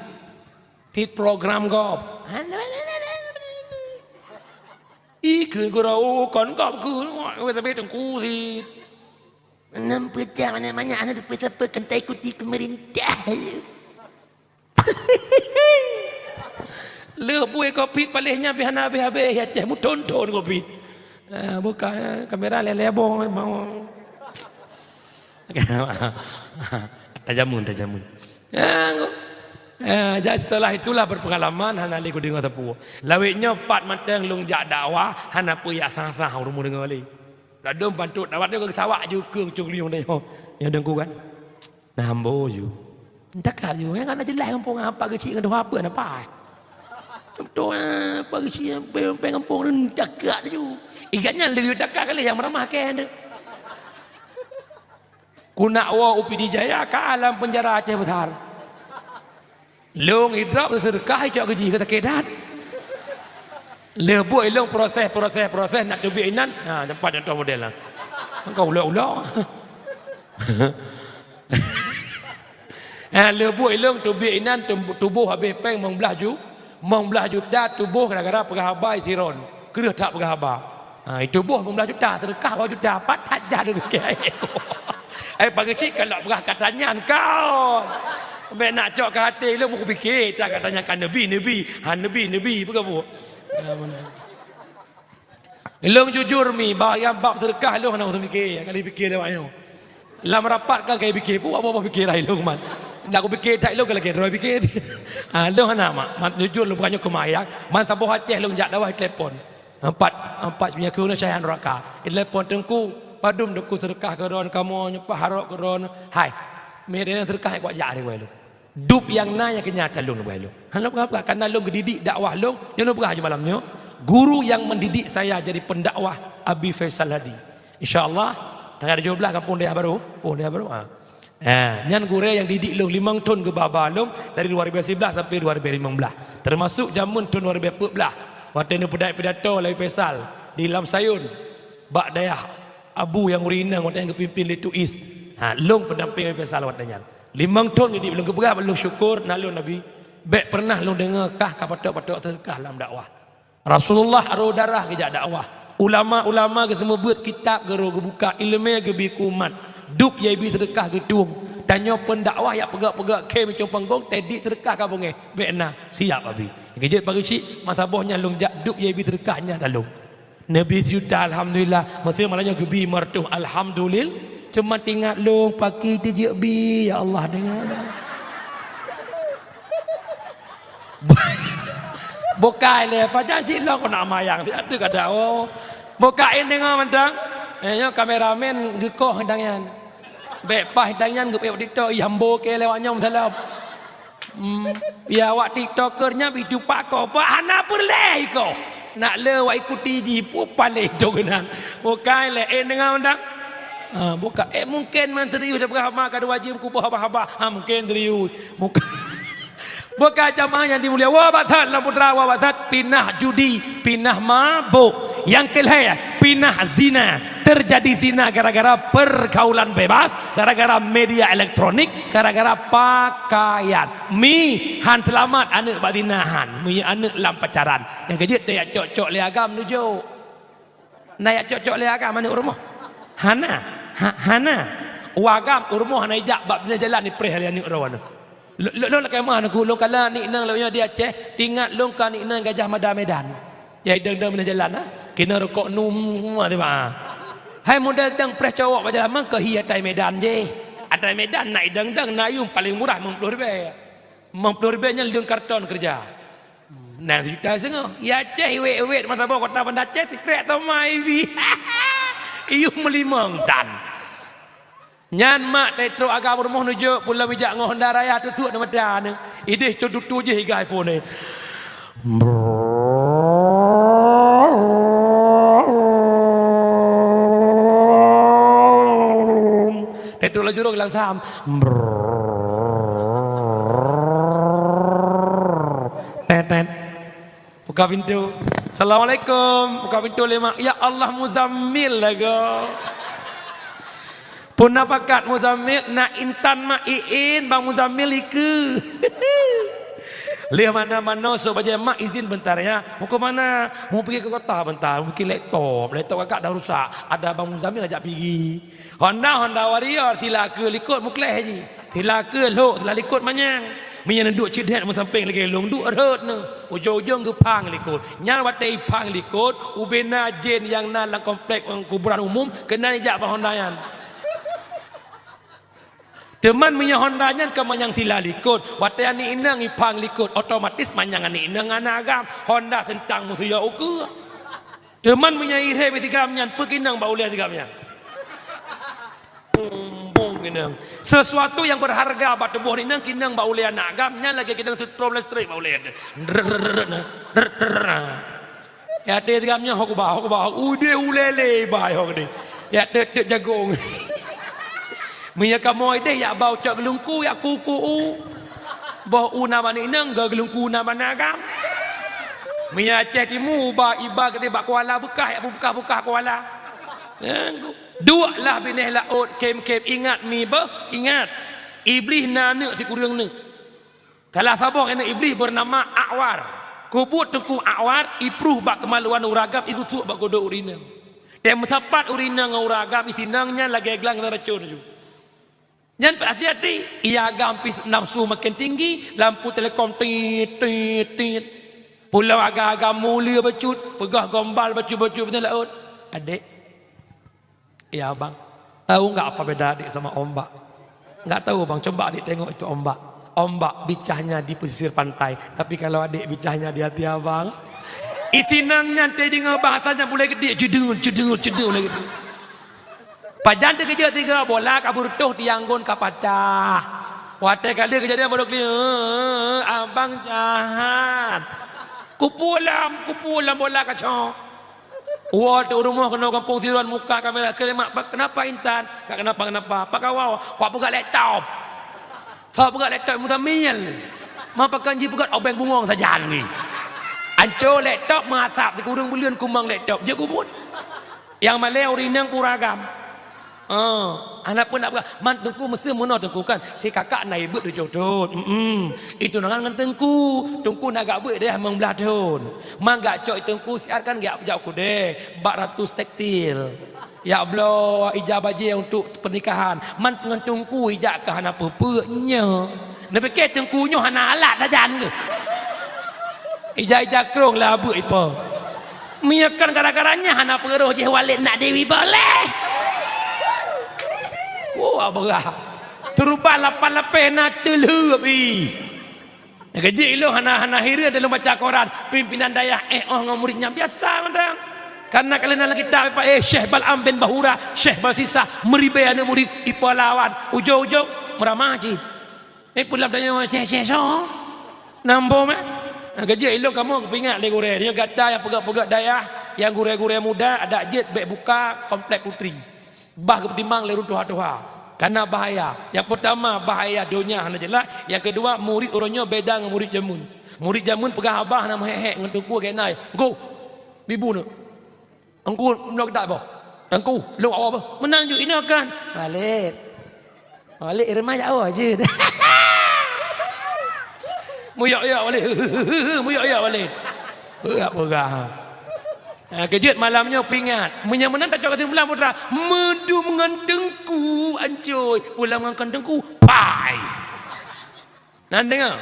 Cit program gob. Ikeu gurau kon gob keu, tabe teungku cit. Nam peujang aneuk manyak hana teupeue sapeue keutai kuti peumeurintah. Lheueh buet covid paléh nyan pih hana habéh-habéh, ya Aceh meuthon-thon covid. Ah, buka, eh, kamera lé-lé boh mau. Tajamun, tajamun. Ah, ngu-, ah, jadi setelah itulah berpengalaman hana lé kudeungoe sapeue. Lawét nyoe pat mantong lôn jak dakwah hana peue jak sah-sah ureueng meudeungoe lé. Ladôm bantuk dakwah nyoe geusawak ju keu cunglieng nyoe. Nyoe deungku kan. Nah, ambo ju. Takah ju, nyang hana jeulaih gampông apa geuchik ngon tuha apa na pai. Contoh, apa geuchik peng gampông ni takah ju. Igat nyan lé takah kali nyang meuramah kén tu. Kunak woe u Pidie Jaya ka alam penjara Aceh Besar. Lôn idrop seudeukah icok geuji keu sakét that. Lheueh buet ilôn proses, proses, proses nak teubiet inan. Ha, nampak contoh model lah. Engkau ulok-ulok. Ha, lheueh buet ilôn teubiet inan, tum-, tuboh habéh péng limong blaih ju-, limong blaih juta, tuboh gara-gara peugah haba siron. Kreueh that peugah haba. Ha, itu boh limong blaih juta, seudeukah dua juta, pat that jah dua juta. Eh, Pak Geuchik, kalau peugah kata nyan kau. Bèk nak cok keu até lôn, kupikir, tak kata nyan kan Nabi, Nabi. Ha, Nabi, Nabi, peugah bu. Ha, beuna. Lôn jujur mi, bak, bab seudeukah lôn hana usah mikir, kali pikir lewat nyoe. Lam rapat kan kai pikir, buat apa pikir ai lôn man. Nak kupikir that lôn kan lagèe droe pikir. Ha, lôn hana mak, mak jujur lôn bukan nyoe keumayang, man saboh Aceh lôn jak dakwah telepon. Empat, empat punya keu syaihan neraka. Telepon teungku, padum teungku seudeukah keu droen kamoe, nyoe paharok keu droen. Hai, mi droen seudeukah kuat jak riwai lôn. Dub nyang na nyang keu nyan ata lôn riwai lôn. Hana peugah-peugah, karena lôn geudidik dakwah lôn, nyoe lôn peugah ju malam nyoe. Guru yang mendidik saya jadi pendakwah Abi Faisal Hadi. Insya Allah, tanggal tujoh belas gampông Dayah Barô, gampông Dayah Barô. Ha. Ha, nyan gurèe nyang didik lôn limong thon geuba-ba lôn dari dua ribu sebelas sampai dua ribu lima belas. Termasuk jameun thon dua ribu empat belas. Watèe neupeudait pidato lé Faisal di Lam Sayun bak dayah Abu nyang ureueng inong watèe nyang geupimpin lé Tuis. Ha, lôn pendamping Faisal watèe nyan. Limong thon didik lôn geupeugah lôn syukur na lôn Nabi. Bèk pernah lôn deungö kah ka patok-patok seudeukah lam dakwah. Rasulullah aro darah geujak dakwah. Ulama-ulama geuseumeubeuet kitab geuro geubuka, ileumèe geubi keu umat. Dub nyang ibi seudeukah geutueng. Tanyoe pendakwah jak peugöt-peugöt khém icong panggong, teudidik seudeukah ka beungèh. Bèk na, siap Abi. Geujeuet Pak Geuchik, masa boh nyan lôn jak dub nyang ibi seudeukah nyan ata lôn. Neubi sijuta alhamdulillah, meusé malam nyoe geubi meureutoh alhamdulillah. Cuma teuingat lôn paki teujeuet bi, ya Allah, deungö. Bukai lé, pajan cit lôn keuneuk mayang, siat teuk kada, oh. Bukai deungö mantong. Eh, nyoe kameramen geukoh dang nyan. Bèk paih dang nyan geupeuék TikTok, ih, ambo keu lewat nyoe meusalam. Hmm, ya awak TikToker nyan bit tupak kopak hana peureulèe iko. Nak le awak ikuti jih, peue paléh to keunan. Bukai lé, eh, deungö mantong. Ha, buka. Eh, mungken man serius dah peugah haba ka dua jeuem kuboh haba-haba. Ha, mungken serius. Buka. Buka jamaah yang dimulia. Wa basat lam putra, wa basat pinah judi, pinah mabuk. Yang kelhèe, pinah zina. Terjadi zina gara-gara pergaulan bebas, gara-gara media elektronik, gara-gara pakaian. Mi han seulamat aneuk bak zina han. Mi aneuk lam pacaran. Nyang keujeuet teuyak cok-cok lé agam neujok. Na yak cok-cok lé agam aneuk u rumoh? Hana. Ha, hana. U agam u rumoh hana ijak bak binéh jalan ipreh lé aneuk droe nyoe. Lôn, lôn, lôn lakèe meu'ah neuk, lôn kala nik nang lôn nyoe di Aceh, teuingat lôn ka nik nang Gajah Mada Medan. Ya, idong-dong binéh jalan, ha? Keuneuk rukok num semua tiba, ha. Hai model dang preh cowok bak jalan mang keuhi atai Medan jih. Atai Medan na idang-dang na yum paléng murah limong ploh ribèe. Limong ploh ribèe nyan lheueng karton keureuja. Na juta seungoh. Ya Aceh iwet-iwet masa boh kota Banda Aceh sikrek toma ibi. Iyum meulimong tan. Nyan mak teutrok agam rumoh neujok pulang bijak ngon Honda Raya teusuk na mata ni. Ideh cot tutu jih iga iPhone ni. Tetrok laju rong langsam. Tetet. Buka pintu. Assalamualaikum. Buka pintu lé mak. Ya Allah, Muzammil lagoe. Puna pakat Muzammil, na intan mak iin bang Muzammil ikeue. Lheueh mana-mana sok bajée mak izin bentar ya. Mau ke mana? Mau pergi ke kota bentar, mau pergi laptop. Laptop kakak dah rusak. Ada bang Muzammil ajak pergi. Honda, Honda Warrior, sila ke likot mukleh ji. Sila ke lhok, sila likot manyang. Meunyan duek cit deh meusampéng lagée lông duek rhot neu. Ujong-ujong geuphang likot. Nyan watée iphang likot, ubena jén nyang na lam komplek kuburan umum keunan ijak bak Honda nyan. Teuma meunyoe Honda nyan ka manyang sila likot, watée aneuk inong iphang likot, otomatis manyang aneuk inong hana agam. Honda seuntang meusuyo ukeue. Teuma meunyoe irhée bak tigam nyan, peu keunong bak ulée tigam nyan? Bong, bong keunong. Sesuatu yang berharga bak tuboh inong keunong bak ulée aneuk agam, nyan lagée keunong seutrom listrik bak ulée. Ya até tigam nyan hok ba, hok ba, udeh ulée lé bai hok deh. Ya tet-tet jagong. Meunyoe kamoe deh yak bau cok geulungku yak kuku u. Boh u na bak aneuk inong, geu geulungku na bak aneuk agam. Meunyoe Aceh Timu, uba iba keudeh bak kuala beukah, yak beukah-beukah kuala. Duek lah binéh laôt, kém-kém, ingat mi beuh, ingat. Iblih na aneuk sikureueng neuk. Salah saboh aneuk Iblih beunama Akwar. Kubuet teungku Akwar, ipruh bak keumaluan ureueng agam, igusuk bak godoh ureueng inong. Tém meusapat ureueng inong ngon ureueng agam, isinong nyan lagée glang na racon ju. Nyan hati-hati, iya agam pih nafsu makin tinggi, lampu telekom tit, tit, tit. Pulang agam-agam mulia bacut, peugah gombal bacut-bacut beutôi laôt. Adek, ya bang, tahu nggak apa beda adik sama ombak? Nggak tahu bang, coba adik tengok itu ombak. Ombak bicahnya di pesisir pantai, tapi kalau adik bicahnya di hati abang. Isinong nyan teudeungoe bahasanya mulai geudik, jedut, jedut, jedut mulai geudik. Pajan teukeujot tiga bola ka beureutoh tiang gon ka patah. Watée ka lheueh keujadian baru kli, "Abang jahat. Kupulam, kupulam bola ka cok." Woe teuh u rumoh keunoe gampông Sidroe muka kamera, "Keuremak, kenapa Intan?" "Tak kenapa-kenapa." "Pakon woe?" "Kupeugah laptop." Soe peugah laptop Muzammil? Ma pakon jipeugah obeng bungong sajan ngi. Anco laptop meuasap sikureueng buleuen kumang laptop. Jeuet kubuet. Nyang malée ureueng inong pura agam. Oh, hana peue nak peugah. Man teungku meuseu meunoe teungku kan. Si kakak na ibeuet tujoh thon. Mm-mm. Itunangan ngon teungku. Teungku na gak beuet deh limong blaih thon. Man gak cok teungku siat kan gak jak kudeh. Bak ratus tekstil. Yak bloe ija bajée untuk pernikahan. Man ngon teungku ija ka hana peue-peue nyoe. Neupike teungku nyoe hana alat sajan geuh. Ija-ija krong lah beuk ipo. Meunyoe kon gara-gara nyan hana peuroh jih Walid nak Dewi boleh. Wah, beurah. Teuruban lapan lapeh na teulheueh pi. Nyang keujeuet ilôn hana, hana hireuen lôn baca koran, pimpinan dayah éh oh ngon murit nyan biasa mantong. Karena ka lheueh na lam kitab, eh, Syekh Bal'am bin Bahura, Syekh Basisah, meuribée aneuk murit, ipeulawan, ujong-ujong meuramah cit. Eh, pulam tanyoe, Syekh, Syekh, soe? Nambom, eh? Nyang keujeuet ilôn kamoe geupeuingat lé gurée, nyoe gata nyang peugét-peugét dayah, nyang gurée-gurée muda, adak jeuet bék buka komplek putri. Bah geupeutimang lé ureueng tuha-tuha. Kana bahaya. Nyang peutama, bahaya donya hana jeulaih. Nyang keudua, murit uroe nyoe beda ngon murit jameun. Murit jameun peugah haba hana meuhék-hék ngon teungku lagée nyan. Teungku, bibu neuk. Teungku, meunoe geutak boh. Teungku, lôn awak boh. Meunan ju inoe kan. Walid. Walid, irma jak awak jeuet. Muyok-yok Walid. Muyok-yok Walid. Peugah-peugah. Ha, keujeuet malam nyoe peuingat. Meunyoe meunan tacok keusimpulan putra, meudum ngon teungku ancôi, pulang ngon kon teungku, pai. Nan deungoe.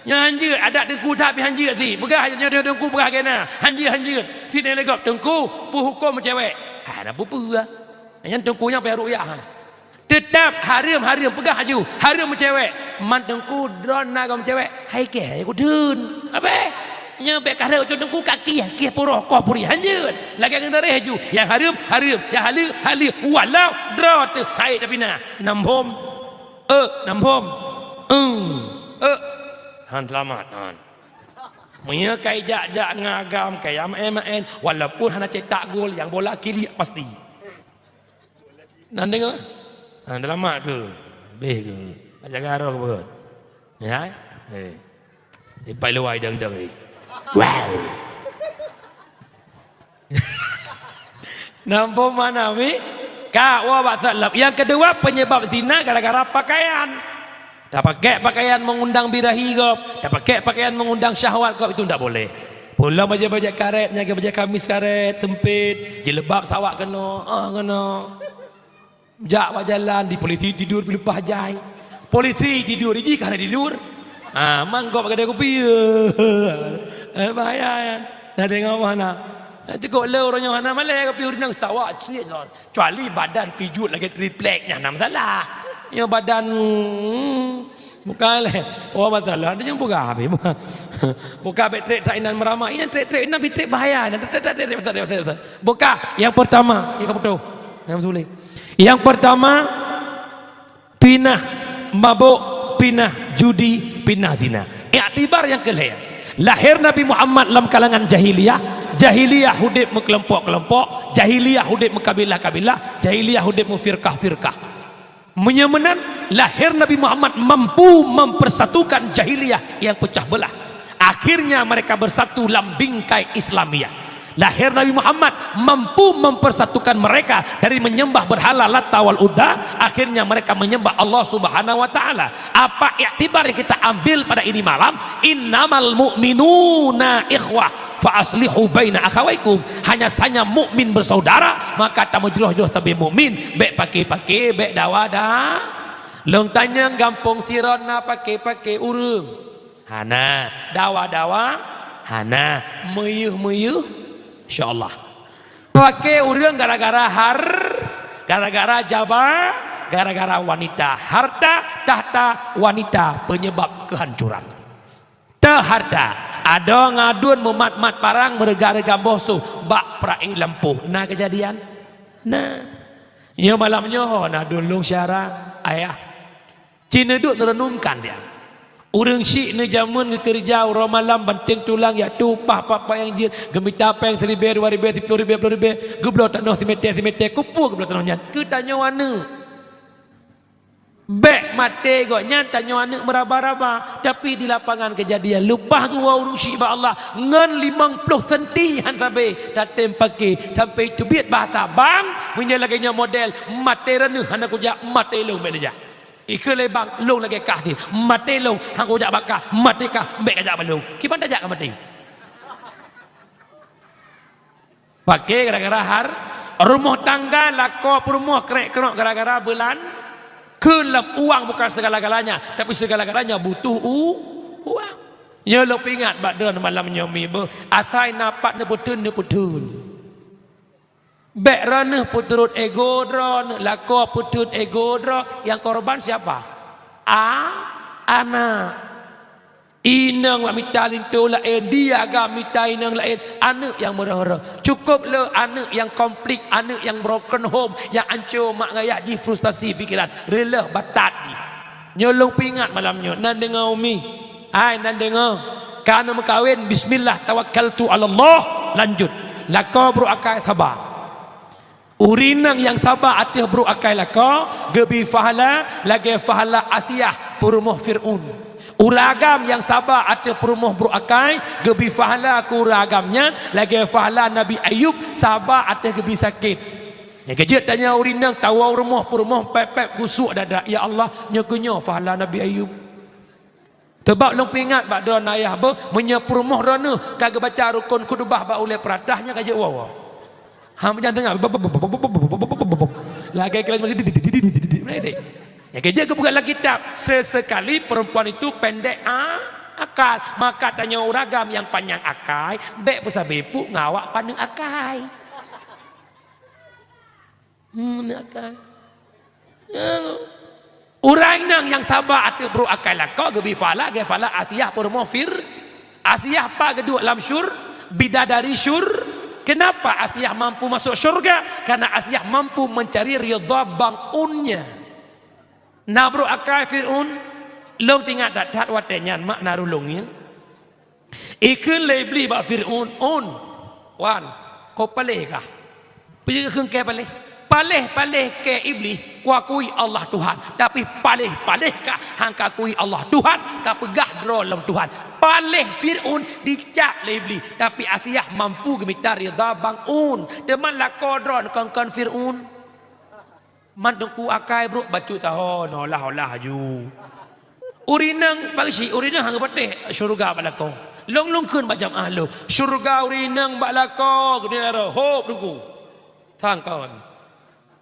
Nyoe hanjeuet, adat teungku that pih hanjeuet sit. Peugah nyoe teungku peugah keu na. Hanjeuet, hanjeuet. Sit nyan lé gob, teungku, peu huköm cewek? Hana peue-peue. Nyan teungku nyan payah ruqyah. Teutap hareuem, hareuem, peugah laju, hareuem meucewek. Man teungku, droeneuh na gob meucewek, hai kèe, hai kutheun. Abeh, nyoe bèk kareueng cok teungku ka kieh, kieh puroh, koh puri, hanjeuet. Lagèe ngon dareh laju, nyang hareuem, hareuem, nyang haleue, haleue, walau droe teuh, hai tapi na, nam phom, eu, nam phom, eu, eu. Han seulamat, han. Meunyoe ka ijak-jak ngon agam, ka ijak meu'en-meu'en, walaupun hana cetak gol, nyang bola kiliek pasti. Na deungö? Ha, seulamat keu? Beh keu? Bak jaga droe keu beuet? Ya? Eh. Ipai luwai dang-dang, eh. Wow. Nampak mana, Mi? Ka, wa bak salam. Nyang keudua, penyebab zina gara-gara pakaian. Tapakèk pakaian mengundang birahi gob, tapakèk pakaian mengundang syahwat gob, itu ndak boleh. Pulang bajèe-bajèe karét, nyan bajèe kamis karét, sempit, jilbab sawa keunoe, ah, keunoe. Jak bak jalan, di polisi tidur, dileupah jai. Polisi tidur, jih ka hana tidur. Ah, man gob gadai kupi. Eh, bahaya nyan. Nah, deungö hana. Cukup le uroe nyoe hana malèe kupi, ureueng sawa cit lom. Kecuali badan pijuet lagèe triplek, nyan hana masalah. Nyoe badan, hmm, bukan lé. Oh, masalah. Ada nyang peugah habéh. Bukan bèk trek-trek inan meurama. Inan trek-trek inan bitek bahaya. Inan trek-trek, trek-trek, trek-trek, trek-trek. Bukan. Nyang pertama, nyang kaputôh. Nyang sulit. Nyang pertama, pinah mabök, pinah judi, pinah zina. Iktibar nyang keu lhèe. Lahé Nabi Muhammad lam kalangan jahiliyah, jahiliyah udép meukelompok-kelompok, jahiliyah udép meukabilah-kabilah, jahiliyah udép meufirkah-firkah. Meunyoe meunan, lahé Nabi Muhammad mampu mempersatukan jahiliyah yang pecah belah. Akhirnya mereka bersatu lam bingkai Islamiyah. Lahé Nabi Muhammad mampu mempersatukan mereka dari menyembah berhala Lata wal Uzza, akhirnya mereka menyembah Allah Subhanahu wa Ta'ala. Apa iktibar yang kita ambil pada ini malam? Innamal mu'minuna ikhwah, fa aslihu baina akhawaikum. Hanya saja mukmin bersaudara, maka tameujroh-jroh sabe mukmin, bèk pake-pake, bèk dawa dah. Lôn tanyong gampông sidroe na pake-pake ureueng? Hana. Dawa-dawa? Hana. Meuyeuh-meuyeuh? Insya Allah. Pake ureueng gara-gara har-, gara-gara jaba, gara-gara wanita. Harta, tahta, wanita, penyebab kehancuran. Teuharta, adoe ngadun mumat-mat parang meureuga-reuga boh su bak peuraya lampôh. Na keujadian? Na. Nyoe malam nyoe ho na dulông syara, ayah. Ci neuduek neureunungkan dia. Ureueng syik neujameun geukeureuja uroe malam banténg tulang, jak tupah papa nyang jeuet, geumita péng siribèe, dua ribèe, siploh ribèe, ploh ribèe, geubloe tanoh simètè-simètè, keupeue geubloe tanoh nyan? Keu tanyoe aneuk. Bèk maté gobnyan tanyoe aneuk meuraba-raba, tapi di lapangan keujadian leupah geuwoe ureueng syik bak Allah ngon limong ploh senti han sabé tatém paké, sampai teubiet bahasa bang, meunyoe lagèe nyoe model, maté droeneuh hana kujak, maté lôn bèk neujak. Ikheun lé bang, lôn lagèe kah thèn, maté lôn han kujak bak kah, maté kah bèk kajak bak lôn. Kiban tajak ka maté. Paké gara-gara har-, rumoh tangga lakoe peurumoh krek-krok gara-gara beulan, kheun lom uang bukan segala-galanya, tapi segala-galanya butuh u-, uang. Nyoe lôn peuingat bak droeneuh malam nyoe mi beuh, asai na pat neupeutheun, neupeutheun. Bèk droeneuh peuturot ego droeneuh, lakoe peutheun ego droe, nyang korban siapa? A-, aneuk. Inong bak mita linto laén, di agam mita inong laén, aneuk nyang meureuh-reuh. Cukôp le aneuk nyang konflik, aneuk nyang broken home, nyang anco mak ngayah jih, frustrasi pikeran, reuloh batat jih. Nyoe lôn peuingat malam nyoe, nan deungö umi. Hai nan deungö, ka na meukawen, bismillah tawakkaltu 'alallah, lanjut. Lakoe brôk akai saba. Ureueng inong nyang saba ateueh brôk akai lakoe, geubri pahala lagèe pahala Asiah, peurumoh Fir'aun. Ureueng agam nyang saba ateueh peurumoh brôk akai, geubri pahala keu ureueng agam nyan lagèe pahala Nabi Ayub saba ateueh geubri sakét. Nyang keujeuet tanyoe ureueng inong tawoe u rumoh peurumoh pèp-pèp gusuk dada, "Ya Allah, nyoe keuh nyoe pahala Nabi Ayub." Teubab lôn peuingat bak droeneuh ayah beuh, meunyoe peurumoh droeneuh ka geubaca rukon khutbah bak ulèe peuratah, nyan ka jeuet woe-woe. Ha, meujan teungoh. Lagèe kira. Nyang keujeuet geupeugah lam kitab, sesekali perempuan itu pendek a-, akal. Maka tanyoe ureueng agam nyang panyang akai, bèk peusabe puk ngon awak paneuk akai. Hmm, akai. Ya. Ureuëng inong nyang saba ateueh brok akai lakoe geubi phala, geubi phala Asiah peurumoh Fir-, Asiah pat geuduek lam syur-, bidadari syur-. Kenapa Asiah mampu masuk syurga? Karena Asiah mampu mencari ridha bang unnya. Na brok akai Fir'aun, lôn teuingat that-that watée nyan mak na rulung nyan. Ikheun lé Iblih bak Fir'aun, "Un, wan, ko paléh kah?" Peue kheun kée paléh? Paléh-paléh kée Iblih, kuakui Allah Tuhan, tapi paléh-paléh kah han kakui Allah Tuhan, kapeugah droe lom Tuhan. Paléh Fir'aun dicap lé Iblih, tapi Asiah mampu geumita ridha bang un. Teuma lakoe droe kon-kon Fir'aun. Man teungku akai brok bacut taho, nolah-olah aju. Ureuëng inong bak geuchik, ureuëng inong han geupatéh syeuruga bak lakoe. Lôn-lôn kheun bak jamaah lôn, syeuruga ureuëng inong bak lakoe geuneuk rot hop teungku. Sangkon.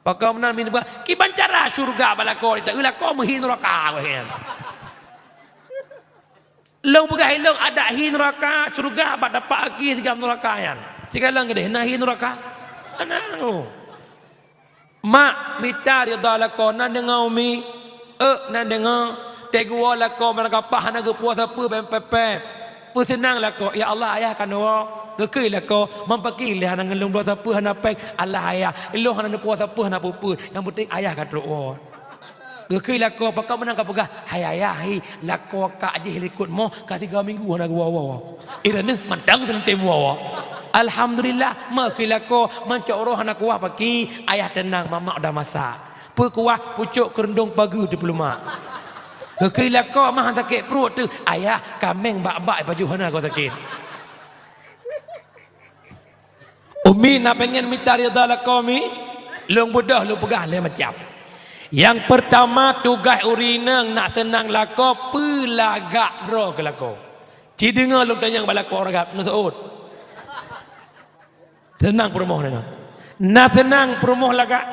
Pakon meunan min bah, kiban cara syeuruga bak lakoe, ta lakoe meuhi neuraka weh nyan. Lôn peugah ilôn adak hi neuraka, syeuruga bak tapak aki sigam neuraka nyan. Sikalon keudeh na hi neuraka. Hana. Mak mita ridha lakoe na deungoe umi. Euk na deungoe. Teguwoe lakoe meurangkapah hana geupuwoe sapeue bèe pép-pép. Peuseunang lakoe, "Ya Allah, ayah ka neuwoe." Geukheun lakoe, "Meupaki lé hana ngon lôn bloe sapeue hana péng." "Allah ayah, ilôn hana neupuwoe sapeue hana peue-peue. Nyang penting ayah ka trok woe." Geukheun lakoe, pakon meunan kapeugah, "Hai ayah hi, lakoe kak jih likot moh ka tiga minggu hana geuwoe-woe. Ireuneuh mantong teuntèe woe-woe." Alhamdulillah, meukeue lakoe, meucok roh hana kuah paki, ayah teunang mamak udah masak. Peukuah pucok keureuntong pageue teupeuleuma. Geukheun lakoe mah sakét pruet teuh, "Ayah, kaméng bak-bak pajoh hana goe sakét." Umi na pengen mita ridha lakoe mi, lôn beudôh lôn peugah lhèe macam. Nyang peurtama tugaih ureueng inong nak seunang lakoe peulagak droe keu lakoe. Ci deungoe lôn tanyong bak lakoe ureueng agam, neuseut. Seunang peurumoh na. Na seunang peurumoh lagak.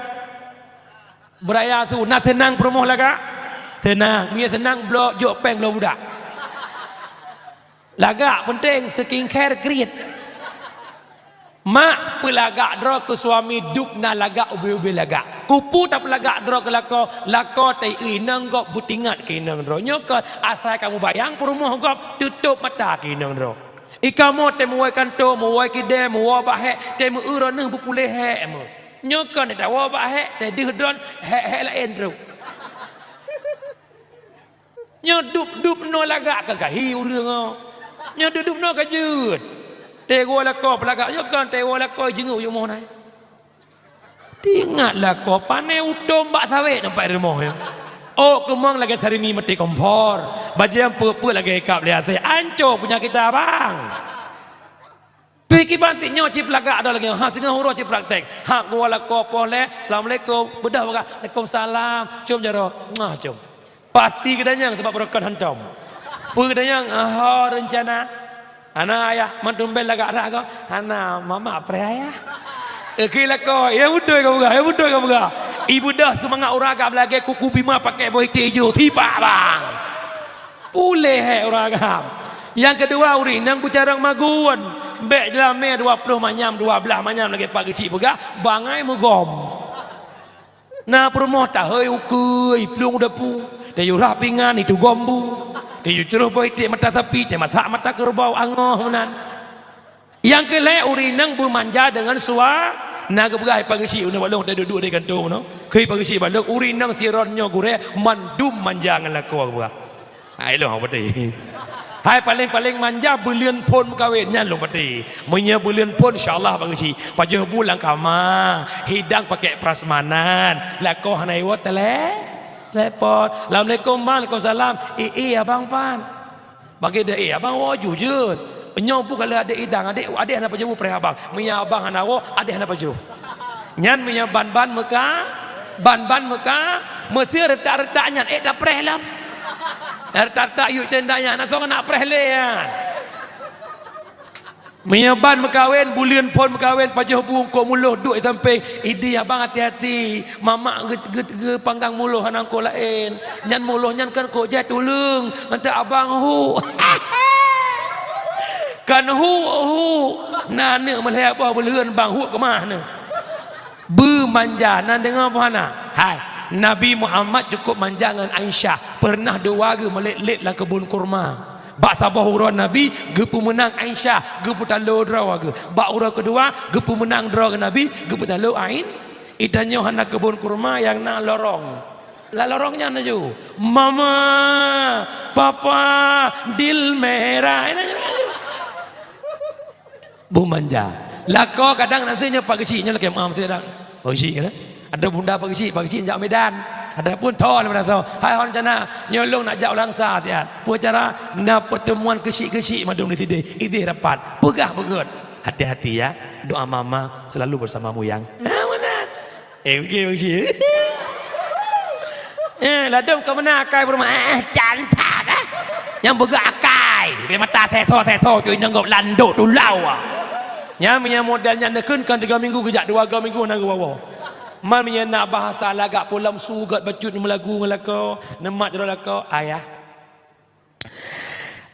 Beuraya su, na seunang peurumoh lagak. Seunang, meunyo seunang bloe jok péng bloe budak. Lagak peunteng, skincare kriet. Mak peulagak droe keu suami dub na lagak ubé-ubé lagak. Keupeue tapeulagak droe keu lakoe, lakoe teu inong gob beutingat keu inong droe. Nyoe kon asai kamoe bayang peurumoh gob teutôb mata keu inong droe. Ikamoe teumeue kantô, meuwoe keudè, meuwoe bak hék, teumeue uroe neuh beupuléh hék meuh. Nyoe kon tawoe bak hék, teu deuh droen hék-hék laén trok. Nyoe dub-dub noe lagak ka gahi ureueng nyoe. Nyoe dub-dub noe ka jeuet. Tewoe lakoe peulagak nyoe kan tewoe lakoe jeungeuk yumoh nai. Teuingat lakoe pané utom bak sawét nampak rumoh nyoe. Ôk keumong lagèe sarimi meuti kompor. Bajèe peuet-peuet lagèe ikab lé asèe. Anco punya kita bang. Pih kiban tik nyoe cit peulagak droe lagèe nyoe, ha singoh uroe cit praktek. Ha geuwoe lakoe poh lhèe, "Assalamualaikum." Beudôh peugah, "Waalaikumsalam." Cium jaroe, muah cium. Pasti geudanyong sabab beureukat hantom. Peue geudanyong, "Ho reuncana?" "Hana ayah, man tumbén lagak rak goe." "Hana, mamak preh ayah." Geukheun lakoe, "Ya beutôi ka peugah, ya beutôi ka peugah." Ibeudôh seumangat ureueng agam lagèe kuku bima pakèk boh iték ijo, sibak bang. Puléh hék ureueng agam. Nyang keudua, ureueng inong beucarông magun. Bèk jeulamé dua ploh manyam, dua blaih manyam lagèe Pak Geuchik peugah, bangai meugom. Na peurumoh tahôi ukeue, iplueng u dapu, tayue rhah pingan, itugom bu, tayue crôh boh iték mata sapi, tamasak mata keureubeue angoh meunan. Nyang keu lhèe, ureueng inong beumanja deungon sua-, na geupeugah Pak Geuchik uneuen bak lôn, teuduek-duek di kantô nyoe. Kheun Pak Geuchik bak lôn, ureueng inong sidroe nyoe gurèe mandum manja ngon lakoe geupeugah. Hai lôn patéh. Hai paléng-paléng manja buleuen phôn meukawen nyan lôn patéh. Meunyoe buleuen phôn insya Allah Pak Geuchik. Pajoh bu lam kama, hidang pakèk prasmanan. Lakoe hana iwoe tele-, telepon. "Assalamualaikum bang." "Waalaikumsalam." "Ih, ih, abang pan?" Bagi deh, "Eh, abang woe ju jeuet." Nyoe bu ka lheueh adék idang, adék, adék hana pajoh bu preh abang. Meunyo abang hana woe, adék hana pajoh. Nyan meunyo ban-ban meuka, ban-ban meuka, meuseu reutak-reutak nyan, ék tapreh lom. Reutak-reutak yue tenda nyan, na soe nak preh lé nyan. Meunyo ban meukawen, buleuen phôn meukawen, pajoh bu eungkôt muloh duek di sampéng, idéh abang hati-hati. Mamak geu-, geu-, geupanggang muloh hana eungkôt laén. Nyan muloh nyan kan eungkôt jai tuleueng, mantong abang huk. Kan huk, huk. Na aneuk meulhèe boh buleuen bang huk keumah neuh. Beumanja, na deungoe peue hana? Hai, Nabi Muhammad cukup manja ngon Aisyah. Pernah dua geuh meulet-let lam keubon kurma. Bak saboh uroe Nabi geupeumeunang Aisyah, geupeutalo droe geuh. Bak uroe keudua geupeumeunang droe geuh Nabi, geupeutalo Ain. Itanyoe hana keubon kurma nyang na lorong. Lam lorong nyan laju, "Mama, Papa, dil merah." Beumanja. Lakoe kadang na seunyap pak keuchik nyoe lakée meu'ah meusidang. Pak keuchik kan? Ada bunda pak keuchik, pak keuchik jak Medan. Ada pun tho na meunan tho. Hai hon jana, nyoe lôn nak jak u Langsa siat. Peue cara? Na pertemuan keuchik-keuchik mandum di sideh. Ideh rapat. Peugah beugöt. Hati-hati ya. Doa mama selalu bersamamu yang. Ha, meunan. Eh, oke, oke. Eh, ladôm ka meunan akai beurumah. Eh, cantat, eh. Nyang beugöt akai. Bèk mata seso-seso, cuy, nyang gop landok tulau, ah. Nyan, meunyo model nyan neukheun kan tiga minggu geujak, dua ga minggu na geuwoe-woe. Man meunyo na bahasa lagak pulang su gét bacut meulagu ngon lakoe, neumat jaroe lakoe, ayah.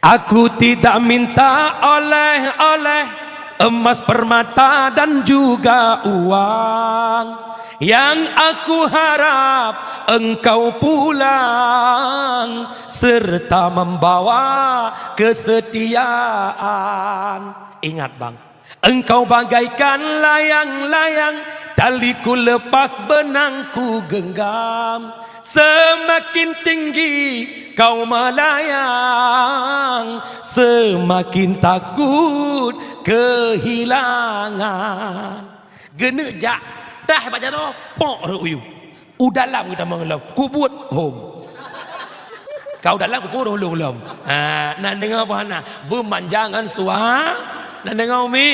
Aku tidak minta oleh-oleh emas, permata, dan juga uang. Yang aku harap engkau pulang serta membawa kesetiaan. Ingat, Bang. Engkau bagaikan layang-layang, taliku lepas, benangku genggam. Semakin tinggi kau melayang, semakin takut kehilangan. Geuneuk jak, tah bak jaroe, pok rot u yup. U dalam geutamong lom, kubuet hom. Ka u dalam kubuet hom lom. Ha, na deungoe peue hana? Beumanja ngon sua-, na deungoe, Umi?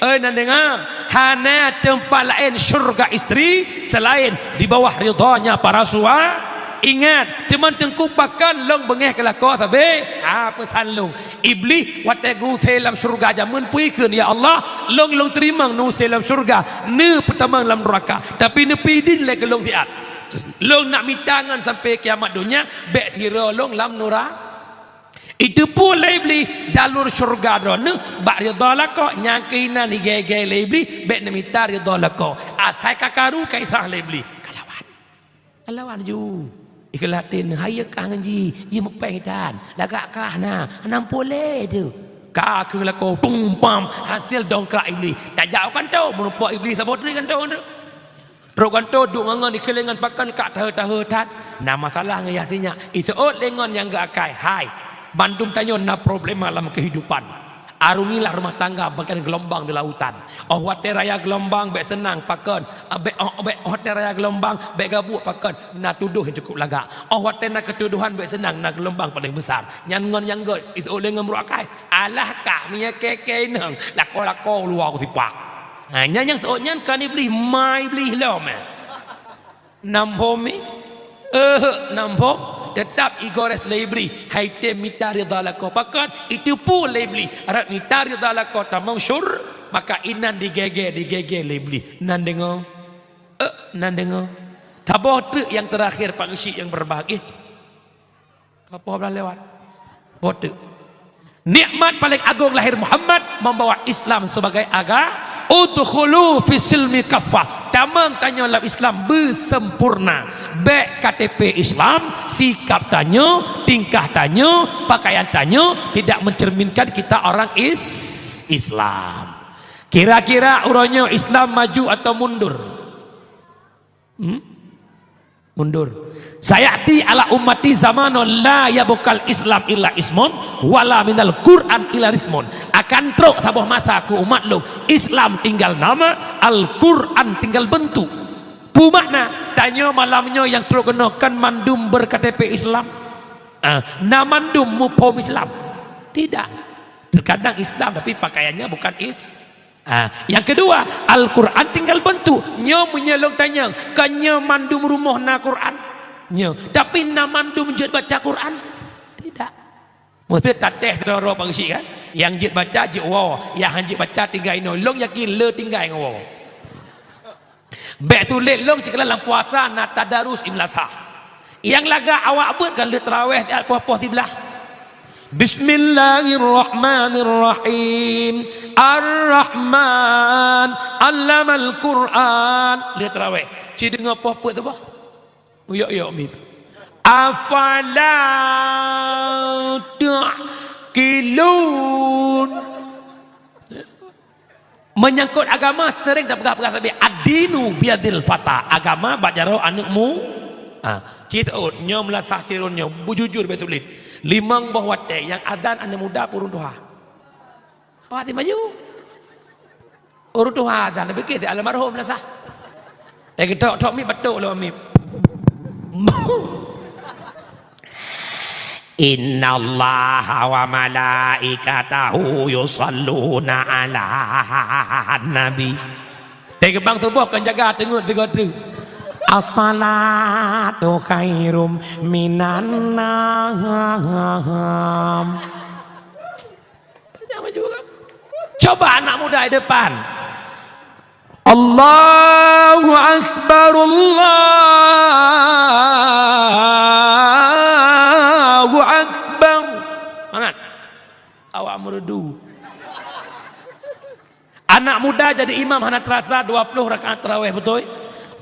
Oi, na deungoe? Hana teumpat laén syurga istri selain di bawah ridhanya para sua-, ingat, teuma teungku pakon lôn beungéh keu lakoe sabe? Ha, peusan lôn. Iblih watèe geuusé lam syeuruga jameun peue ikheun, "Ya Allah, lôn, lôn teurimong neuusé lam syeuruga, neupeutamong lam neuraka, tapi neupideuen lé keu lôn siat. Lôn nak mita ngon sampai kiamat donya, bèk sidroe lôn lam neura-." Iteupeue lé Iblih jalur syeuruga droeneuh bak ridha lakoe, nyang keuh inan igèe-gèe lé Iblih, bèk neumita ridha lakoe. Asai ka karu ka isah lé Iblih, ka lawan. Ka lawan ju. Ikheun até neuh, hai kah ngon jih, jih meupéng tan. Lagak kah na, hana muphom lé teuh. Ka kheueh lakoe, tum pam, hasil dongkrak Iblih. Tajak u kantô, meurumpok Iblih saboh treuk kantô teuh. Trok kantô duek ngon-ngon, ikheun lé ngon pakon ka taheu-taheu that. Na masalah ngon yah sinyak, iseuôt lé ngon nyang geuakai. Hai, bandum tanyoe na problema lam keuhidupan. Arungilah rumah tangga bagaikan geulumbang di lautan. Óh watèe raya geulumbang bèk seunang pakon. Ah, bèk, óh, bèk, óh watèe raya geulumbang bèk gabuek pakon. Na tudoh nyang cukup lagak. Óh watèe na keutudohan bèk seunang, na geulumbang paleng beusar. Nyan ngon nyang gèt, itu lé ngon brôk akai. Alah kah, meunyo kèe-kèe inong, lakoe-lakoe luwa kusipak. Ha, nyan nyang seuôt nyan kan Iblih, ma Iblih lom, eh. Na muphom mi? Eh, na muphom. Teutap igores lé Iblih. Hai tem mita ridha lakoe. Pakon? Iteupeue lé Iblih. Rot mita ridha lakoe tamong syur-, maka inan digèe-gèe, digèe-gèe lé Iblih. Nan deungoe? Eh, nan deungoe? Saboh treuk nyang teurakhir, Pak Geuchik nyang berbahagia. Ka poh blaih lewat. Boh teuk. Nikmat paling agong lahir Muhammad membawa Islam sebagai aga-, udkhulu fis silmi kaffah. Tamong tanyoe lam Islam beusempurna. Bèk K T P Islam, sikap tanyoe, tingkah tanyoe, pakaian tanyoe tidak mencerminkan kita orang is-, Islam. Kira-kira uroe nyoe Islam maju atau mundur? Hmm? Mundur. "Sayati ala ummati zamanun la yabqal Islam illa ismun, wala minal Qur'an illa ismun." Akan trok saboh masa keu umat lôn, Islam tinggal nama, Al-Qur'an tinggal bentuk. Peue makna? Tanyoe malam nyoe nyang trok keunoe kan mandum ber-K T P Islam? Ah, na mandum muphom Islam? Tidak. Terkadang Islam tapi pakaiannya bukan is-, Ah, nyang keudua, Al-Qur'an tinggal bentuk. Nyoe meunyoe lôn tanyong, kan nyoe mandum rumoh na Qur'an? Nyoe, tapi na mandum jeuet baca Qur'an? Tidak. Meuseuti tatéh sidroe-droe Pak Geuchik kan? Nyang jeuet baca jeuet woe, nyang han jeuet baca tinggai inoe. Lôn yakin le tinggai ngon woe. Bèk tuléh lôn cit keunan lam puasa na tadarus Ibn Lathah. Nyang lagak awak beuet kan le taraweh siat poh-poh siblaih. Bismillahirrahmanirrahim. Ar-Rahman, 'allamal Qur'an. Lheueh tarawih, ci deungoe poh peuet suboh. Yok-yok mim. Afala ta'qilun. Menyangkut agama sering tapeugah-peugah sabé, "Ad-dinu biyadil fata." Agama bak jaroe aneuk mu-, ha, cit ôt, nyoe meulasah sirôn nyoe, beujujur beusulet. Limong boh watée nyang azan aneuk muda pih ureuëng tuha. Pati maju. Ureuëng tuha azan, tapi keu almarhum meulasah. Eh, ketok-tok mik beutôi lom mik. Innallaha wa malaikatahu yusalluna 'alan nabi. Teugeubang tuboh kon jaga teungeut sigoe treuk. As-salatu khairum minan naum. Coba anak muda di depan. Allahu Akbar, Allahu Akbar. Semangat. Awak merdu. Anak muda jadi imam hana terasa dua puluh rakaat tarawih, beutôi?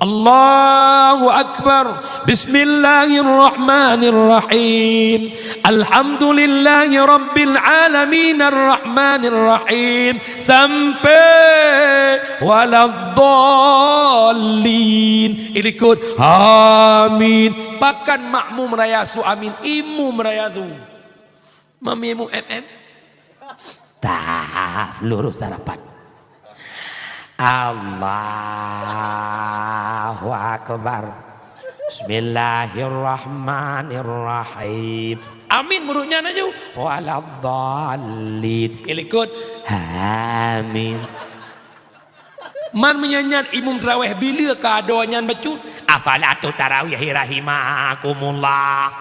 Allahu Akbar. Bismillahirrahmanirrahim. Alhamdulillahi rabbil alamin, arrahmanirrahim. Sampai waladdallin. Ilikot amin. Pakan makmum raya su amin, imum raya su. Mami mu M M. Tah, lurus tarapat. Allahu Akbar. Bismillahirrahmanirrahim. Amin, muridnya naju. Waladdallin. Ilikot. Amin. Man meunyan nyan imum tarawih bila ka adoe nyan bacut, "As-salatu tarawih rahimakumullah."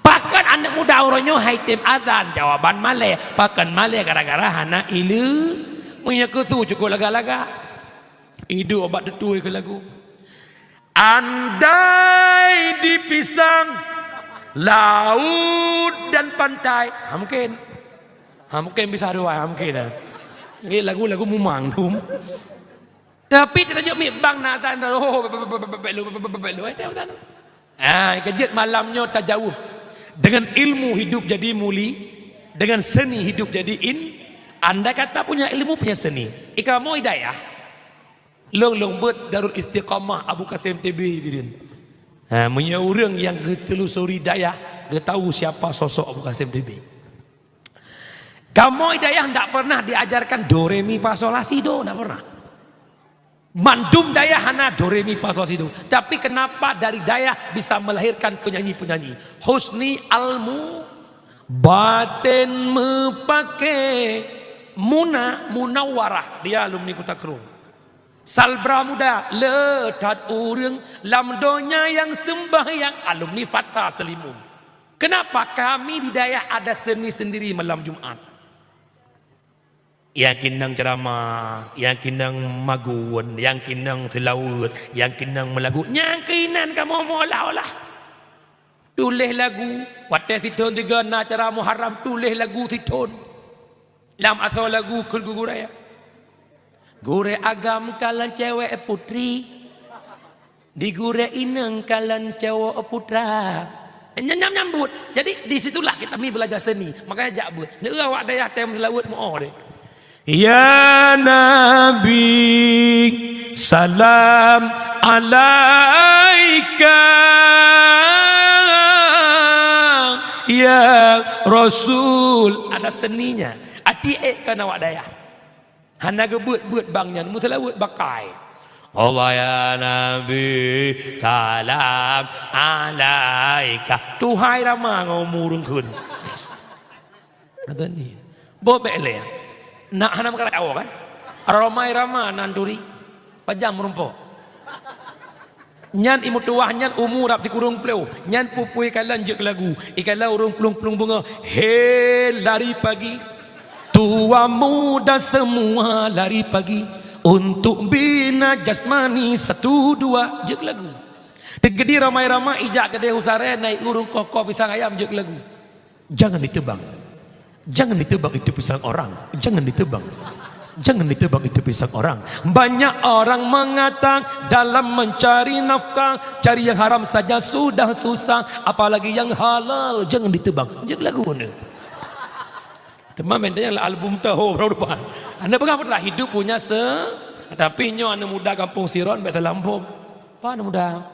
Pakon aneuk muda uroe nyoe hai tem azan, jawaban malée. Pakon malée? Gara-gara hana ile-, meunyoe keu su cukôp lagak-lagak. Iduek bak tutui keu lagu. Andai dipisang laut dan pantai. Ha, mungkin. Ha, mungkin bisa dua, ha, mungkin, ha. Ni lagu-lagu mumang tu. Tapi teunajok mik bang na tan, oh, bek lu, bek lu, bek lu, eh, tak betul. Ha, keujeuet malam nyoe tajaweueb. Dengan ilmu hidup jadi muli, dengan seni hidup jadi in-, andai kata punya ilmu, punya seni. Ikamoe hidayah. Lôn, lôn beuet Darul Istiqamah Abu Qasim T B di din. Ha, meunyoe ureuëng nyang geutelusuri dayah, geutahu siapa sosok Abu Qasim T B. Kamoe dayah ndak pernah diajarkan do, re, mi, fa, sol, la, si, do, ndak pernah. Mandum dayah hana do, re, mi, fa, sol, la, si, do. Tapi kenapa dari dayah bisa melahirkan penyanyi-penyanyi? Husni ilmu, batin meupaké, Muna Munawwarah, dia alumni Kuta Krueng. Salbra Muda, le that ureuëng lam donya nyang seumbahyang, alumni Fathah Seulimun. Kenapa kami di dayah ada seni sendiri malam Jumat? Nyang keunong ceuramah, nyang keunong magun, nyang keunong seulaweuet, nyang keunong meulagu, nyang keunan kamoe meuolah-olah. Tuléh lagu, watée sithon sigoe na acara Muharram, tuléh lagu sithon. Lam asoe lagu kheun gurée. Gurée agam kalon cewek putri, di gurée inong kalon cowok putra. Nyam-nyam nyambut. Jadi, di situlah kita mi belajar seni. Makanya jak beuet. Neu awak dayah tem seulaweuet meuoh deh. Ya Nabi, salam alaika. Ya Rasul, ada seninya. Ati ék kan awak dayah. Hana geubeuet-beuet bang nyan, meuseulaweuet bakai. Allah ya Nabi, salam alaika. Tuhai rama ngon umu rungkun. Kata ni. Bo bék lé. Nak hana meukarat awak kan? Ramai rama nan turi. Pajang meurumpok. Nyan i meutuwah nyan umu rab sikureueng plôh. Nyan pupui kalon jeuet keu lagu. I kalon ureuëng plueng-plueng beungoh. He lari pagi. Tua muda semua lari pagi. Untuk bina jasmani satu dua. Jeuet keu lagu. Teugedi ramai-ramai ijak keudeh u Saré, na i ureuëng koh-koh pisang ayam jeuet keu lagu. Jangan ditebang. Jangan ditebang itu pisang orang. Jangan ditebang. Jangan ditebang itu pisang orang. Banyak orang mengatakan dalam mencari nafkah, cari yang haram saja sudah susah, apalagi yang halal. Jangan ditebang. Jangan lagu ni. Teman minta yang album tahu baru depan. Anda pegang pernah hidup punya se, tapi nyoe anak muda kampung Siron baik terlampau. Apa anak muda?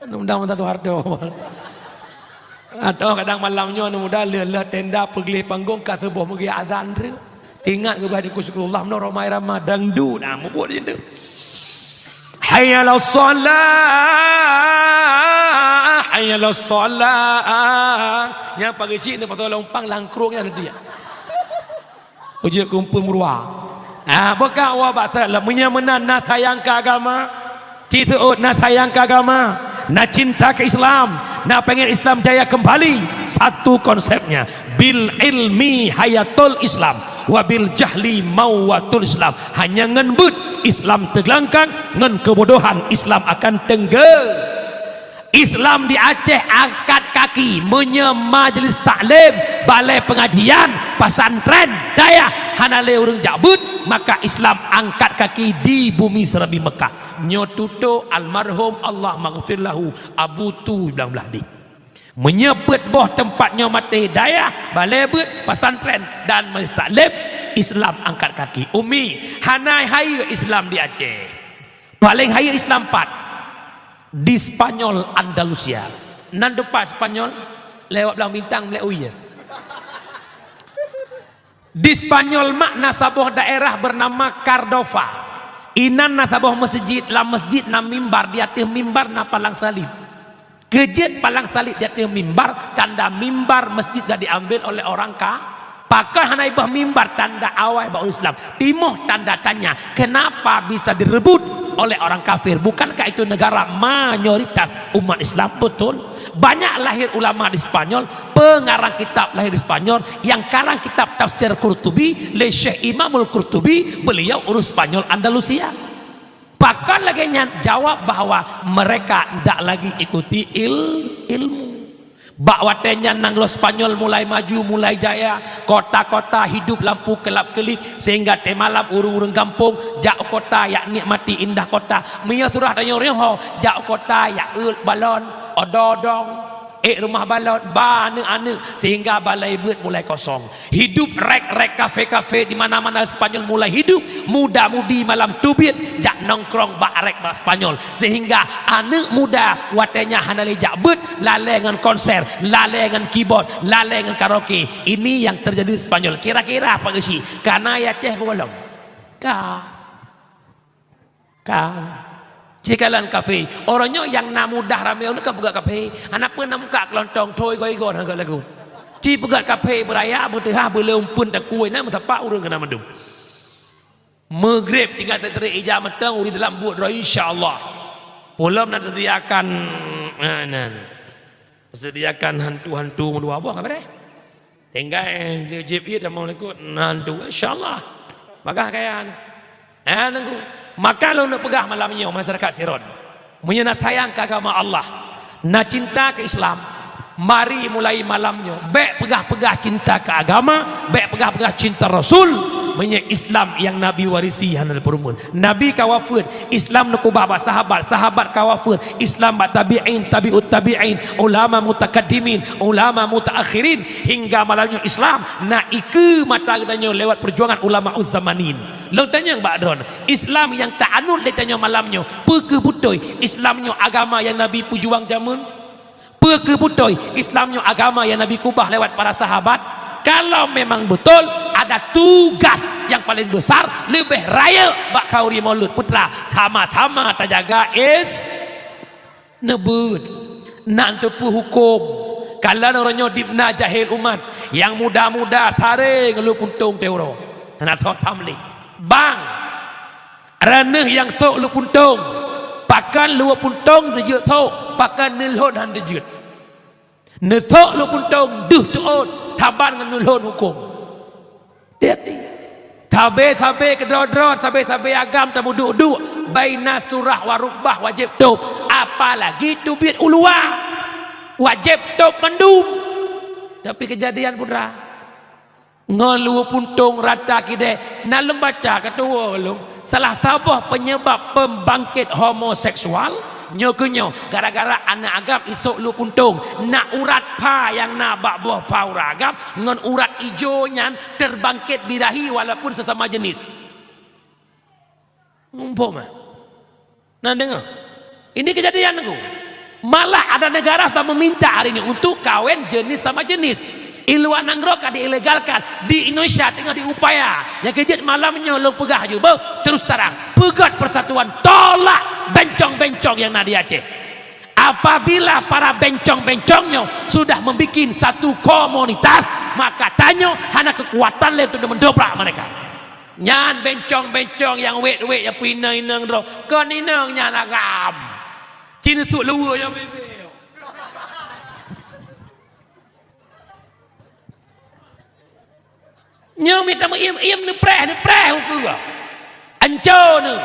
Undang-undang tu harto. Atau kadang malam nyoe aneuk muda leuh-leuh tenda peugleh panggong ka suboh meugeuh azan tu. Ingat keu bah di Syukurullah meunoe ramai-ramai dangdut. Ah, mubuet di situ. Hayya 'alas shalah, hayya 'alas shalah. Nyang pageue cit ni pasal lompang langkrong nyan dia. Ujok kumpul meuruwa. Ah, bukan awak bak salah. Meunyoe meunan na sayang keu agama, ci seuôt na sayang keu agama, na cinta keu Islam, na pengen Islam jaya kembali, satu konsepnya, bil ilmi hayatul Islam, wa bil jahli mawatul Islam. Hanya ngon beuet Islam teuglangkang, ngon keubodohan Islam akan teunggeu. Islam di Aceh angkat kaki, meunyoe majlis taklim, balai pengajian, pesantren, dayah hana lé ureuëng jak beuet, maka Islam angkat kaki di bumi Seurabi Mekah. Nyoe tutoe almarhum Allah maghfir lahu Abu Tu Blang Blahdeh. Meunyoe peuet boh teumpat nyoe maté, dayah, balai beuet, pesantren dan majlis taklim, Islam angkat kaki. Umi, hana hayeue Islam di Aceh. Paléng hayeue Islam pat di Spanyol Andalusia. Nan teumpat Spanyol lewat Blang Bintang, lé uye. Di Spanyol mak na saboh daerah bernama Cardova. Inan na saboh meuseujid, lam meuseujid na mimbar, di ateueh mimbar na palang salib. Keujeuet palang salib di ateueh mimbar, tanda mimbar meuseujid ka diambil oleh orang ka-, pakon hana ibah mimbar tanda awai bak ureuëng Islam. Timoh tanda tanya, kenapa bisa direbut oleh orang kafir? Bukankah itu negara mayoritas umat Islam? Betul. Banyak lahir ulama di Spanyol, pengarang kitab lahir di Spanyol, yang karang kitab tafsir Qurtubi lé Syekh Imamul Qurtubi, beliau ureuëng Spanyol Andalusia. Pakon lagée nyan? Jawab bahwa mereka ndak lagi ikuti il-, ilmu. Bak watée nyan nanggroe Spanyol mulai maju, mulai jaya, kota-kota hidup lampu kelap-kelip, sehingga teumalam ureuëng-ureuëng gampông jak u kota jak nikmati indah kota. Meunyoe surah tanyoe riho jak u kota jak ôt balon, odong-odong, ék rumoh balon, ba aneuëk-aneuëk, sehingga balai beuet mulai kosong. Hidup rék-rék kafe-kafe di mana-mana Spanyol mulai hidup, muda-mudi malam teubiet jak nongkrong bak rék bak Spanyol. Sehingga aneuëk muda watée nyan hana lé jak beuet, lalée ngon konser, lalée ngon keyboard, lalée ngon karaoke. Ini yang terjadi di Spanyol. Kira-kira apa geusi? Kana ya Aceh peue gohlom? Ka. Ka. Cikalan kafe. Orang nyoe nyang na mudah ramé ureuëng ka peugah kafe. Hana peue na muka keulontong thoi goi-goi hana lagu. Ci peugah kafe beuraya beuteuhah beuleumpun takue na meusapat ureuëng keunan mandum. Meugreb tinggai teuteurik ija meutong ureuëng dalam buet droe insya Allah. Peulom na teusediakan, eh, nan. Sediakan hantu-hantu meudua boh ka beureh. Tinggai jeuet-jeuet ié tamong likot na hantu, insya Allah. Bagah kaya. Eh, nunggu. Maka lôn peugah malam nyoe masyarakat Siron. Meunyoe na sayang keu agama Allah, na cinta keu Islam, mari mulai malam nyoe bék peugah-peugah cinta keu agama, bék peugah-peugah cinta Rasul. Meunyoe Islam nyang Nabi warisi hana peurumun. Nabi ka wafeuet, Islam neukubah bak sahabat, sahabat ka wafeuet, Islam bak tabi'in, tabi'ut tabi'in, ulama mutakaddimin, ulama mutaakhirin, hingga malam nyoe Islam na ikeue mata geutanyoe lewat perjuangan ulama uzzamanin. Lôn tanyong bak droen, Islam nyang taanut lé tanyoe malam nyoe, peu kheueh beutôi Islam nyoe agama nyang Nabi peujuang jameun? Peu kheueh beutôi Islam nyoe agama nyang Nabi kubah lewat para sahabat? Kalau memang betul, ada tugas nyang paleng besar, leubeh rayeuk bak khanduri Maulud Putra, sama-sama tajaga is-, neubeuet, nak teupeu huköm. Kalon uroe nyoe dibna jahil umat, nyang muda-muda saré ngon lupuntông teuroe. Hana sot tamli. Bang! Droeneuh nyang sôk lupuntông, pakon lupuntông teujeuet sôk, pakon neulhon han teujeuet. Neusôk lupuntông deuh teuôt, saban ngon neulhon huköm. Hati-hati. Sabe-sabe keudroe-droe, sabe-sabe agam tameuduek-duek, baina surah wa rukbah wajéb tôb, apalagi teubiet u luwa. Wajéb tôb mandum. Tapi keujadian putra. Ngon luweue puntông rata kidée, na lôn baca keu tuwoe lôn, salah saboh peunyeubab peumbangkét homoseksual, nyoe keu nyoe, gara-gara aneuëk agam isôk luweue puntông, na urat pha nyang na bak boh pha urat agam, ngon urat ijo nyan teurbangkét birahi walaupun sesama jenis. Muphom, eh? Na deungoe. Ini kejadian, Teungku. Malah ada negara sudah meminta hari ini untuk kawin jenis sama jenis. Di luar nanggroe ka diilegalkan, di Indonesia teungoh diupaya. Nyang keujeuet malam nyoe lôn peugah ju, beuh, terus terang, peugét persatuan, tolak bencong-bencong nyang na di Aceh. Apabila para bencong-bencong nyoe sudah membuat satu komunitas, maka tanyoe hana kekuatan lé untuk mendobrak mereka. Nyan bencong-bencong nyang wét-wét nyang peuinong-inong droe, kon inong nyan agam. Cit neusôk luweue nyang bébé. Nyoe mita meuiem-iem neupreh, neupreh ukeue. Anco neuh.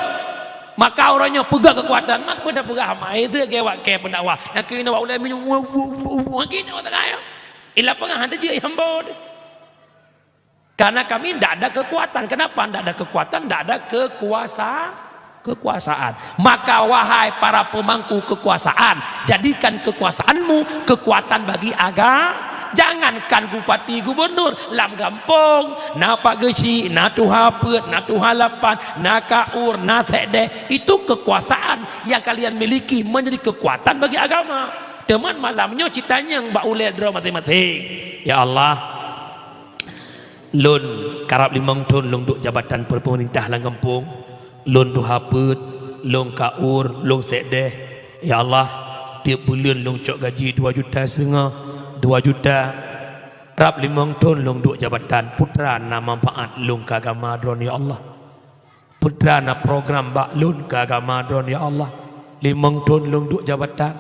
Maka uroe nyoe peugah keukuatan, mak peue tapeugah amai teuh geuwak kée pendakwah. Nyang keunoe bak ulée minyeuk, wu, wu, wu, wu, lagi nyoe teuka nyoe. Di lapangan hana jeuet nyang bo deh. Karena kami ndak ada kekuatan. Kenapa ndak ada kekuatan? Ndak ada kekuasa-, kekuasaan. Maka wahai para pemangku kekuasaan, jadikan kekuasaanmu kekuatan bagi aga-, jangankan bupati gubernur, lam gampông, na Pak Geuchik, na Tuha Peuet, na Tuha Lapan, na Kaur, na Sekdeh, itu kekuasaan yang kalian miliki menjadi kekuatan bagi agama. Teuma malam nyoe cit tanyong bak ulée droe maséng-maséng. Ya Allah, lôn karab limong thon lôn duek jabatan peumeurintah lam gampông. Lôn Tuha Peuet, lôn Kaur, lôn Sekdeh. Ya Allah, tieb buleuen lôn cok gaji dua juta seungoh, dua juta. Rab limong thon lôn duek jabatan, peue teuma na manfaat lôn keu agama Droeneuh, ya Allah. Peue teuma na program bak lôn keu agama Droeneuh, ya Allah. Limong thon lôn duek jabatan,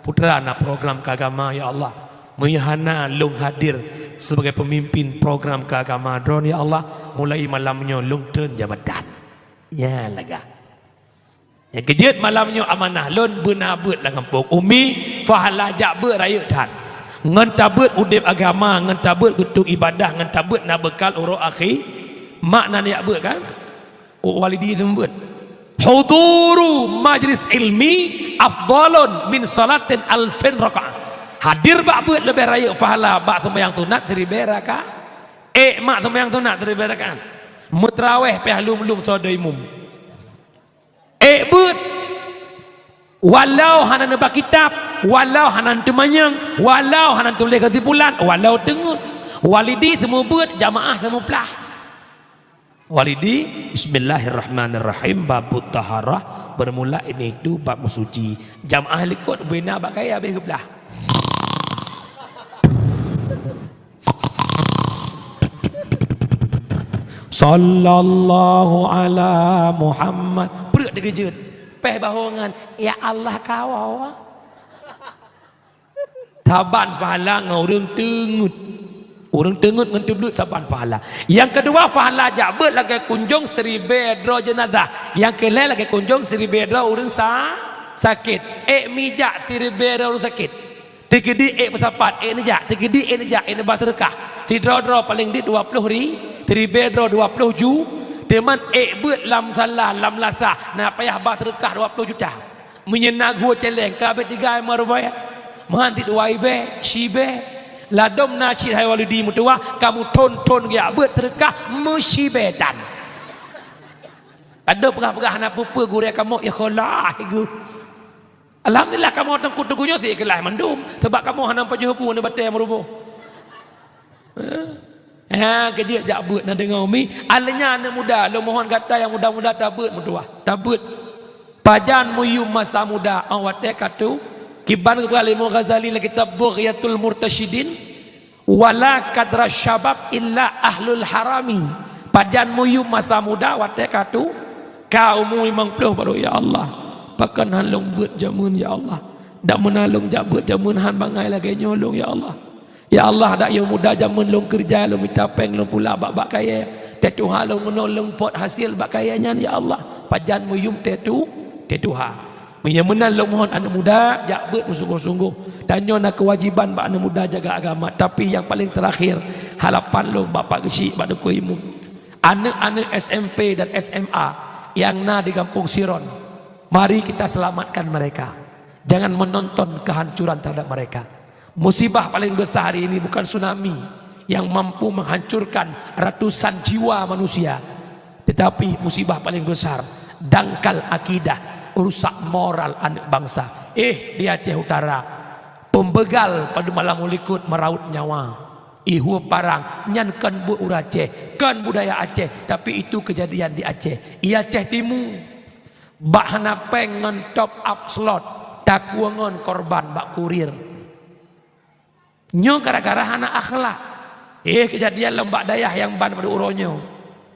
peue teuma na program keu agama, ya Allah. Meunyoe hana lôn hadir sebagai pemimpin program keu agama Droeneuh, ya Allah, mulai malam nyoe lôn theun jabatan. Nyan lagak. Nyang keujeuet malam nyoe amanah lôn beuna beuet lam gampông. Umi, pahala jak beuet rayeuk that. Ngon tabeuet udeb agama, ngon tabeuet geutueng ibadah, ngon tabeuet na beukal uroe akhé. Mak na jak beuet kan? Oh, walidi teuma beuet. Huduru majlis ilmi afdalun min salatin alfin rakaat. Hadir bak beuet leubeh rayeuk pahala bak seumayang sunat siribée rakaat. Ék mak seumayang sunat siribée rakaat. Meutraweh pih lom-lom soe deuh imum. Ék beuet, walau hana neuba kitab, walau hana neuteumanyong, walau hana neutuléh keusimpulan, walau teungeut. Walidi seumeubeuet, jamaah seumeuplah. Walidi, bismillahirrahmanirrahim, babut taharah, bermula ini itu bab meusuci. Jamaah likot bubena bak kayée habéh geuplah. Sallallahu ala Muhammad. Pruet teukeujot. Péh bahongan, "Ya Allah, kawoe." Saban pahala ngon ureuëng teungeut. Ureuëng teungeut ngon teubleuet saban pahala. Nyang keudua, pahala jak beuet lagée kunjong siribée droe jeunazah. Nyang keulhée lagée kunjong siribée droe ureuëng sa-, sakét. Ék mijak siribée droe ureuëng sakét. Teukeudi ék peusapat, ék neujak, teukeudi ék neujak, ék neuba seudeukah. Sidroe-droe paleng dit dua ploh ri-, siribée droe dua ploh ju, teuma ék beuet lam salah, lam lasah, na payah ba seudeukah dua ploh juta. Meunyoe na geuh céléng, ka abéh tigai meurubaiyah. Meuhan sit dua ibée, sibée. Ladom na cit hai Walidi meutuwah, kamoe thon-thon geujak beuet seudeukah meusibée tan. Adoe peugah-peugah hana peue-peue gurée kamoe ikholah geuh. Alhamdulillah, kamoe teungku-teungku nyoe si ikhlaih mandum, sabab kamoe hana pajoh bu nibak batée meuruboh. Eh? Ha, keujeuet jak beuet na deungoe umi. Aleunya aneuëk muda, lôn mohon gata nyang muda-muda tabeuet meutuwah. Tabeuet. Pajan meuyum masa muda, 'oh watée ka tu, kiban geupeugah lé Imam Ghazali lam kitab Bughyatul Murtasyidin, "Wala qadra syabab illa ahlul harami." Pajan meuyum masa muda watée ka tu, ka umu limong ploh baru, "Ya Allah, pakon han lôn beuet jameun, ya Allah? Dak meunan lôn jak beuet jameun han bangai lagée nyoe lôn, ya Allah. Ya Allah, dak yoh muda jameun lôn keureuja, lôn mita péng, lôn pula bak-bak kayée. Teuh tuha lôn meunoe lôn pot hasil bak kayée nyan, ya Allah." Pajan meuyum teuh tu, teuh tuha. Meunyoe meunan lôn mohon aneuk muda, jak beuet meusunggoh-sunggoh. Tanyoe na keuwajiban bak aneuk muda jaga agama. Tapi nyang paleng teurakhir, harapan lôn bak Pak Geuchik, bak Teungku Imum. Aneuk-aneuk S M P dan S M A nyang na di Gampông Siron, mari kita selamatkan mereka. Jangan menonton kehancuran terhadap mereka. Musibah paling besar hari ini bukan tsunami yang mampu menghancurkan ratusan jiwa manusia, tetapi musibah paling besar, dangkal akidah, rusak moral aneuk bangsa. Eh, di Aceh Utara, pembegal pada malam likot meraut nyawa. Ihue parang, nyan kon buet ureueng Aceh, kon budaya Aceh, tapi itu kejadian di Aceh. I Aceh Timu, bak hana péng ngon top up slot, takue ngon korban bak kurir. Nyoe gara-gara hana akhlak. Eh, kejadian lom bak dayah nyang ban pada uroe nyoe.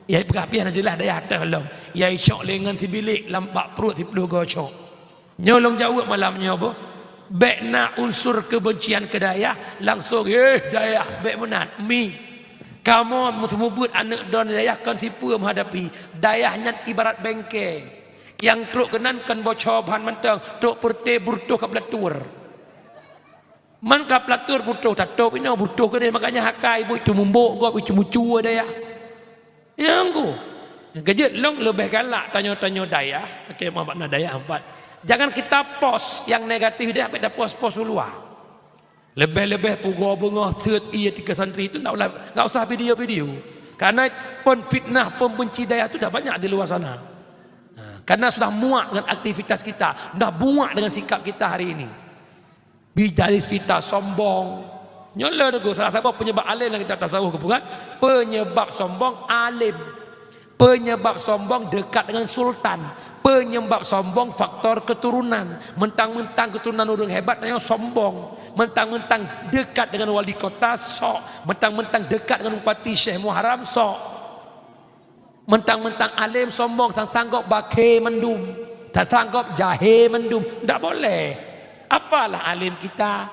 Yai peugah pih hana jeulaih dayah teuh lom. Yai cok lé ngon sibilék lam bak pruet siploh goe cok. Nyoe lôn jaweueb malam nyoe boh. Bék na unsur kebencian keu dayah, langsung, "Eh, dayah, bék meunan, mi. Kamoe meuseumeubeuet aneuk droe dayah kon sipeue meuhadapi." Dayah nyan ibarat bengke. Nyang trok keunan kon boco ban mantong, trok peureute burutoh ka peulatur. Man ka peulatur butoh tatôb inoe, butoh keudeh, makanya hakai buet itu mumbok gob, itu mucue dayah. Nyang ku. Keujeuet lôn leubeh galak tanyoe-tanyoe dayah, oke, ma makna dayah empat. Jangan kita post yang negatif deh, sampai dah post-post u luwa. Leubeh-leubeh pugoe beungoh seuet ié tika santri itu ndak ulah, ndak usah video-video. Karena penfitnah, pembenci dayah itu dah banyak di luar sana. Ha, karena sudah muak dengan aktivitas kita, dah muak dengan sikap kita hari ini. Bijari sita sombong. Nyoe le teungku, salah saboh penyebab alim dalam kitab tasawuf geupeugah, penyebab sombong alim. Penyebab sombong dekat dengan sultan. Penyebab sombong faktor keturunan. Mentang-mentang keturunan ureueng hebat, nyoe sombong. Mentang-mentang dekat dengan wali kota, sok. Mentang-mentang dekat dengan bupati Syekh Muharram, sok. Mentang-mentang alim sombong, tan sanggob bakhe mandum, tan sanggob jahe mandum. Ndak boleh. Apalah alim kita?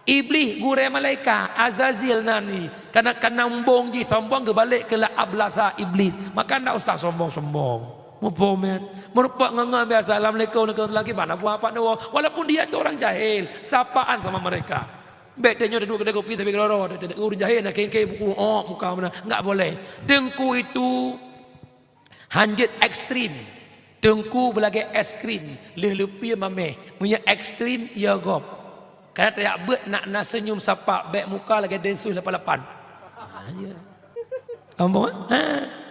Iblih gurée malaikat, Azazil nan nyan. Kana, kana umbong jih sombong geubalek keu la ablasa Iblis. Maka ndak usah sombong-sombong. Muphom, ya? Meurumpok ngon-ngon biasa, "Assalamualaikum, waalaikumsalam." Lagi bana buah apa ni, walaupun dia tu orang jahil, sapaan sama mereka. Bék tanyoe taduek keudè kopi tapi keudroe-droe, ureueng jahé na kengke buku, oh, muka mana. Enggak boleh. Teungku itu hanjeuet ekstrim. Teungku beulagèe es krim, lheueh leupie mamèh. Meunyoe ekstrim, ya gob. Kana tajak beuet nak na seunyum sapa, bèk muka lagèe densus lapan lapan. Ah, ya. Ampôn, ha?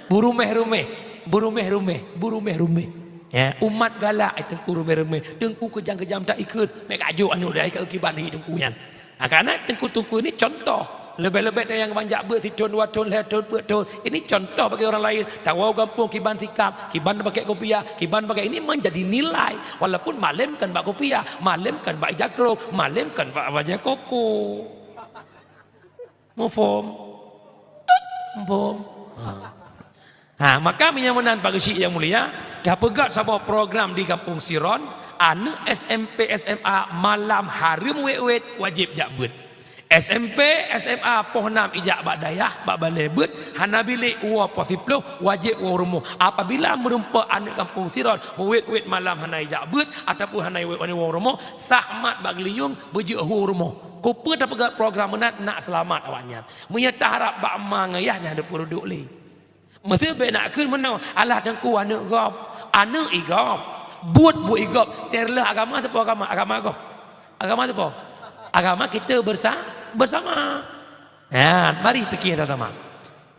Beurumèh-rumèh, beurumèh-rumèh, beurumèh-rumèh. Ya, umat galak, eh, teungku rumèh-rumèh. Teungku keujam-keujam that ikheun, meukajoe aneuk dara ikheun kiban hi teungku nyan. Ha, karena teungku-teungku ini contoh. Leubeh-leubeh nyang ban jak beuet sithon, dua thon, lhèe thon, peuet thon. Ini contoh bagi orang lain. Tawoe gampông kiban sikap, kiban pakai kopiah, kiban pakai ini menjadi nilai. Walaupun malém kon bak kopiah, malém kon bak ija krông, malém kon bak bajèe koko. Muphom? Muphom. Ha. Ha, maka meunyoe meunan Pak Geuchik nyang mulia, ka peugöt saboh program di Gampông Siron, aneuk S M P, S M A malam hareuem wét-wét wajéb jak beuet. S M P, S M A poh nam ijak bak dayah, bak balè beuet, hana bilék woe poh siploh, wajéb woe rumoh. Apabila meurumpok aneuk Gampông Siron, wét-wét malam hana ijak beuet, ataupun hana wét woe rumoh, sah mat bak geulinyueng beujeuet hu rumoh. Keupeue tapeugöt program meunan, nak seulamat awaknyan. Meunyoe taharab bak ma ngon yah, nyan hana peureuduek lé. Meusti bèk nak kheun meunoe, alah teungku aneuk gob, aneuk i gob, buet-buet i gob, terleuh agama teupeue agama, agama gob. Agama teupeue? Agama kita bersa-, bersama. Nyan, mari piké sama-sama.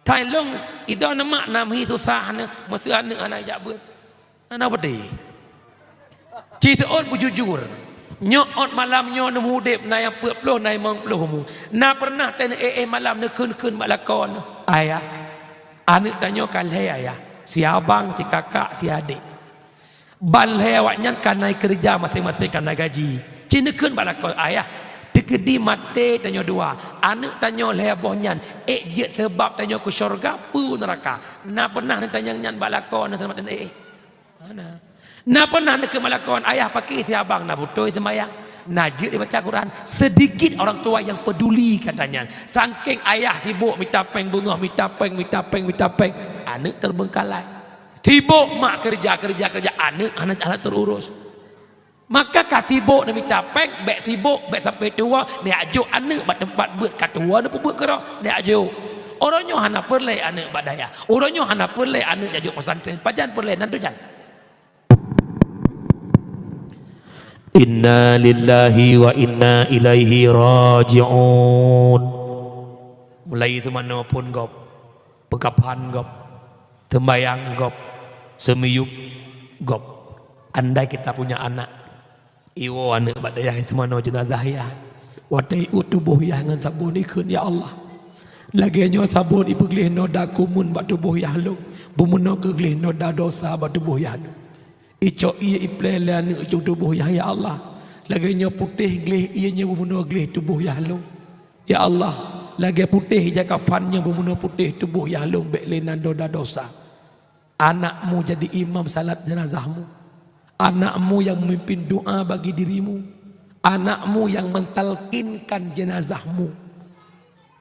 Thai lôn, idong neumak nam hi susah nyoe, meusti aneuk hana jak beuet. Hana pedih. Ci seuôt beujujur. Nyoe ôt malam nyoe neumeu udép, na nyang peuet ploh, na nyang limong ploh umu. Na pernah teuh neuéh-éh malam neukheun-kheun bak lakoe, "Ayah, aneuk tanyoe ka lhèe, Ayah. Si abang, si kakak, si adék. Ban lhèe awaknyan ka na keureuja, maséng-maséng ka na gaji." Ci neukheun bak lakoe, "Ayah, teukeudi maté tanyoe dua, aneuk tanyoe lhèe boh nyan, ék jeuet seubab tanyoe keu syeuruga peu neuraka?" Na pernah neutanyong nyan bak lakoe neuh teuma teuh neuéh? Hana. Na pernah neukheun bak lakoe, "Ayah, pakri si abang na beutôi seumayang, na jeuet ibaca Quran?" Sedikit orang tua yang peduli kata nyan. Sangkéng ayah sibok mita péng beungoh, mita péng, mita péng, mita péng, aneuk terbengkalai. Sibok mak keureuja, keureuja, keureuja, aneuk hana, hana teururus. Maka ka sibok neumita péng, bék sibok, bék sampai tuwoe, neujak jok aneuk bak teumpat beuet, ka tuwoe neupeubuet keudroe, neujak jok. Uroe nyoe hana peureulée aneuk bak dayah. Uroe nyoe hana peureulée aneuk jak jok pesantren, pajan peureulée nan tu nyan. Inna lillahi wa inna ilaihi raji'un. Mulai seumanoe phon gob, peukaphan gob, seumbahyang gob, seumiyueb gob. Andai kita punya anak, iwoe aneuk bak dayah seumanoe jeunazah yah. Watée iuet tuboh yah ngon sabon ikheun, "Ya Allah, lagée nyoe sabon ipeugleh noda kumun bak tuboh yah lôn, beumeunoe keugleh noda dosa bak tuboh yah lôn." Icok ié iplée lé aneuk ujong tuboh yah, ya Allah. Lagée nyoe putéh gleh ié nyoe beumeunoe gleh tuboh yah lôn. Ya Allah, lagée putéh ija kafan nyoe beumeunoe putéh tuboh yah lôn bék lé nan doda dosa. Anakmu jadi imam salat jenazahmu. Anakmu yang memimpin doa bagi dirimu. Anakmu yang mentalkinkan jenazahmu.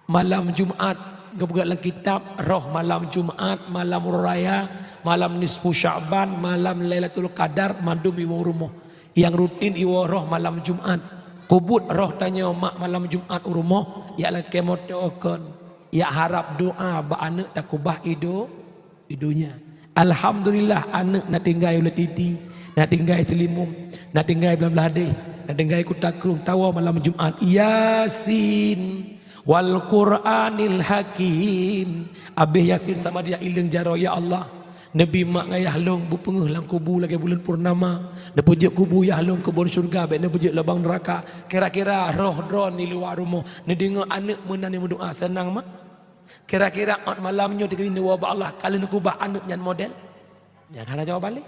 Malam Jumat, geupeugah lam kitab, roh malam Jumat, malam Uroe Raya, malam nisfu Sya'ban, malam Lailatul Qadar, mandum iwoe u rumoh. Nyang rutin iwoe roh malam Jumat. Kubuet roh tanyoe mak malam Jumat u rumoh, jak lakée moto kon, jak harab doa bak aneuk takubah ido, di donya. Alhamdulillah, aneuk na tinggai ulat titi, na tinggai teulimum, na tinggai blah-blah deh, na tinggai kuta krueng tawoe malam Jumat. Yasin wal Qur'anil Hakim. Abéh Yasin sama dia ileueng jaroe, ya Allah. Neubi mak ngon yah lôn beupeungeuh lam kubu lagée buleuen purnama. Neupeujeuet kubu yah lôn keubon syeuruga, bék neupeujeuet lubang neuraka. Kira-kira roh droeneuh di luwa rumoh neudeungoe aneuk meunan nyang meudoa, seunang mak? Kira-kira ôt malam nyoe teukeudi neuwoe bak Allah ka lheueh neukubah aneuk nyan model? Nyan hana jaweueb balek.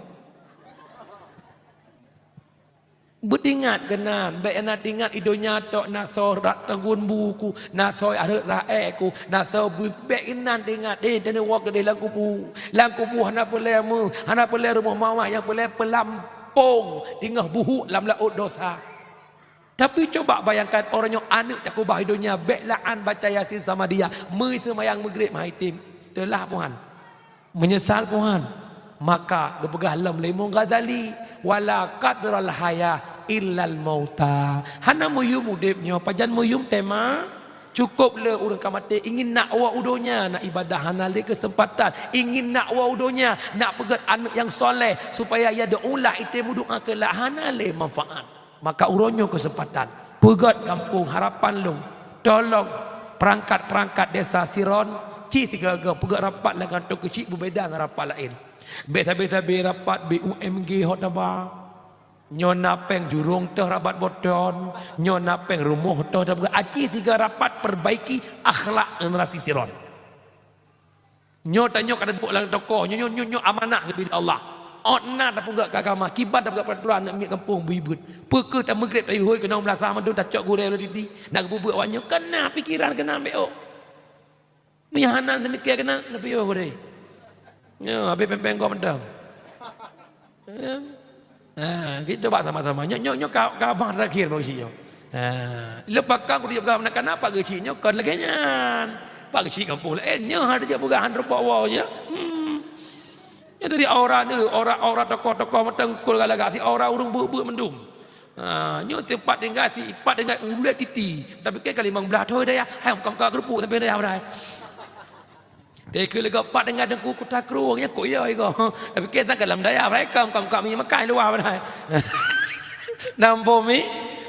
Beutingat keunan, bék na tingat i donya tok na soe rak teunggun buku, na soe areuet raék ku, na soe bu-, bék inan tingat, eh, teuneuk woe keudeh lam kubu. Lam kubu hana peureulée meu, hana peureulée rumoh mawah, nyang peureulée peulampong teungoh buhuk lam laôt dosa. Tapi coba bayangkan, uroe nyoe aneuk takubah i donya, bék la'an baca Yasin sama dia, meuseumayang Maghrib meuhai tem, teulah Tuhan, meunyeusal Tuhan. Maka geupeugah lom lé Imam Ghazali, "Wala qadral haya illal mauta." Hana meuyum udeb nyoe, pajan meuyum teuma? Cukôp le ureuëng ka maté, ingin nak woe u donya, nak ibadah hana lé keuseumpatan, ingin nak woe u donya, nak peugét aneuk nyang soleh, supaya ya doalah item meudoa keulak, hana lé manfaat. Maka uroe nyoe keuseumpatan. Peugét gampông harapan lôn, tolong peurangkat-peurangkat desa Siron, cit sigoe-goe peugét rapat lam kantô keuchik beubeda ngon rapat laén. Bék sabe-sabe rapat, B U M G ho taba. Nyoe na péng jurông teuh rabat boton, nyoe na péng rumoh teuh, taba aci tiga rapat perbaiki akhlak generasi Siron. Nyoe tanyoe ka teuduek lam toko, nyoe, nyoe, nyoe, nyoe amanah geubri lé Allah. Ôt na tapeugah keu agama, kiban tapeugah peraturan aneuk miet gampông beuibeut. Peu kheueh tameugreb tayue hôi keunong meulasah mandum tacok gurée lom titi, nak geupeubuet awak nyoe. Keuna pikeran keunan bék ôk. Meunyo hana neumikir keunan, neupiôh gurée. Nyoe habéh péng-péng gob mantong. Ya. Ha, kita coba sama-sama. Nyoe, nyoe, nyoe ka, ka abang terakhir bak geuchik nyoe. Ha, leupah ka kuteuk peugah meunan, kenapa geuchik nyoe kon lagée nyan? Bak geuchik gampông laén, nyoe hana teujak peugah han rumpok woe je. Hmm. Nyoe tadi aura ni, aura, aura tokoh-tokoh mantong kul galak-galak si aura ureuëng beuet-beuet mandum. Ha, nyoe teumpat tinggai si, pat tinggai ulée titi. Tapi ke ka limong blaih thon dayah, hai meuka-meuka keureupuk sampai dayah padahai. Dai keu leuga pat tinggai Teungku Kuta Krueng, nyan kok ya iko. Tapi ke sang ka lam dayah padahai, kam, kam, kam, minyeuk makai luwa padahai. Nampak mi?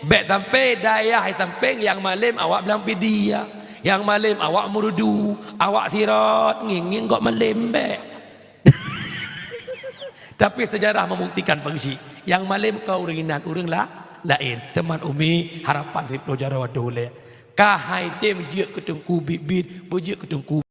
Bék sampai dayah sampai nyang malem awak Blang Pidie, nyang malem awak Meureudu, awak Sirot, ngieng-ngieng gob malem bék. Tapi sejarah membuktikan bak geuchik, nyang malem kon ureuëng inan, ureuëng la-, laén. Teuma umi harapan siplôh jaroe watée ulée. Ka hai tem jeuet keu teungku biet-biet, beujeuet keu teungku